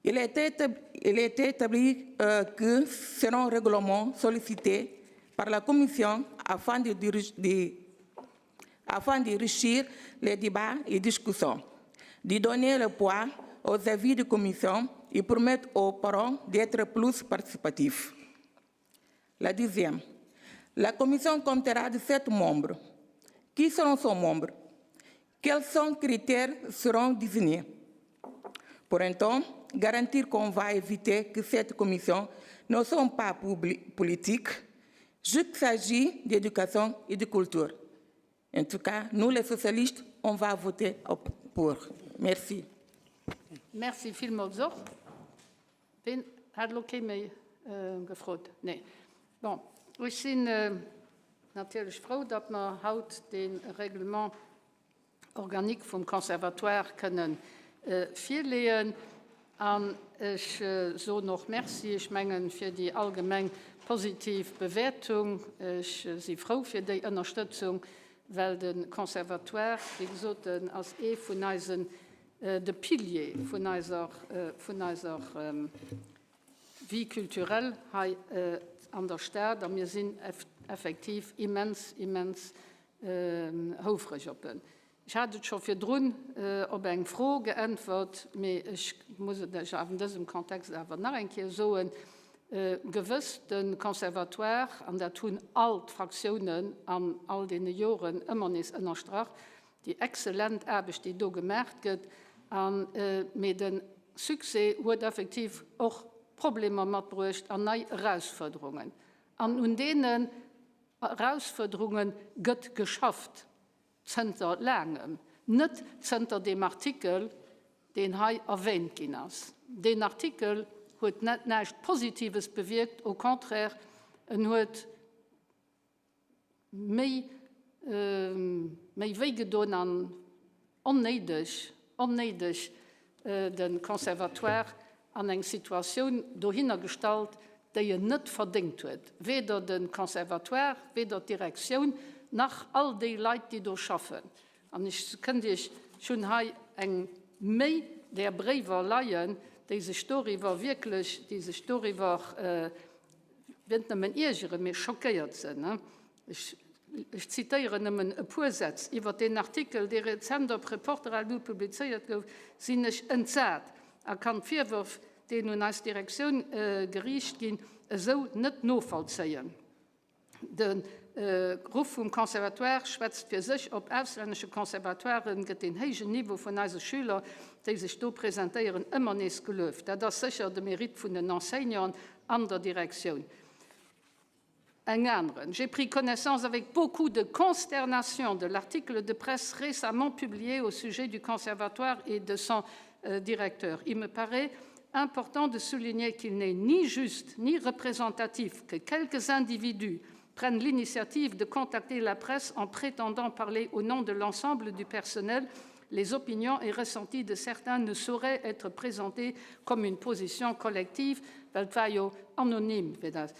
Il a été, il a été établi euh, que seront règlement sollicités par la Commission afin de, de, afin d'enrichir les débats et discussions, de donner le poids aux avis de commission et permettre aux parents d'être plus participatifs. La deuxième, la commission comptera de sept membres. Qui seront ses membres Quels sont critères seront désignés Pour autant, garantir qu'on va éviter que cette commission ne soit pas politique, vu qu'il s'agit d'éducation et de culture. En tout cas, nous les socialistes, on va voter pour. Merci. Merci villmools och. Ween hat elo kee méi gefrot? Nee. Bon, ech sinn natierlech frou, datt mer haut dee Règlement organique vum Conservatoire kënnen virleeën. An ech soen och Merci, ech mengen, fir déi allgemeng positiv Bewäertung. Ech si frou fir déi Ënnerstëtzung, well de Conservatoire, wéi gesot, ass ee vun eisen, de Pilier vun eiser, vun eiser Vie culturelle hei an der Stad. A mir sinn effektiv immens, immens houfreg op en. Ech hat et scho virdrun op eng Fro geäntwert, mee ech muss et lech an dësem Kontext awer nach eng Kéier soen. Gewëss, de Conservatoire, an dat hunn all d'Fraktiounen an all deene Joren ëmmer nees ënnerstrach, déi exzellent Aarbecht, déi do gemaacht gëtt, an, mee de Succès huet effektiv och Problemer matbruecht an nei Erausfuerderungen. An un deenen Erausfuerderunge gëtt geschafft. Zënter laangem, net zënter deem Artikel, deen hei erwähnt ginn ass. Deen Artikel huet net näischt Positives bewierkt, au contraire, en huet méi, méi wéi gedoen an onnéideg, onnéideg de Conservatoire an eng Situatioun dohinner gestallt, déi en net verdéngt huet, weder de Conservatoire, weder d'Direktioun, nach all déi Leit, déi do schaffen. An ech kënnt Iech, ech hunn hei eng méi där Bréiwer leien, déi sech doriwwer wierklech, déi sech doriwwer net nëmmen iergeren, mee schockéiert sinn. Ech Ech zitéieren nëmmen e puer Sätz. Iwwer deen Artikel, dee rezent op Reporter.lu publizéiert gouf, sinn ech entsat a kann d'Virwërf, deen un eis Direktioun geriicht ginn, esou net novollzéien. De Ruff vum Conservatoire schwätzt fir sech, Op auslännesche Conservatoiren gëtt deen héijen Niveau vun eise Schüler, déi sech do presentéieren, ëmmer nees gelueft. Dat ass sécher de Mérite vun den Enseignanten an der Direktioun. Eng aneren: J'ai pris connaissance avec beaucoup de consternation de l'article de presse récemment publié au sujet du conservatoire et de son euh, directeur. Il me paraît important de souligner qu'il n'est ni juste ni représentatif que quelques individus prennent l'initiative de contacter la presse en prétendant parler au nom de l'ensemble du personnel les opinions et ressentis de certains ne sauraient être présentés comme une position collective, well et war jo anonym, wéi dat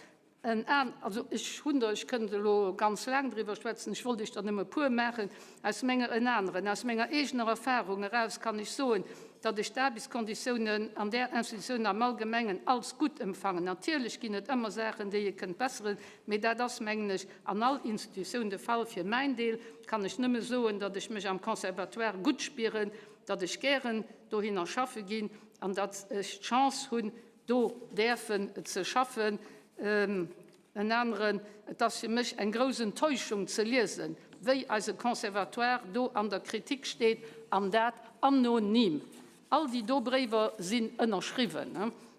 en an, also ech hunn der, ech kënnt elo ganz laang driwwer schwätzen, ech wollt Iech der nëmme e puer maachen, aus menger, en aneren, aus menger eegener Erfahrung eraus kann ech soen, datt ech d'Aarbechtskonditiounen an där Institutioun am Allgemengen als gutt empfangen. Natierlech ginn et ëmmer Saachen, déi ee kënnt besseren, mee dat ass, mengen ech, an all Institutioun de Fall. Fir mäin Deel kann ech nëmme soen, datt ech mech am Conservatoire gutt spieren, datt ech gären dohinner schaffe ginn an datt ech d'Chance hunn, do däerfen ze schaffen. En aneren, Et ass fir mech eng grouss Enttäuschung ze liesen, wéi eise Conservatoire do an der Kritik steet, an dat anonym. All déi do Bréiwer sinn ënnerschriwwen.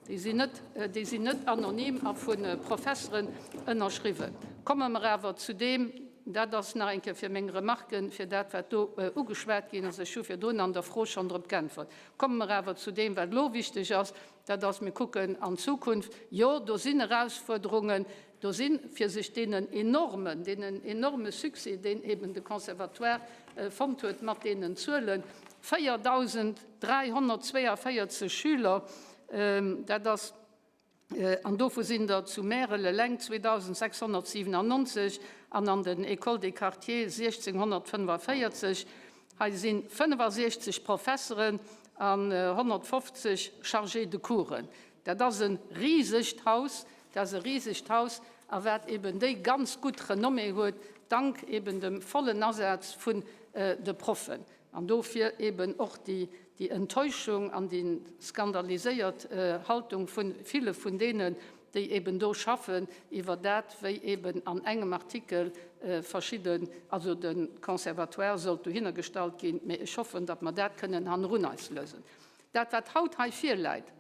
Déi sinn net, déi sinn net anonym a vu Professeren ënnerschriwwen. Komme mer awer zu deem, dat ass nach eng Kéier fir meng Remarken, fir dat, wat do ugeschwat ginn ass, ech hu virdrun an der Fro schonn drop geäntwert, komme mer awer zu deem, wat elo wichteg ass, dat ass, mir kucken an d'Zukunft. Jo, do sinn Erausfuerderungen, do sinn, fir sech deenen enormen, deenen enorme Succès, deen eben de Conservatoire fonnt huet mat deenen Zuelen, 4.342 Schüler, dat ass, an dovu sinn der zu Märel eleng 2.697 an an den Écoles des quartiers 1.645. Hei si 65 Professeren an 150 Chargés de coursen. Dat ass e risegt Haus, dat ass e risegt Haus, a wat eben déi ganz gutt Renommée huet, dank eben dem vollen Asaz vun de Proffen. An dofir eben och déi Enttäuschung an déi skandaliséiert Haltung vu ville vun deenen, déi eben do schaffen, iwwer dat, wéi eben an engem Artikel verschidden, also de Conservatoire sollt dohinner gestallt ginn, mä ech hoffen, datt mer dat kënnen hannerun eis lösen. Dat, wat haut hei virläit,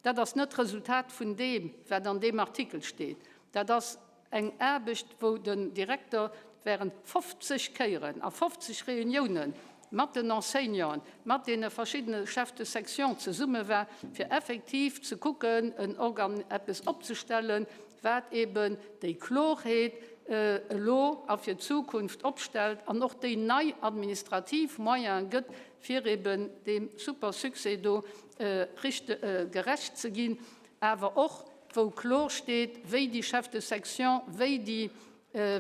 dat ass net d'Resultat vun deem, wat an deem Artikel steet. Dat ass eng Aarbecht, wou den Direkter während 50 Kéieren a 50 Reuniounen mat den Enseignanten, mat deene verschiddene Chefs de section zesumme war, fir effektiv ze kucken, en Organ, eppes opzestellen, wat eben déi Klorheet elo a fir d'Zukunft opstellt an och déi nei administrativ Moyene gëtt, fir eben deem super Succès do gerecht ze ginn, awer och wou klor steet, wéi déi Chefs de section, wéi déi,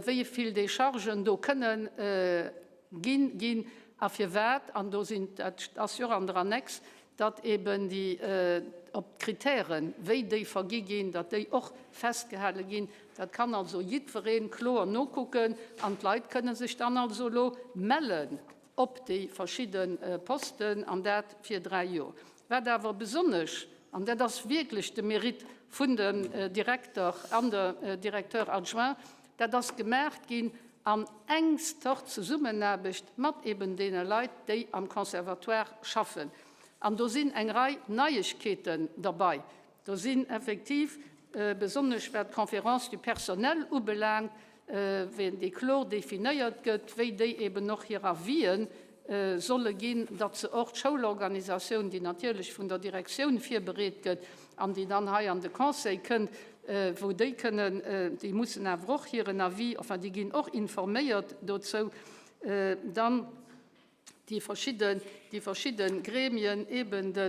wéi vill Déchargen do kënnen ginn ginn a firwat, an do sinn, dat ass jo och an der Annex, datt eben déi op d'Kritären, wéi déi vergi ginn, datt déi och festgehale ginn. Dat kann also jiddweree kloer nokucken an d'Leit kënne sech dann also elo mellen op déi verschidde Posten, an dat fir dräi Joer. Wat awer besonnesch. an dat ass wierklech de Mérite vun dem Direkter an de Directeur adjoint, dat ass gemaach ginn an engster Zesummenaarbecht mat eben deene Leit, déi am Conservatoire schaffen. An do sinn eng Rei Neiegkeeten derbei. Do sinn effektiv, besonnesch wat d'Conférence du personnel ubelaangt, wéi déi kloer definéiert gëtt, wéi déi eben och hir Avisë solle ginn, datt se och d'Schoulorganisatioun, déi natierlech vun der Direktioun virbereet gëtt an déi dann hei an de Conseil kënnt, wou déi kënnen, déi mussen awer och hiren Avis, enfin déi ginn och informéiert dozou dann. déi verschidden, déi verschidde Gremien, eben de,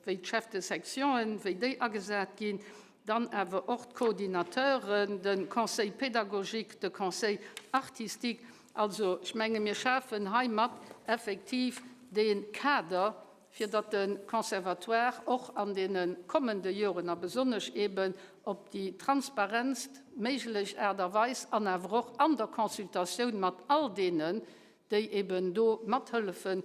wéi d'Chefs de sectionen, wéi déi agesat ginn, dann awer och d'Coordinateuren, de Conseil pédagogique, de Conseil artistique. Also, ech menge mir schafen heimat effektiv dee Kader, fir datt de Conservatoire och an deene kommende Joren a besonnesch eben op déi transparentst méiglech Aart a Weis an awer och an der Consultatioun mat all deenen, déi eben do mathëllefen,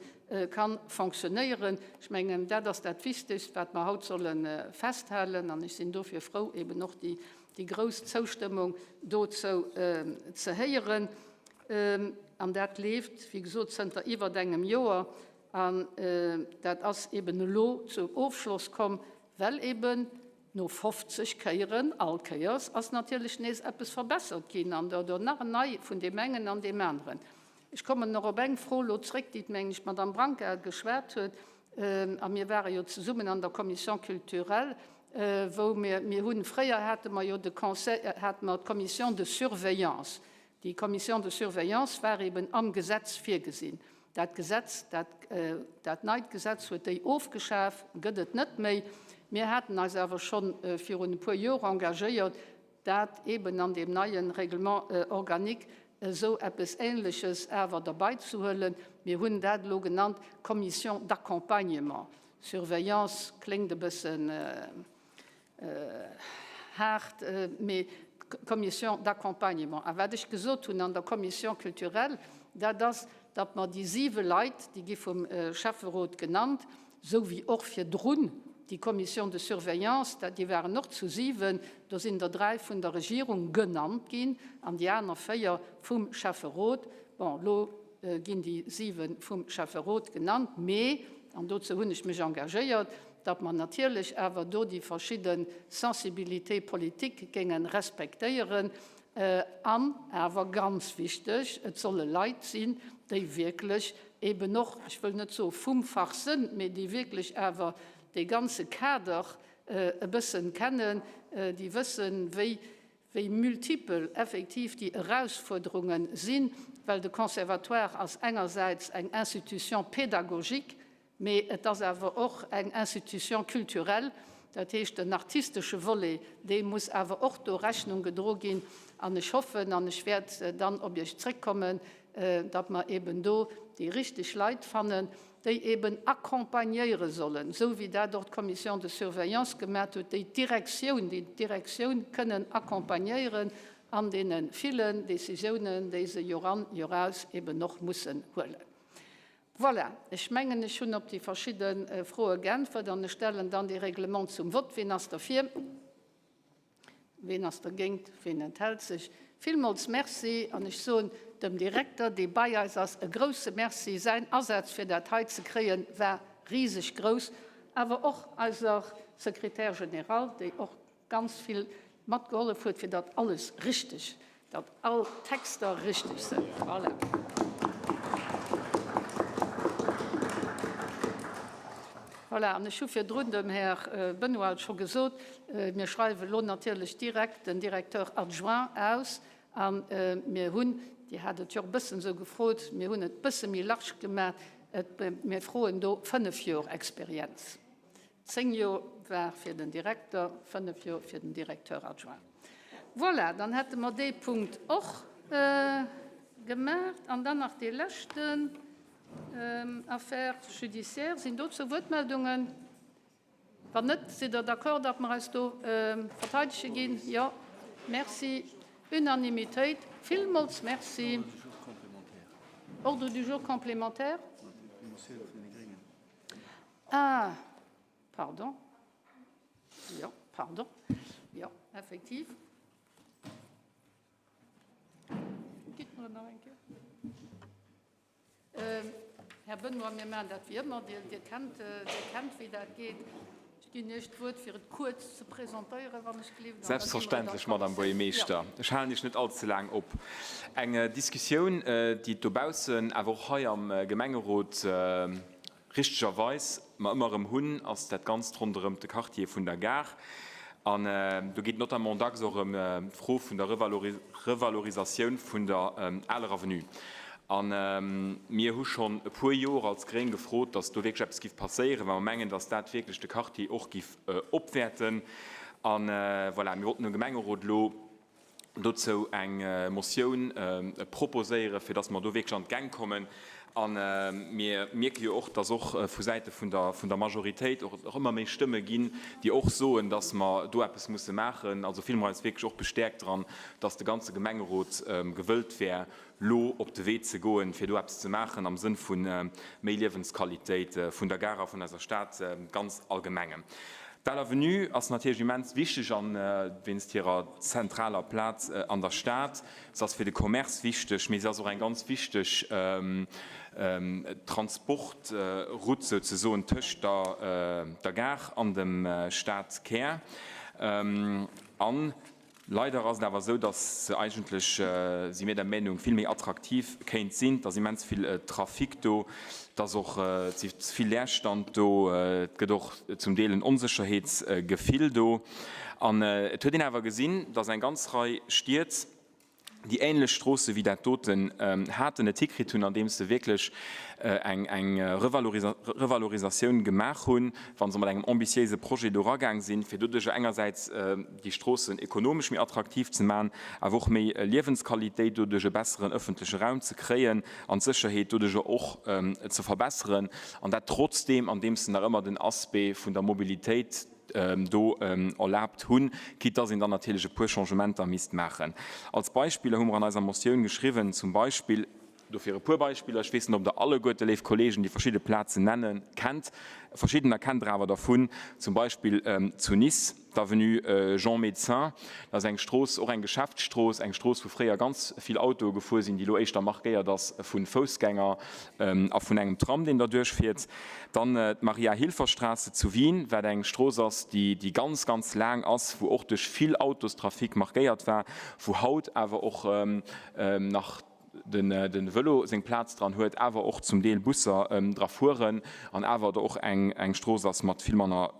ka fonctionnéieren. Ech mengen, dat ass dat Wichtegst, wat mer haut solle festhalen, an ech sinn dofir frou, eben och déi grouss Zoustëmmung dozou ze héieren. An dat leeft, wéi gesot, zënter iwwert engem Joer, an dat ass eben elo zum Ofschloss komm, well eben No 50 Kéieren, all Kéiers ass natierlech nees eppes verbessert ginn an der oder nach nei vun deem engen an deem aneren. Ech kommen nach op eng Fro elo zréck, déi, mengen ech, d'Madame Branca geschwat huet, a mir ware jo zesummen an der Commission culturelle, wou mir, mir hunn, fréier hate mer jo de Conseil, hate mer d'Commission de surveillance. Déi Commission de surveillance war eben am Gesetz virgesinn. Dat Gesetz, dat, dat neit Gesetz huet déi ofgeschaf, gëtt et net méi. Mir haten eis awer scho virun e puer Jor engagéiert, dat eben an deem neie Règlement organique esou eppes Ähnleches awer derbaizehuelen. Mir hunn dat elo genannt Commission d'accompagnement. Surveillance kléngt e bëssen, haart, mee d'Commission d'accompagnement. A wat ech gesot hunn an der Commission culturelle, dat ass, datt mer déi siwe Leit, déi gi vum Schäfferot genannt, esou wéi och virdrun déi Commission de surveillance, dat déi waren och zu siwen, do sinn der dräi vun der Regierung genannt ginn an déi aner véier vum Schäfferot. Bon, elo ginn déi siwe vum Schäfferot genannt, mee, an dozou hunn ech mech engagéiert, datt mer natierlech awer do déi verschidde Sensibilités politiques géinge respektéieren an awer, ganz wichteg, et solle Leit sinn, déi wierklech eben och, ech wëll net soe vum Fach sënn, mee déi wierklech awer dee ganze Kader e bëssen kennen, déi wëssen, wéi wéi multipel effektiv déi Erausfuerderunge sinn, well de Conservatoire ass engersäits eng Institution pédagogique, mee et ass awer och eng Institution culturelle, dat heescht den artistesche Volet, deem muss awer och do Rechnung gedro ginn. An ech hoffen, an ech wäert dann op Iech zréckkommen, datt mer eben do déi richteg Leit fannen, déi eben accompagnéiere sollen, esou wéi dat och d'Commission de surveillance gemat huet, déi d'Direktioun, déi d'Direktioun kënnen accompagnéieren an deene villen Décisiounen, déi se joran, joraus eben och mussen huelen. Voilà, ech mengen, ech hunn op déi verschidde Froe geäntwert an ech stellen dann dee Règlement zum Vott. Ween ass derfir? Ween ass dergéint? Ween enthält sech? Villmools Merci an ech soen dem Direkter, dee bei eis ass, e grouse Merci. Säin Asaz, fir dat hei ze kréien, war riseg grouss. Awer och eiser Secrétaire générale, déi och ganz vill matgehollef huet, fir datt alles richteg, datt all Texter richteg sinn. Voilà. Voilà, an ech hu virdrun dem Här Benoy scho gesot, mir schreiwe elo natierlech direkt den Directeur adjoint aus a mir hunn, Dir hat et jo och e bëssen esou gefrot, mir hunn et e bësse méi large gemaach, et, mir froen do fënnf Joer Experienz. 10 Joer war fir den Direkter, 5 Joer fir den Directeur adjoint. Voilà, dann hätte mer dee Punkt och gemaach. An dann nach dee leschten, Affaires judiciaires. Sinn dozou Wuertmeldungen? Wann net, sidd Der d'accord, datt mer eis do verteidege ginn? Jo. Merci. Unanimitéit. Villmools Merci. Ordre du jour complémentaire. Ah, pardon. Jo, pardon. Jo, effektiv. Gitt mer nach eng Kéier. Här Benoy, mir maachen dat wéi ëmmer. Dir, Dir kennt, Dir kennt, wéi dat geet. Ech ginn Iech d'Wuert, fir et kuerz ze presentéieren, wann ech gleewen. Selbstverständlech, Madame Buergermeeschter. Ech halen Iech net all ze laang op. Eng Diskussioun, déi et dobaussen, awer och hei am Gemengerot richtegerweis mer ëmmer erëm hunn, ass dat Ganzt ronderëm de Quartier vun der Gare. An do geet notamment dacks och ëm d'Fro vun der Revalorisatioun vun der Aler Avenue. A mir hu schonn e puer Joer als Gréng gefrot, datt do wierklech eppes giff passéieren, well mer mengen, datt dat wierklech de Quartier och giff opwäerten. A voilà, mir wollten dem Gemengerot elo dozou eng Motioun proposéieren, fir dass mer do wierklech an d'Gäng kommen. A mir mierke jo och, dass och vu Säite vun der, vun der Majoritéit och och ëmmer méi Stëmme ginn, déi och soen, dass mer do eppes musse maachen. Also fille mer eis wierklech och bestäerkt dran, dass de ganze Gemengerot gewëllt wär, lo op de Wee ze goen, fir do eppes ze maachen am Sënn vu méi Liewensqualitéit vun der Gare a vun eiser Stad ganz allgemeng. D'Al Avenue ass natierlech immens wichteg an wéinst hirer zentraler Plaz an der Stad. Se ass fir de Commerce wichteg, mee se ass och eng ganz wichteg Transportroute souzesoen tëscht der Gare an dem Stadkär. An Leider ass et awer esou, dass se eigentlech, si mir der Meenung, vill méi attraktiv kéint sinn. Et ass immens vill Trafic do, et ass och ze vill Leerstand do, et gëtt och zum Deel en Onsécherheetsgefill do. An et huet een awer gesinn, dass eng ganz Rei Stied, déi ähnlech Stroosse wéi dat doten haten, et hikritt hunn, andeems se wierklech eng eng Revalorisatioun gemaach hunn, wa se mat engem ambitiéise Projet do eragaang sinn, fir doduercher engersäits déi Stroossen ekonomesch méi attraktiv ze maachen, awer och méi Liewensqualitéit doduerch, e besseren öffentleche Raum ze kréien an d'Sécherheet doduercher och ze verbesseren, an dat trotzdeem, andeems se nach ëmmer den Aspect vun der Mobilitéit do erlaabt hunn, quitte dass een dann natierlech e puer Changementer misst maachen. Als Beispiller hu mer an eiser Motioun geschriwwen, zum Beispill, dofir e puer Beispiller, ech weess net, ob Der alleguerte, léif Kollegen, déi verschidde Plazen nenne kennt, verschiddener kennt Der awer dervun, zum Beispill zu Nice, d'Avenue Jean Médecin, dat ass eng Strooss, och eng Geschäftsstrooss, eng Strooss, wou fréier ganz vill Autoe gefuer sinn, déi elo éischter markéiert ass vu Foussgänger a vun engem Tram, deen derduerch fiert. Dann d'Maria-Hilfer-Straße zu Wien, wat eng Strooss ass, déi déi ganz, ganz laang ass, wou och duerch vill Autostrafic markéiert war, wou haut awer och nach de Vëlo seng Plaz dran huet, awer och zum Deel Busser dra fueren an awer et och eng eng Strooss ass mat vill manner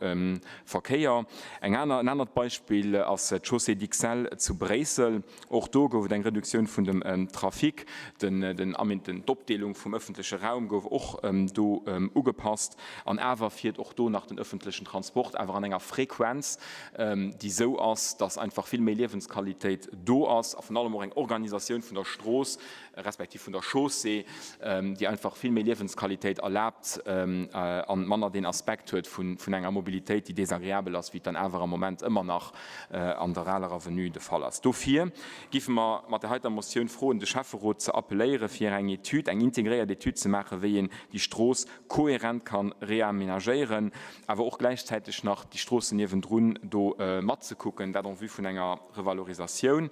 Verkéier. Eng aner, en anert Beispill ass d'Chaussée d'Ixelles zu Bréissel. Och do gouf et eng Reduktioun vun dem Trafic. D'Opdeelung vum ëffentleche Raum gouf och do ugepasst. An awer fiert och do nach den ëffentlechen Transport, awer an enger Frequenz, déi esou ass, datt einfach vill méi Liewensqualitéit do ass a vun allem och eng Organisatioun vun der Strooss respektiv vun der Chaussée, déi einfach vill méi Liewensqualitéit erlaabt a manner deen Aspekt huet vun enger Mobilitéit, déi desagreabel ass, wéi et dann awer am Moment ëmmer nach an der aler Avenue de Fall ass. Dofir giffe mer mat där heiter Motioun froen, de Schäfferot ze appelléieren, fir eng Etüd, eng integréiert Etüd ze maachen, wéi een déi Strooss kohärent ka reamenagéieren, awer och gläichzäiteg nach déi Stroossen niewendrun do matzekucken, dat en vue vun enger Revalorisatioun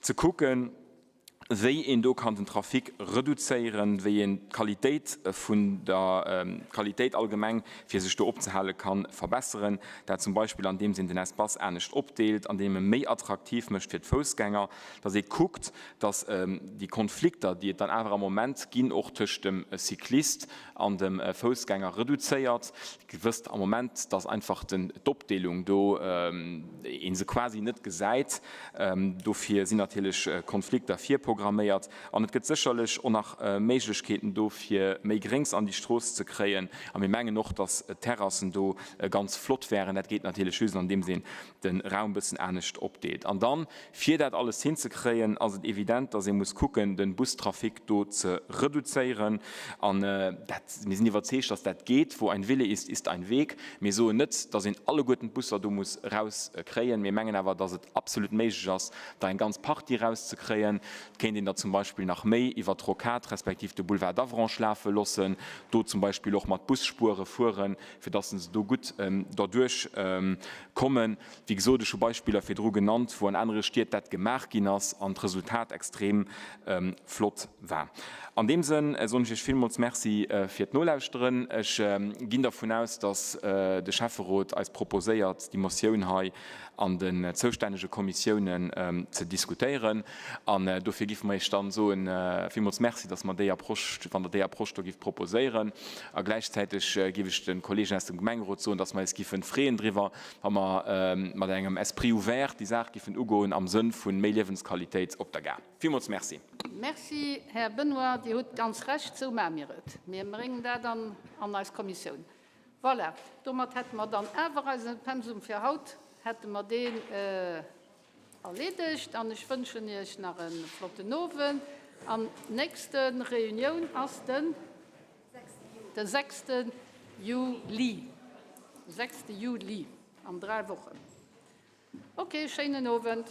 ze kucken. wéi een do kann den Trafic reduzéieren, wéi een d'Qualitéit vun der, d'Qualitéit allgemeng, fir sech do opzehale kann verbesseren. Dat zum Beispill andeems een den Espace anescht opdeelt, andeem e méi attraktiv mécht fir d'Foussgänger, dass ee kuckt, dass déi Konflikter, déi et dann awer am Moment ginn, och tëscht dem Cyclist an dem Foussgänger reduzéiert. Dir wësst am Moment, dass einfach d'Opdeelung do, ee se quasi net gesäit. Dofir sinn natierlech Konflikter virprogramméiert. An et gëtt sécherlech och nach Méiglechkeeten do, fir méi Gréngs an déi Strooss ze kréien. A mir mengen och, dass d'Terrassen do ganz flott wären. Dat geet natierlech just, andeems een de Raum bëssen anescht opdeelt. An dann, fir dat alles hinzekréien, ass et evident, dass ee muss kucken, de Bustrafic do ze reduzéieren. An dat, mir sinn iwwerzeegt, dass dat geet. Wo ein Wille ist, ist ein Weg. Mir soen net, dass een alleguerten d'Busser do muss erauskréien. Mir mengen awer, dass et absolut méiglech ass, der eng ganz Partie erauszekréien. Et kéint. kéint een der zum Beispill nach méi iwwer d'Rocade respektiv de Boulevard d'Avranches lafe loossen, do zum Beispill och mat Busspuere fueren, fir dass se do gutt derduerch kommen. Wéi gesot, ech hu Beispiller virdru genannt, wou an anere Stied dat gemaach ginn ass an d'Resultat extrem flott war. An deem Sënn soen ech Iech villmools Merci fir d'Nolauschteren. Ech ginn dervun aus, dass de Schäfferot eis proposéiert, déi Motioun hei an den zoustännege Kommissiounen ze diskutéieren. An dofir giffe mer Iech dann soen, villmools Merci, dass mer déi Approche, wann Der déi Approche do gifft proposéieren. A gläichzäiteg giff ech de Kollegen aus dem Gemengerot soen, dass mer eis giffen freeën driwwer, wa mer mat engem Esprit ouvert déi Saach giffen ugoen am Sënn vu méi Liewensqualitéit op der Gare. Villmools Merci. Merci, Här Benoy. Dir hutt ganz Recht, esou maache mir et. Mir bréngen dat an eis Kommissioun. Voilà, domat hätte mer dann awer eise Pensum fir haut, hätte mer deen erleedegt. An ech wënschen Iech nach e flotten Owend. An d'nächste Reunioun ass den 6. Juli, 6. Juli, an dräi Wochen. Okay, schéinen Owend.